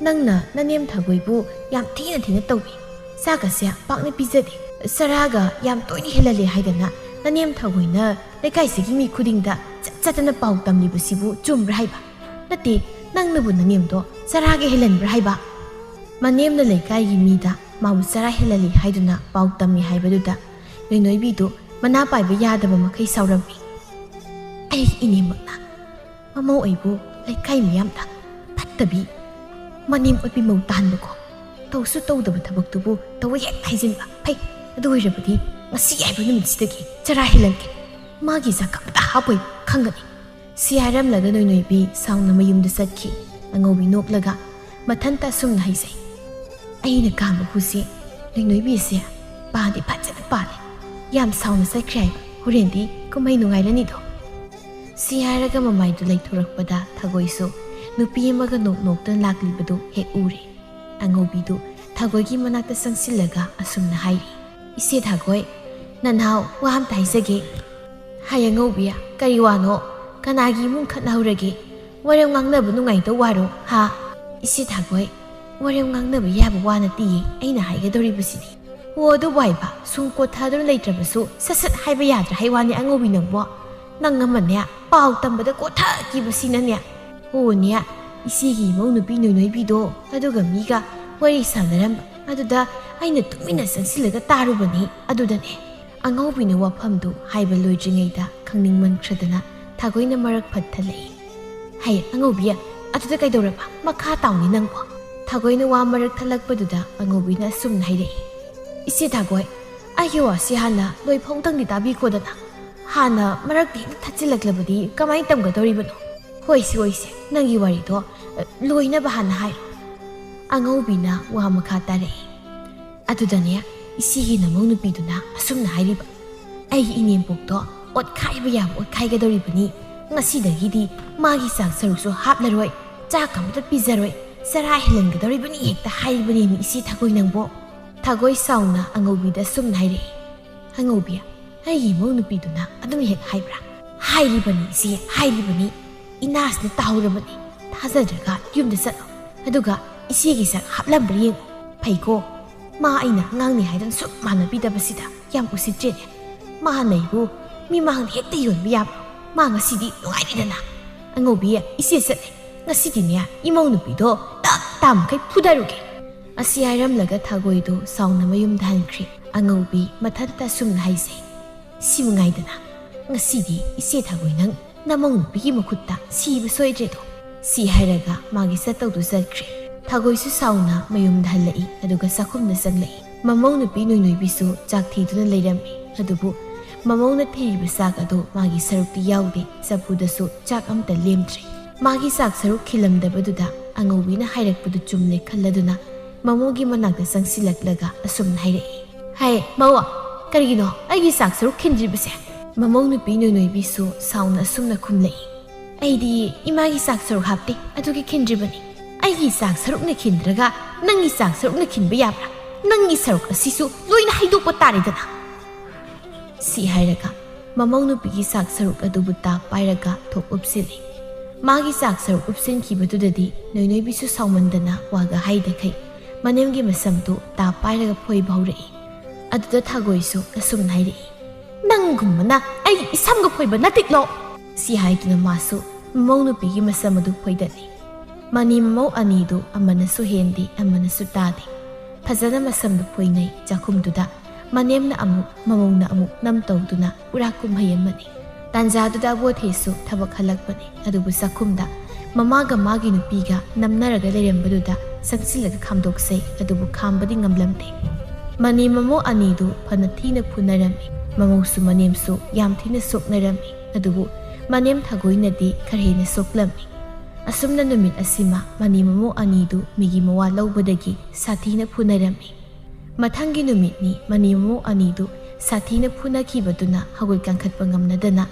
ꯅꯪꯅ ꯅꯅꯦꯝ ꯊꯥꯒꯣꯏꯕꯨ ꯌꯥꯝ ꯊꯤꯅ ꯊꯤꯅ ꯇꯧꯏ꯫ ꯆꯥꯛꯀꯁꯦ ꯄꯥꯛꯅ ꯄꯤꯖꯗꯦ꯫ ꯆꯔꯥꯒ ꯌꯥꯝ ꯇꯣꯏꯅ ꯍꯦꯜꯍꯜꯂꯦ ꯍꯥꯏꯗꯅ ꯅꯅꯦꯝ ꯊꯥꯒꯣꯏꯅ ꯂꯩꯀꯥꯏꯁꯤꯒꯤ ꯃꯤ ꯈꯨꯗꯤꯡꯗ ꯆꯠ ꯆꯠꯇꯅ ꯄꯥꯎ ꯇꯝꯂꯤꯕꯁꯤꯕꯨ ꯆꯨꯝꯕ꯭ꯔꯥ ꯍꯥꯏꯕ? ꯅꯠꯇꯦ, ꯅꯪꯅꯕꯨ ꯅꯅꯦꯝꯗꯣ ꯆꯔꯥꯒ ꯍꯦꯜꯍꯟꯕ꯭ꯔꯥ ꯍꯥꯏꯕ?" ꯃꯅꯦꯝꯅ ꯂꯩꯀꯥꯏꯒꯤ ꯃꯤꯗ ꯃꯥꯕꯨ ꯆꯔꯥ ꯍꯦꯜꯍꯜꯂꯤ ꯍꯥꯏꯗꯨꯅ ꯄꯥꯎ ꯇꯝꯃꯤ ꯍꯥꯏꯕꯗꯨꯗ ꯅꯣꯏꯅꯣꯏꯕꯤꯗꯨ ꯃꯅꯥ ꯄꯥꯏꯕ ꯌꯥꯗꯕ ꯃꯈꯩ ꯁꯥꯎꯔꯝꯃꯤ꯫ "ꯑꯩꯒꯤ ꯏꯅꯦꯝꯃꯛꯅ ꯃꯃꯧ ꯑꯩꯕꯨ ꯂꯩꯀꯥꯏ ꯃꯤꯌꯥꯝꯗ ꯐꯠꯇꯕꯤ, ꯃꯅꯦꯝ ꯑꯣꯠꯄꯤ ꯃꯧ ꯇꯥꯍꯟꯕꯀꯣ꯫ ꯇꯧꯁꯨ ꯇꯧꯗꯕ ꯊꯕꯛꯇꯨꯕꯨ ꯇꯧꯏ ꯍꯦꯛ ꯍꯥꯏꯖꯤꯟꯕ꯫ ꯐꯩ, ꯑꯗꯨ ꯑꯣꯏꯔꯕꯗꯤ ꯉꯁꯤ ꯍꯥꯏꯕ ꯅꯨꯃꯤꯠꯁꯤꯗꯒꯤ ꯆꯔꯥ ꯍꯦꯜꯍꯟꯒꯦ꯫ ꯃꯥꯒꯤ ꯆꯥꯛ ꯑꯃꯇ ꯍꯥꯞꯄꯣꯏ ꯈꯪꯒꯅꯤ꯫" ꯁꯤ ꯍꯥꯏꯔꯝꯂꯒ ꯅꯣꯏꯅꯣꯏꯕꯤ ꯁꯥꯎꯅ ꯃꯌꯨꯝꯗ ꯆꯠꯈꯤ꯫ ꯑꯉꯧꯕꯤ ꯅꯣꯛꯂꯒ, ꯃꯊꯟꯇ ꯑꯁꯨꯝꯅ ꯍꯥꯏꯖꯩ, "ꯑꯩꯅ ꯀꯥꯝꯕ ꯍꯨꯁꯤ ꯂꯩꯅꯣꯏꯕꯤꯁꯦ ꯄꯥꯟꯗꯤ ꯐꯖꯅ ꯄꯥꯜꯂꯦ꯫ ꯌꯥꯝ ꯁꯥꯎꯅ ꯆꯠꯈ꯭ꯔꯦ ꯍꯥꯏꯕ꯫ ꯍꯣꯔꯦꯟꯗꯤ ꯀꯨꯝꯍꯩ ꯅꯨꯡꯉꯥꯏꯔꯅꯤꯗꯣ꯫" ꯁꯤ ꯍꯥꯏꯔꯒ ꯃꯃꯥꯏꯗꯨ ꯂꯩꯊꯣꯔꯛꯄꯗ ꯊꯥꯒꯣꯏꯁꯨ ꯅꯨꯄꯤ ꯑꯃꯒ ꯅꯣꯛ ꯅꯣꯛꯇꯨꯅ ꯂꯥꯛꯂꯤꯕꯗꯨ ꯍꯦꯛ ꯎꯔꯦ꯫ ꯑꯉꯧꯕꯤꯗꯨ ꯊꯥꯒꯣꯏꯒꯤ ꯃꯅꯥꯛꯇ ꯆꯪꯁꯤꯜꯂꯒ ꯑꯁꯨꯝꯅ ꯍꯥꯏꯔꯤ, "ꯏꯆꯦ ꯊꯥꯒꯣꯏ, ꯅꯅꯥꯎ ꯋꯥ ꯑꯝꯇ ꯍꯥꯏꯖꯒꯦ꯫" "ꯍꯥꯏ ꯑꯉꯧꯕꯤ, ꯀꯔꯤ ꯋꯥꯅꯣ? ꯀꯅꯥꯒꯤ ꯏꯃꯨꯡ ꯈꯠꯅꯍꯧꯔꯒꯦ? ꯋꯥꯔꯦꯝ ꯉꯥꯡꯅꯕ ꯅꯨꯡꯉꯥꯏꯗꯧ ꯋꯥꯔꯣ, ꯍꯥ?" "ꯏꯆꯦ ꯊꯥꯒꯣꯏ, ꯋꯥꯔꯦꯝ ꯉꯥꯡꯅꯕ ꯌꯥꯕ ꯋꯥ ꯅꯠꯇꯤꯌꯦ ꯑꯩꯅ ꯍꯥꯏꯒꯗꯧꯔꯤꯕꯁꯤꯗꯤ꯫" "ꯑꯣ, ꯑꯗꯨꯕꯨ ꯍꯥꯏꯕ, ꯁꯨꯝ ꯀꯣꯠꯊꯗꯨꯅ ꯂꯩꯇ꯭ꯔꯕꯁꯨ ꯁꯠ ꯁꯠ ꯍꯥꯏꯕ ꯌꯥꯗ꯭ꯔꯥ ꯍꯥꯏ ꯋꯥꯅꯤ ꯑꯉꯧꯕꯤ ꯅꯪꯕꯣ? ꯅꯪ ꯑꯃꯅꯦ, ꯄꯥꯎ ꯇꯝꯕꯗ ꯀꯣꯠꯊꯈꯤꯕꯁꯤꯅꯅꯦ꯫" "ꯑꯣꯅꯦ, ꯏꯆꯦꯒꯤ ꯏꯃꯧ ꯅꯨꯄꯤ ꯅꯣꯏꯅꯣꯏꯕꯤꯗꯣ ꯑꯗꯨꯒ ꯃꯤꯒ ꯋꯥꯔꯤ ꯁꯥꯟꯅꯔꯝꯕ ꯑꯗꯨꯗ ꯑꯩꯅ ꯇꯨꯃꯤꯟꯅ ꯆꯪꯁꯤꯜꯂꯒ ꯇꯥꯔꯨꯕꯅꯤ꯫ ꯑꯗꯨꯗꯅꯦ꯫" ꯑꯉꯧꯕꯤꯅ ꯋꯥꯐꯝꯗꯨ ꯍꯥꯏꯕ ꯂꯣꯏꯗ꯭ꯔꯤꯉꯩꯗ ꯈꯪꯅꯤꯡꯃꯟꯈ꯭ꯔꯗꯅ ꯊꯥꯒꯣꯏꯅ ꯃꯔꯛ ꯐꯠꯊꯜꯂꯛꯏ꯫ "ꯍꯩ ꯑꯉꯧꯕꯤ, ꯑꯗꯨꯗ ꯀꯩꯗꯧꯔꯕ? ꯃꯈꯥ ꯇꯥꯎꯅꯤ ꯅꯪꯕꯣ꯫" ꯊꯥꯒꯣꯏꯅ ꯋꯥ ꯃꯔꯛ ꯊꯠꯂꯛꯄꯗꯨꯗ ꯑꯉꯧꯕꯤꯅ ꯑꯁꯨꯝꯅ ꯍꯥꯏꯔꯛꯏ, "ꯏꯆꯦ ꯊꯥꯒꯣꯏ, ꯑꯩꯒꯤ ꯋꯥꯁꯤ ꯍꯥꯟꯅ ꯂꯣꯏꯐꯥꯎꯗꯪꯗꯤ ꯇꯥꯕꯤꯈꯣꯗꯅ꯫ ꯍꯥꯟꯅ ꯃꯔꯛꯇ ꯍꯦꯛꯇ ꯊꯠꯆꯤꯜꯂꯛꯂꯕꯗꯤ ꯀꯃꯥꯏꯅ ꯇꯝꯒꯗꯧꯔꯤꯕꯅꯣ?" "ꯍꯣꯏꯁꯦ, ꯍꯣꯏꯁꯦ, ꯅꯪꯒꯤ ꯋꯥꯔꯤꯗꯣ, ꯑ, ꯂꯣꯏꯅꯕ ꯍꯥꯟꯅ ꯍꯥꯏꯔꯣ꯫" ꯑꯉꯧꯕꯤꯅ ꯋꯥ ꯃꯈꯥ ꯇꯥꯔꯛꯏ, "ꯑꯗꯨꯗꯅꯦ, ꯏꯆꯦꯒꯤ ꯅꯃꯧ ꯅꯨꯄꯤꯗꯨꯅ ꯑꯁꯨꯝꯅ ꯍꯥꯏꯔꯤꯕ, 'ꯑꯩꯒꯤ ꯏꯅꯦꯝꯄꯣꯛꯇꯣ ꯑꯣꯠꯈꯥꯏꯕ ꯌꯥꯕ ꯑꯣꯠꯈꯥꯏꯒꯗꯧꯔꯤꯕꯅꯤ꯫ ꯉꯁꯤꯗꯒꯤꯗꯤ ꯃꯥꯒꯤ ꯆꯥꯛ ꯁꯔꯨꯛꯁꯨ ꯍꯥꯞꯂꯔꯣꯏ, ꯆꯥꯛ ꯑꯃꯇ ꯄꯤꯖꯔꯣꯏ, ꯆꯔꯥ ꯍꯦꯜꯍꯟꯒꯗꯧꯔꯤꯕꯅꯤ' ꯍꯦꯛꯇ ꯍꯥꯏꯔꯤꯕꯅꯦꯃꯤ ꯏꯆꯦ ꯊꯥꯒꯣꯏ ꯅꯪꯕꯣ꯫" ꯊꯥꯒꯣꯏ ꯁꯥꯎꯅ ꯑꯉꯧꯕꯤꯗ ꯑꯁꯨꯝꯅ ꯍꯥꯏꯔꯛꯏ, "ꯑꯉꯧꯕꯤ, ꯑꯩꯒꯤ ꯏꯃꯧ ꯅꯨꯄꯤꯗꯨꯅ ꯑꯗꯨꯝ ꯍꯦꯛ ꯍꯥꯏꯕ꯭ꯔꯥ?" "ꯍꯥꯏꯔꯤꯕꯅꯤ ꯏꯆꯦ, ꯍꯥꯏꯔꯤꯕꯅꯤ꯫ ꯏꯅꯥꯁꯤꯅ ꯇꯥꯍꯧꯔꯕꯅꯤ꯫ ꯊꯥꯖꯗ꯭ꯔꯒ ꯌꯨꯝꯗ ꯆꯠꯂꯣ꯫ ꯑꯗꯨꯒ ꯏꯆꯦꯒꯤ ꯆꯥꯛ ꯍꯥꯞꯂꯝꯕ꯭ꯔꯥ ꯌꯦꯡꯉꯨ꯫ ꯐꯩꯀꯣ꯫ ꯃꯥ ꯑꯩꯅ ꯑꯉꯥꯡꯅꯤ ꯍꯥꯏꯗꯨꯅ ꯁꯨꯛ ꯃꯥꯟꯅꯕꯤꯗꯕꯁꯤꯗ ꯌꯥꯝ ꯎꯁꯤꯠꯇ꯭ꯔꯦꯅꯦ꯫ ꯃꯥꯅ ꯑꯩꯕꯨ ꯃꯤꯃꯥꯡꯗ ꯍꯦꯛꯇ ꯌꯣꯟꯕ ꯌꯥꯕ꯭ꯔꯣ? ꯃꯥ ꯉꯁꯤꯗꯤ ꯅꯨꯡꯉꯥꯏꯔꯦꯗꯅ꯫ ꯑꯉꯧꯕꯤ, ꯏꯆꯦ ꯆꯠꯂꯦ꯫ ꯉꯁꯤꯗꯤꯅꯦ, ꯏꯃꯧ ꯅꯨꯄꯤꯗꯣ ꯇꯞ ꯇꯥ ꯃꯈꯩ ꯐꯨꯗꯔꯨꯒꯦ꯫" ꯑꯁꯤ ꯍꯥꯏꯔꯝꯂꯒ ꯊꯥꯒꯣꯏꯗꯣ ꯁꯥꯎꯅ ꯃꯌꯨꯝꯗ ꯍꯟꯈ꯭ꯔꯦ꯫ ꯑꯉꯧꯕꯤ ꯃꯊꯟꯇ ꯑꯁꯨꯝꯅ ꯍꯥꯏꯖꯩ, "ꯁꯤꯕꯨ ꯉꯥꯏꯗꯅ, ꯉꯁꯤꯗꯤ ꯏꯆꯦ ꯊꯥꯒꯣꯏ ꯅꯪ ꯅꯃꯧ ꯅꯨꯄꯤꯒꯤ ꯃꯈꯨꯠꯇ ꯁꯤꯕ ꯁꯣꯏꯗ꯭ꯔꯦꯗꯣ꯫" ꯁꯤ ꯍꯥꯏꯔꯒ ꯃꯥꯒꯤ ꯆꯠꯇꯧꯗꯨ ꯆꯠꯈ꯭ꯔꯦ꯫ ꯊꯥꯒꯣꯏꯁꯨ ꯁꯥꯎꯅ ꯃꯌꯨꯝꯗ ꯍꯜꯂꯛꯏ, ꯑꯗꯨꯒ ꯆꯥꯛꯈꯨꯝꯗ ꯆꯪꯂꯛꯏ꯫ ꯃꯃꯧ ꯅꯨꯄꯤ ꯅꯣꯏꯅꯣꯏꯕꯤꯁꯨ ꯆꯥꯛ ꯊꯤꯗꯨꯅ ꯂꯩꯔꯝꯃꯤ꯫ ꯑꯗꯨꯕꯨ ꯃꯃꯧꯅ ꯊꯤꯔꯤꯕ ꯆꯥꯛ ꯑꯗꯨ ꯃꯥꯒꯤ ꯁꯔꯨꯛꯇꯤ ꯌꯥꯎꯗꯦ, ꯆꯐꯨꯗꯁꯨ ꯆꯥꯛ ꯑꯃꯠꯇ ꯂꯦꯝꯗ꯭ꯔꯦ꯫ ꯃꯥꯒꯤ ꯆꯥꯛ ꯁꯔꯨꯛ ꯈꯤꯜꯂꯝꯗꯕꯗꯨꯗ ꯑꯉꯧꯕꯤꯅ ꯍꯥꯏꯔꯛꯄꯗꯨ ꯆꯨꯝꯂꯦ ꯈꯜꯂꯗꯨꯅ ꯃꯃꯧꯒꯤ ꯃꯅꯥꯛꯇ ꯆꯪꯁꯤꯜꯂꯛꯂꯒ ꯑꯁꯨꯝꯅ ꯍꯥꯏꯔꯛꯏ, "ꯍꯥꯏ ꯃꯧ, ꯀꯔꯤꯒꯤꯅꯣ ꯑꯩꯒꯤ ꯆꯥꯛ ꯁꯔꯨꯛ ꯈꯤꯟꯗ꯭ꯔꯤꯕꯁꯦ?" ꯃꯃꯧ ꯅꯨꯄꯤ ꯅꯣꯏꯅꯣꯏꯕꯤꯁꯨ ꯁꯥꯎꯅ ꯑꯁꯨꯝꯅ ꯈꯨꯝꯂꯛꯏ, "ꯑꯩꯗꯤ ꯏꯃꯥꯒꯤ ꯆꯥꯛ ꯁꯔꯨꯛ ꯍꯥꯞꯇꯦ, ꯑꯗꯨꯒꯤ ꯈꯤꯟꯗ꯭ꯔꯤꯕꯅꯤ꯫ ꯑꯩꯒꯤ ꯆꯥꯛ ꯁꯔꯨꯛꯅ ꯈꯤꯟꯗ꯭ꯔꯒ ꯅꯪꯒꯤ ꯆꯥꯛ ꯁꯔꯨꯛꯅ ꯈꯤꯟꯕ ꯌꯥꯕ꯭ꯔꯥ? ꯅꯪꯒꯤ ꯁꯔꯨꯛ ꯑꯁꯤꯁꯨ ꯂꯣꯏꯅ ꯍꯩꯗꯣꯛꯄ ꯇꯥꯔꯦꯗꯅ!" ꯁꯤ ꯍꯥꯏꯔꯒ ꯃꯃꯧ ꯅꯨꯄꯤꯒꯤ ꯆꯥꯛ ꯁꯔꯨꯛ ꯑꯗꯨꯕꯨ ꯇꯥ ꯄꯥꯏꯔꯒ ꯊꯣꯛ ꯎꯞꯁꯤꯜꯂꯤ꯫ ꯃꯥꯒꯤ ꯆꯥꯛ ꯁꯔꯨꯛ ꯎꯞꯁꯤꯟꯈꯤꯕꯗꯨꯗꯗꯤ ꯅꯣꯏꯅꯣꯏꯕꯤꯁꯨ ꯁꯥꯎꯃꯟꯗꯅ ꯋꯥꯒ ꯍꯥꯏꯗꯈꯩ ꯃꯅꯦꯝꯒꯤ ꯃꯁꯝꯗꯨ ꯇꯥ ꯄꯥꯏꯔꯒ ꯐꯣꯏꯕ ꯍꯧꯔꯛꯏ꯫ ꯑꯗꯨꯗ ꯊꯥꯒꯣꯏꯁꯨ ꯑꯁꯨꯝꯅ ꯍꯥꯏꯔꯛꯏ, "ꯅꯪꯒꯨꯝꯕꯅ ꯑꯩꯒꯤ ꯏꯁꯝꯒ ꯐꯣꯏꯕ ꯅꯠꯇꯤꯛꯂꯣ!" ꯁꯤ ꯍꯥꯏꯗꯨꯅ ꯃꯥꯁꯨ ꯃꯃꯧ ꯅꯨꯄꯤꯒꯤ ꯃꯁꯝ ꯑꯗꯨ ꯐꯣꯏꯗꯠꯂꯤ꯫ ꯃꯅꯤ ꯃꯃꯧ ꯑꯅꯤꯗꯨ ꯑꯃꯅꯁꯨ ꯍꯦꯟꯗꯦ, ꯑꯃꯅꯁꯨ ꯇꯥꯗꯦ꯫ ꯐꯖꯅ ꯃꯁꯝꯗꯨ ꯐꯣꯏꯅꯩ꯫ ꯆꯥꯛꯈꯨꯝꯗꯨꯗ ꯃꯅꯦꯝꯅ ꯑꯃꯨꯛ, ꯃꯃꯧꯅ ꯑꯃꯨꯛ ꯅꯝ ꯇꯧꯗꯨꯅ ꯄꯨꯔꯥ ꯀꯨꯝꯍꯩ ꯑꯃꯅꯤ꯫ ꯇꯥꯟꯖꯥꯗꯨꯗ ꯑꯕꯣꯊꯦꯁꯨ ꯊꯕꯛ ꯍꯜꯂꯛꯄꯅꯤ꯫ ꯑꯗꯨꯕꯨ ꯆꯥꯛꯈꯨꯝꯗ ꯃꯃꯥꯒ ꯃꯥꯒꯤ ꯅꯨꯄꯤꯒ ꯅꯝꯅꯔꯒ ꯂꯩꯔꯝꯕꯗꯨꯗ ꯆꯪꯁꯤꯜꯂꯒ ꯈꯥꯝꯗꯣꯛꯆꯩ꯫ ꯑꯗꯨꯕꯨ ꯈꯥꯝꯕꯗꯤ ꯉꯝꯂꯝꯗꯦ꯫ ꯃꯅꯤ ꯃꯃꯧ ꯑꯅꯤꯗꯨ ꯐꯅ ꯊꯤꯅ ꯐꯨꯅꯔꯝꯃꯤ꯫ ꯃꯃꯧꯁꯨ ꯃꯅꯦꯝꯁꯨ ꯌꯥꯝ ꯊꯤꯅ ꯁꯣꯛꯅꯔꯝꯃꯤ꯫ ꯑꯗꯨꯕꯨ ꯃꯅꯦꯝ ꯊꯥꯒꯣꯏꯅꯗꯤ ꯈꯔ ꯍꯦꯟꯅ ꯁꯣꯛꯂꯝꯃꯤ꯫ ꯑꯁꯨꯝꯅ ꯅꯨꯃꯤꯠ ꯑꯁꯤꯃ ꯃꯅꯤ ꯃꯃꯧ ꯑꯅꯤꯗꯨ ꯃꯤꯒꯤ ꯃꯋꯥ ꯂꯧꯕꯗꯒꯤ ꯁꯥꯊꯤꯅ ꯐꯨꯅꯔꯝꯃꯤ꯫ ꯃꯊꯪꯒꯤ ꯅꯨꯃꯤꯠꯅꯤ ꯃꯅꯤ ꯃꯃꯧ ꯑꯅꯤꯗꯨ ꯁꯥꯊꯤꯅ ꯐꯨꯅꯈꯤꯕꯗꯨꯅ ꯍꯧꯒꯠ ꯀꯥꯡꯈꯠꯄ ꯉꯝꯅꯗꯅ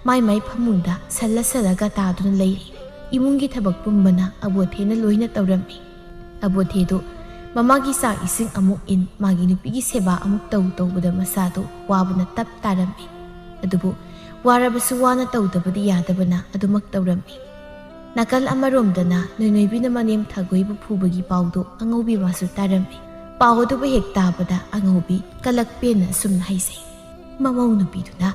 ꯃꯥꯏ ꯃꯥꯏ ꯐꯃꯨꯡꯗ ꯁꯜꯂ ꯁꯜꯂꯒ ꯇꯥꯗꯨꯅ ꯂꯩꯔꯤ꯫ ꯏꯃꯨꯡꯒꯤ ꯊꯕꯛ ꯄꯨꯝꯕꯅ ꯑꯕꯣꯊꯦꯅ ꯂꯣꯏꯅ ꯇꯧꯔꯝꯃꯤ꯫ ꯑꯕꯣꯊꯦꯗꯨ ꯃꯃꯥꯒꯤ ꯆꯥꯛ ꯏꯁꯤꯡ ꯑꯃꯨꯛ ꯏꯟ, ꯃꯥꯒꯤ ꯅꯨꯄꯤꯒꯤ ꯁꯦꯕꯥ ꯑꯃꯨꯛ ꯇꯧ ꯇꯧꯕꯗ ꯃꯁꯥꯗꯨ ꯋꯥꯕꯅ ꯇꯞ ꯇꯥꯔꯝꯃꯤ꯫ ꯑꯗꯨꯕꯨ ꯋꯥꯔꯕꯁꯨ ꯋꯥꯅ ꯇꯧꯗꯕꯗꯤ ꯌꯥꯗꯕꯅ ꯑꯗꯨꯃꯛ ꯇꯧꯔꯝꯃꯤ꯫ ꯅꯥꯀꯜ ꯑꯃꯔꯣꯝꯗꯅ ꯅꯣꯏꯅꯣꯏꯕꯤꯅ ꯃꯅꯦꯝ ꯊꯥꯒꯣꯏꯕꯨ ꯐꯨꯕꯒꯤ ꯄꯥꯎꯗꯨ ꯑꯉꯧꯕꯤ ꯃꯥꯁꯨ ꯇꯥꯔꯝꯃꯤ꯫ ꯄꯥꯎ ꯑꯗꯨꯕꯨ ꯍꯦꯛ ꯇꯥꯕꯗ ꯑꯉꯧꯕꯤ ꯀꯂꯛ ꯄꯦꯟꯅ ꯑꯁꯨꯝꯅ ꯍꯥꯏꯖꯩ, "ꯃꯃꯧ ꯅꯨꯄꯤꯗꯨꯅ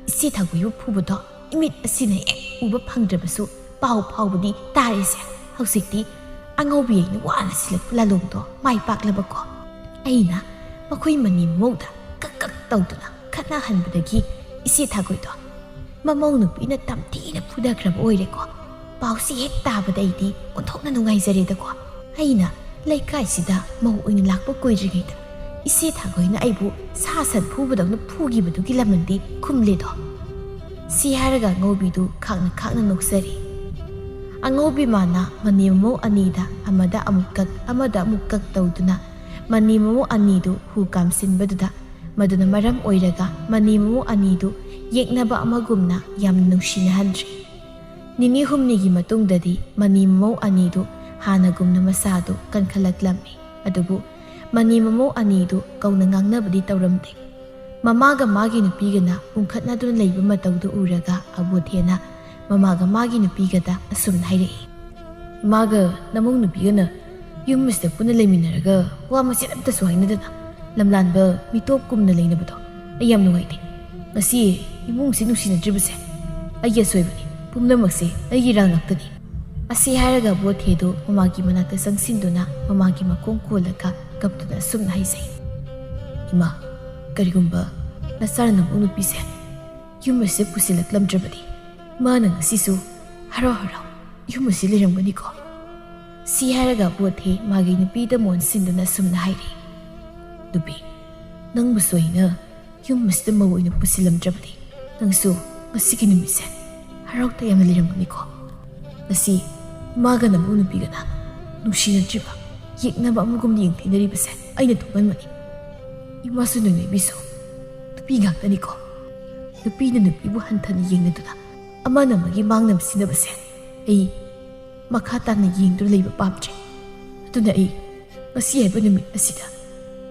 ꯏꯆꯦ ꯊꯥꯒꯣꯏꯕꯨ ꯐꯨꯕꯗꯣ ꯏꯃꯤꯠ ꯑꯁꯤꯅ ꯍꯦꯛ ꯎꯕ ꯐꯪꯗ꯭ꯔꯕꯁꯨ ꯄꯥꯎ ꯐꯥꯎꯕꯗꯤ ꯇꯥꯔꯦꯁꯦ꯫ ꯍꯧꯖꯤꯛꯇꯤ ꯑꯉꯧꯕꯤ ꯑꯩꯅ ꯋꯥꯅ ꯁꯤꯜꯂꯛꯄ ꯂꯥꯂꯣꯡꯗꯣ ꯃꯥꯏ ꯄꯥꯛꯂꯕꯀꯣ꯫ ꯑꯩꯅ ꯃꯈꯣꯏ ꯃꯅꯤ ꯃꯃꯧꯗ ꯀꯛ ꯀꯛ ꯇꯧꯗꯨꯅ ꯈꯠꯅꯍꯟꯕꯗꯒꯤ ꯏꯆꯦ ꯊꯥꯒꯣꯏꯗꯣ ꯃꯃꯧ ꯅꯨꯄꯤꯅ ꯇꯝꯊꯤꯅ ꯐꯨꯗꯈ꯭ꯔꯕ ꯑꯣꯏꯔꯦꯀꯣ꯫ ꯄꯥꯎꯁꯤ ꯍꯦꯛ ꯇꯥꯕꯗ ꯑꯩꯗꯤ ꯑꯣꯟꯊꯣꯛꯅ ꯅꯨꯡꯉꯥꯏꯖꯔꯦꯗꯀꯣ꯫ ꯑꯩꯅ ꯂꯩꯀꯥꯏꯁꯤꯗ ꯃꯧ ꯑꯣꯏꯅ ꯂꯥꯛꯄ ꯀꯨꯏꯗ꯭ꯔꯤꯉꯩꯗ ꯏꯆꯦ ꯊꯥꯒꯣꯏꯅ ꯑꯩꯕꯨ ꯁꯥ ꯁꯟ ꯐꯨꯕꯗꯧꯅ ꯐꯨꯈꯤꯕꯗꯨꯒꯤ ꯂꯃꯟꯗꯤ ꯈꯨꯝꯂꯦꯗꯣ꯫" ꯁꯤ ꯍꯥꯏꯔꯒ ꯉꯧꯕꯤꯗꯨ ꯈꯥꯛꯅ ꯈꯥꯛꯅ ꯅꯣꯛꯆꯔꯤ꯫ ꯑꯉꯧꯕꯤꯃꯥꯅ ꯃꯅꯦꯝ ꯃꯃꯧ ꯑꯅꯤꯗ ꯑꯃꯗ ꯑꯃꯨꯛ ꯀꯛ, ꯑꯃꯗ ꯑꯃꯨꯛ ꯀꯛ ꯇꯧꯗꯨꯅ ꯃꯅꯦꯝ ꯃꯃꯧ ꯑꯅꯤꯗꯨ ꯍꯨ ꯀꯥꯝꯁꯤꯟꯕꯗꯨꯗ, ꯃꯗꯨꯅ ꯃꯔꯝ ꯑꯣꯏꯔꯒ ꯃꯅꯦꯝ ꯃꯃꯧ ꯑꯅꯤꯗꯨ ꯌꯦꯛꯅꯕ ꯑꯃꯒꯨꯝꯅ ꯌꯥꯝꯅ ꯅꯨꯡꯁꯤꯅꯍꯟꯗ꯭ꯔꯦ꯫ ꯅꯤꯅꯤ ꯍꯨꯝꯅꯤꯒꯤ ꯃꯇꯨꯡꯗꯗꯤ ꯃꯅꯦꯝ ꯃꯃꯧ ꯑꯅꯤꯗꯨ ꯍꯥꯟꯅꯒꯨꯝꯅ ꯃꯁꯥꯗꯨ ꯀꯟꯈꯠꯂꯛꯂꯝꯃꯤ꯫ ꯑꯗꯨꯕꯨ ꯃꯅꯦꯝ ꯃꯃꯧ ꯑꯅꯤꯗꯨ ꯀꯧꯅ ꯉꯥꯡꯅꯕꯗꯤ ꯇꯧꯔꯝꯗꯦ꯫ ꯃꯃꯥꯒ ꯃꯥꯒꯤ ꯅꯨꯄꯤꯒꯅ ꯎꯪꯈꯠꯅꯗꯨꯅ ꯂꯩꯕ ꯃꯇꯧꯗꯨ ꯎꯔꯒ ꯑꯕꯣꯊꯦꯅ ꯃꯃꯥꯒ ꯃꯥꯒꯤ ꯅꯨꯄꯤꯒꯗ ꯑꯁꯨꯝꯅ ꯍꯥꯏꯔꯛꯏ꯫ "ꯏꯃꯥꯒ ꯅꯃꯧ ꯅꯨꯄꯤꯒꯅ ꯌꯨꯝ ꯑꯁꯤꯗ ꯄꯨꯟꯅ ꯂꯩꯃꯤꯟꯅꯔꯒ ꯋꯥ ꯃꯆꯦꯠ ꯑꯝꯇꯁꯨ ꯍꯥꯏꯅꯗꯅ ꯂꯝꯂꯥꯟꯕ ꯃꯤꯇꯣꯞꯀꯨꯝꯅ ꯂꯩꯅꯕꯗꯣ ꯑꯩ ꯌꯥꯝ ꯅꯨꯡꯉꯥꯏꯇꯦ꯫ ꯉꯁꯤ ꯏꯃꯨꯡꯁꯤ ꯅꯨꯡꯁꯤꯅꯗ꯭ꯔꯤꯕꯁꯦ ꯑꯩꯒꯤ ꯑꯁꯣꯏꯕꯅꯤ꯫ ꯄꯨꯝꯅꯃꯛꯁꯦ ꯑꯩꯒꯤ ꯏꯔꯥꯜ ꯉꯥꯛꯇꯅꯤ"꯫ ꯑꯁꯤ ꯍꯥꯏꯔꯒ ꯕꯣꯊꯦꯗꯨ ꯃꯃꯥꯒꯤ ꯃꯅꯥꯛꯇ ꯆꯪꯁꯤꯟꯗꯨꯅ ꯃꯃꯥꯒꯤ ꯃꯈꯣꯡ ꯀꯣꯜꯂꯒ ꯀꯞꯇꯨꯅ ꯑꯁꯨꯝꯅ ꯍꯥꯏꯖꯩ꯫ "ꯏꯃꯥ, ꯀꯔꯤꯒꯨꯝꯕ ꯅꯆꯥꯅ ꯅꯃꯧ ꯅꯨꯄꯤꯁꯦ ꯌꯨꯝ ꯑꯁꯤꯗ ꯄꯨꯁꯤꯜꯂꯛꯂꯝꯗ꯭ꯔꯕꯗꯤ ꯃꯥꯅ ꯉꯁꯤꯁꯨ ꯍꯔꯥꯎ ꯍꯔꯥꯎ ꯌꯨꯝ ꯑꯁꯤ ꯂꯩꯔꯝꯒꯅꯤꯀꯣ?" ꯁꯤ ꯍꯥꯏꯔꯒ ꯕꯣꯊꯦ ꯃꯥꯒꯤ ꯅꯨꯄꯤꯗ ꯃꯣꯟ ꯁꯤꯟꯗꯨꯅ ꯑꯁꯨꯝꯅ ꯍꯥꯏꯔꯤ꯫ "ꯅꯨꯄꯤ, ꯅꯪꯕꯨꯁꯨ ꯑꯩꯅ ꯌꯨꯝ ꯑꯁꯤꯗ ꯃꯧ ꯑꯣꯏꯅ ꯄꯨꯁꯤꯜꯂꯝꯗ꯭ꯔꯕꯗꯤ ꯅꯪꯁꯨ ꯉꯁꯤꯒꯤ ꯅꯨꯃꯤꯠꯁꯦ ꯍꯔꯥꯎ ꯇꯌꯥꯝꯅ ꯂꯩꯔꯝꯒꯅꯤꯀꯣ? ꯉꯁꯤ ꯏꯃꯥꯒ ꯅꯃꯧ ꯅꯨꯄꯤꯒꯅ ꯅꯨꯡꯁꯤꯅꯗ꯭ꯔꯤꯕ ꯌꯦꯛꯅꯕ ꯑꯃꯒꯨꯝ ꯌꯦꯡꯊꯤꯅꯔꯤꯕꯁꯦ ꯑꯩꯅ ꯊꯣꯛꯍꯟꯕꯅꯤ꯫ ꯏꯃꯥꯁꯨ ꯅꯣꯏꯅꯕꯤꯁꯨ ꯅꯨꯄꯤ ꯉꯥꯛꯇꯅꯤꯀꯣ꯫ ꯅꯨꯄꯤꯅ ꯅꯨꯄꯤꯕꯨ ꯍꯟꯊꯅ ꯌꯦꯡꯅꯗꯨꯅ ꯑꯃꯅ ꯑꯃꯒꯤ ꯃꯥꯡꯅꯕ ꯁꯤꯟꯅꯕꯁꯦ ꯑꯩ ꯃꯈꯥ ꯇꯥꯅ ꯌꯦꯡꯗꯨꯅ ꯂꯩꯕ ꯄꯥꯝꯗ꯭ꯔꯦ꯫ ꯑꯗꯨꯅ ꯑꯩ ꯉꯁꯤ ꯍꯥꯏꯕ ꯅꯨꯃꯤꯠ ꯑꯁꯤꯗ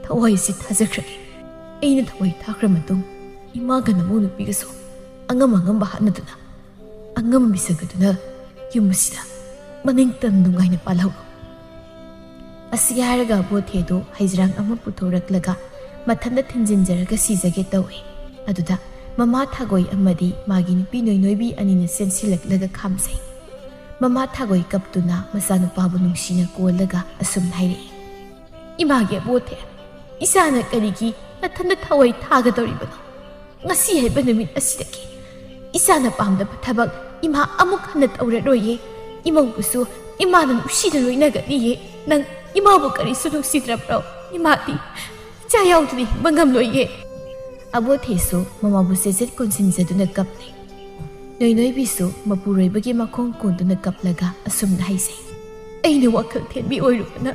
ꯊꯋꯥꯏ ꯑꯁꯤ ꯊꯥꯖꯈ꯭ꯔꯒꯦ꯫ ꯑꯩꯅ ꯊꯋꯥꯏ ꯊꯥꯈ꯭ꯔ ꯃꯇꯨꯡ ꯏꯃꯥꯒ ꯅꯃꯧ ꯅꯨꯄꯤꯒꯁꯨ ꯑꯉꯝ ꯑꯉꯝꯕ ꯍꯥꯠꯅꯗꯨꯅ ꯑꯉꯝꯕ ꯃꯤꯁꯛ ꯑꯗꯨꯅ ꯌꯨꯝ ꯑꯁꯤꯗ ꯃꯅꯤꯡꯇꯝ ꯅꯨꯡꯉꯥꯏꯅ ꯄꯥꯜꯍꯧꯔꯣ"꯫ ꯑꯁꯤ ꯍꯥꯏꯔꯒ ꯕꯣꯊꯦꯗꯨ ꯍꯩꯖ꯭ꯔꯥꯡ ꯑꯃ ꯄꯨꯊꯣꯔꯛꯂꯒ ꯃꯊꯟꯇ ꯊꯤꯟꯖꯤꯟꯖꯔꯒ ꯁꯤꯖꯒꯦ ꯇꯧꯏ꯫ ꯑꯗꯨꯗ ꯃꯃꯥ ꯊꯥꯒꯣꯏ ꯑꯃꯗꯤ ꯃꯥꯒꯤ ꯅꯨꯄꯤ ꯅꯣꯏꯅꯣꯏꯕꯤ ꯑꯅꯤꯅ ꯆꯦꯟꯁꯤꯜꯂꯛꯂꯒ ꯈꯥꯝꯖꯩ꯫ ꯃꯃꯥ ꯊꯥꯒꯣꯏ ꯀꯞꯇꯨꯅ ꯃꯆꯥꯅꯨꯄꯥꯕꯨ ꯅꯨꯡꯁꯤꯅ ꯀꯣꯜꯂꯒ ꯑꯁꯨꯝꯅ ꯍꯥꯏꯔꯛꯏ꯫ "ꯏꯃꯥꯒꯤ ꯑꯕꯣꯊꯦ, ꯏꯆꯥꯅ ꯀꯔꯤꯒꯤ ꯅꯊꯟꯗ ꯊꯋꯥꯏ ꯊꯥꯒꯗꯧꯔꯤꯕꯅꯣ? ꯉꯁꯤ ꯍꯥꯏꯕ ꯅꯨꯃꯤꯠ ꯑꯁꯤꯗꯒꯤ ꯏꯆꯥꯅ ꯄꯥꯝꯗꯕ ꯊꯕꯛ ꯏꯃꯥ ꯑꯃꯨꯛ ꯍꯟꯅ ꯇꯧꯔꯔꯣꯏꯌꯦ꯫ ꯏꯃꯧꯕꯨꯁꯨ ꯏꯃꯥꯅ ꯅꯨꯡꯁꯤꯅ ꯂꯣꯏꯅꯒꯅꯤꯌꯦ꯫ ꯅꯪ ꯏꯃꯥꯕꯨ ꯀꯔꯤꯁꯨ ꯅꯨꯡꯁꯤꯗ꯭ꯔꯕ꯭ꯔꯣ? ꯏꯃꯥꯗꯤ ꯏꯆꯥ ꯌꯥꯎꯗꯅ ꯍꯤꯡꯕ ꯉꯝꯂꯣꯏꯌꯦ"꯫ ꯑꯕꯣꯊꯦꯁꯨ ꯃꯃꯥꯕꯨ ꯆꯦꯖꯦꯠ ꯀꯣꯟꯁꯤꯟꯖꯗꯨꯅ ꯀꯞꯂꯤ꯫ ꯅꯣꯏꯅꯣꯏꯕꯤꯁꯨ ꯃꯄꯨꯔꯣꯏꯕꯒꯤ ꯃꯈꯣꯡ ꯀꯣꯟꯗꯨꯅ ꯀꯞꯂꯒ ꯑꯁꯨꯝꯅ ꯍꯥꯏꯖꯩ꯫ ꯑꯩꯅ ꯋꯥꯈꯜ ꯊꯦꯟꯕꯤ ꯑꯣꯏꯔꯨꯕꯅ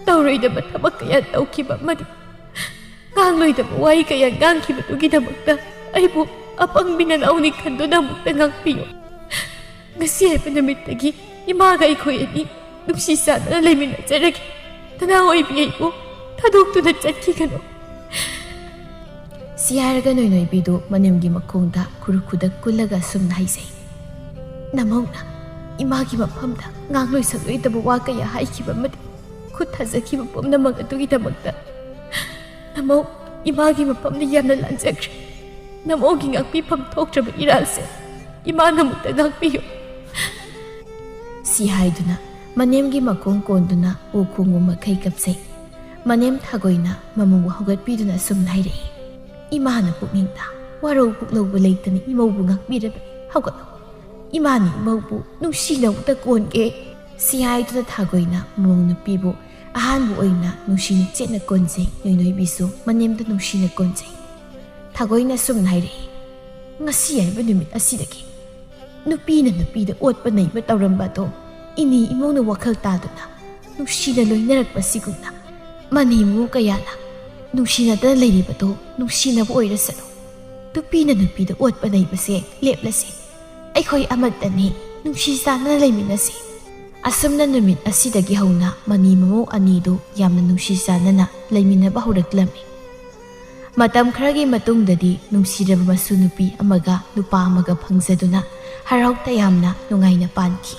ꯇꯧꯔꯣꯏꯗꯕ ꯊꯕꯛ ꯀꯌꯥ ꯇꯧꯈꯤꯕ ꯑꯃꯗꯤ ꯉꯥꯡꯂꯣꯏꯗꯕ ꯋꯥꯍꯩ ꯀꯌꯥ ꯉꯥꯡꯈꯤꯕꯗꯨꯒꯤꯗꯃꯛꯇ ꯑꯩꯕꯨ ꯑꯄꯪꯕꯤ ꯅꯅꯥꯎꯅꯤ ꯈꯟꯗꯨꯅ ꯑꯃꯨꯛꯇ ꯉꯥꯛꯄꯤꯌꯨ꯫ ꯉꯁꯤ ꯍꯥꯏꯕ ꯅꯨꯃꯤꯠꯇꯒꯤ ꯏꯃꯥꯒ ꯑꯩꯈꯣꯏ ꯑꯅꯤ ꯅꯨꯡꯁꯤ ꯆꯥꯟꯅꯅ ꯂꯩꯃꯤꯟꯅꯖꯔꯒꯦ꯫ ꯅꯅꯥꯎ ꯑꯣꯏꯕꯤ ꯑꯩꯕꯨ ꯊꯥꯗꯣꯛꯇꯨꯅ ꯆꯠꯈꯤꯒꯅꯨ꯫ ꯁꯤ ꯍꯥꯏꯔꯒ ꯅꯣꯏꯅꯣꯏꯕꯤꯗꯨ ꯃꯅꯦꯝꯒꯤ ꯃꯈꯣꯡꯗ ꯈꯨꯔꯨ ꯈꯨꯗꯛ ꯀꯨꯜꯂꯒ ꯑꯁꯨꯝꯅ ꯍꯥꯏꯖꯩ꯫ ꯅꯃꯧꯅ ꯏꯃꯥꯒꯤ ꯃꯐꯝꯗ ꯉꯥꯡꯂꯣꯏ ꯁꯛꯂꯣꯏꯗꯕ ꯋꯥ ꯀꯌꯥ ꯍꯥꯏꯈꯤꯕ ꯑꯃꯗꯤ ꯈꯨꯠ ꯊꯥꯖꯈꯤꯕ ꯄꯨꯝꯅꯃꯛ ꯑꯗꯨꯒꯤꯗꯃꯛꯇ ꯅꯃꯧ ꯏꯃꯥꯒꯤ ꯃꯐꯝꯗ ꯌꯥꯝꯅ ꯂꯥꯟꯖꯈ꯭ꯔꯦ꯫ ꯅꯃꯧꯒꯤ ꯉꯥꯛꯄꯤꯐꯝ ꯊꯣꯛꯇ꯭ꯔꯕ ꯏꯔꯥꯜꯁꯦ ꯏꯃꯥꯅ ꯑꯃꯨꯛꯇ ꯉꯥꯛꯄꯤꯌꯨ꯫ ꯁꯤ ꯍꯥꯏꯗꯨꯅ ꯃꯅꯦꯝꯒꯤ ꯃꯈꯣꯡ ꯀꯣꯟꯗꯨꯅ ꯎ ꯈꯣꯡꯕ ꯃꯈꯩ ꯀꯞꯆꯩ꯫ ꯃꯅꯦꯝ ꯊꯥꯒꯣꯏꯅ ꯃꯃꯧꯕꯨ ꯍꯧꯒꯠꯄꯤꯗꯨꯅ ꯑꯁꯨꯝꯅ ꯍꯥꯏꯔꯛꯏ꯫ ꯏꯃꯥꯅ ꯄꯨꯛꯅꯤꯡꯗ ꯋꯥꯔꯧ ꯄꯨꯛꯂꯧꯕ ꯂꯩꯇꯅ ꯏꯃꯧꯕꯨ ꯉꯥꯛꯄꯤꯔꯕꯅꯤ꯫ ꯍꯧꯒꯠꯂꯣ꯫ ꯏꯃꯥꯅ ꯏꯃꯧꯕꯨ ꯅꯨꯡꯁꯤꯅ ꯑꯃꯨꯛꯇ ꯀꯣꯟꯒꯦ꯫ ꯁꯤ ꯍꯥꯏꯗꯨꯅ ꯊꯥꯒꯣꯏꯅ ꯃꯃꯧ ꯅꯨꯄꯤꯕꯨ ꯑꯍꯥꯟꯕ ꯑꯣꯏꯅ ꯅꯨꯡꯁꯤꯅ ꯆꯦꯠꯅ ꯀꯣꯟꯖꯩ꯫ ꯅꯣꯏꯅꯣꯏꯕꯤꯁꯨ ꯃꯅꯦꯝꯗ ꯅꯨꯡꯁꯤꯅ ꯀꯣꯟꯖꯩ꯫ ꯊꯥꯒꯣꯏꯅ ꯑꯁꯨꯝꯅ ꯍꯥꯏꯔꯛꯏ꯫ ꯉꯁꯤ ꯍꯥꯏꯕ ꯅꯨꯃꯤꯠ ꯑꯁꯤꯗꯒꯤ ꯅꯨꯄꯤꯅ ꯅꯨꯄꯤꯗ ꯑꯣꯠꯄ ꯅꯩꯕ ꯇꯧꯔꯝꯕ ꯑꯗꯣ ꯏꯅꯦ ꯏꯃꯧꯅ ꯋꯥꯈꯜ ꯇꯥꯗꯨꯅ ꯅꯨꯡꯁꯤꯅ ꯂꯣꯏꯅꯔꯛꯄꯁꯤꯒꯨꯝꯅ ꯃꯅꯦꯝ ꯃꯧ ꯀꯌꯥꯅ ꯅꯨꯡꯁꯤꯅꯗꯅ ꯂꯩꯔꯤꯕꯗꯣ ꯅꯨꯡꯁꯤꯅꯕ ꯑꯣꯏꯔꯁꯅꯨ꯫ ꯅꯨꯄꯤꯅ ꯅꯨꯄꯤꯗ ꯑꯣꯠꯄ ꯅꯩꯕꯁꯦ ꯂꯦꯞꯂꯁꯤ꯫ ꯑꯩꯈꯣꯏ ꯑꯃꯠꯇꯅꯤ, ꯅꯨꯡꯁꯤ ꯆꯥꯟꯅꯅ ꯂꯩꯃꯤꯟꯅꯁꯤ꯫ ꯑꯁꯨꯝꯅ ꯅꯨꯃꯤꯠ ꯑꯁꯤꯗꯒꯤ ꯍꯧꯅ ꯃꯅꯦꯝ ꯃꯃꯧ ꯑꯅꯤꯗꯨ ꯌꯥꯝꯅ ꯅꯨꯡꯁꯤ ꯆꯥꯟꯅꯅ ꯂꯩꯃꯤꯟꯅꯕ ꯍꯧꯔꯛꯂꯝꯃꯤ꯫ ꯃꯇꯝ ꯈꯔꯒꯤ ꯃꯇꯨꯡꯗꯗꯤ ꯅꯨꯡꯁꯤꯔꯕ ꯃꯁꯨ ꯅꯨꯄꯤ ꯑꯃꯒ ꯅꯨꯄꯥ ꯑꯃꯒ ꯐꯪꯖꯗꯨꯅ ꯍꯔꯥꯎ ꯇꯌꯥꯝꯅ ꯅꯨꯡꯉꯥꯏꯅ ꯄꯥꯟꯈꯤ꯫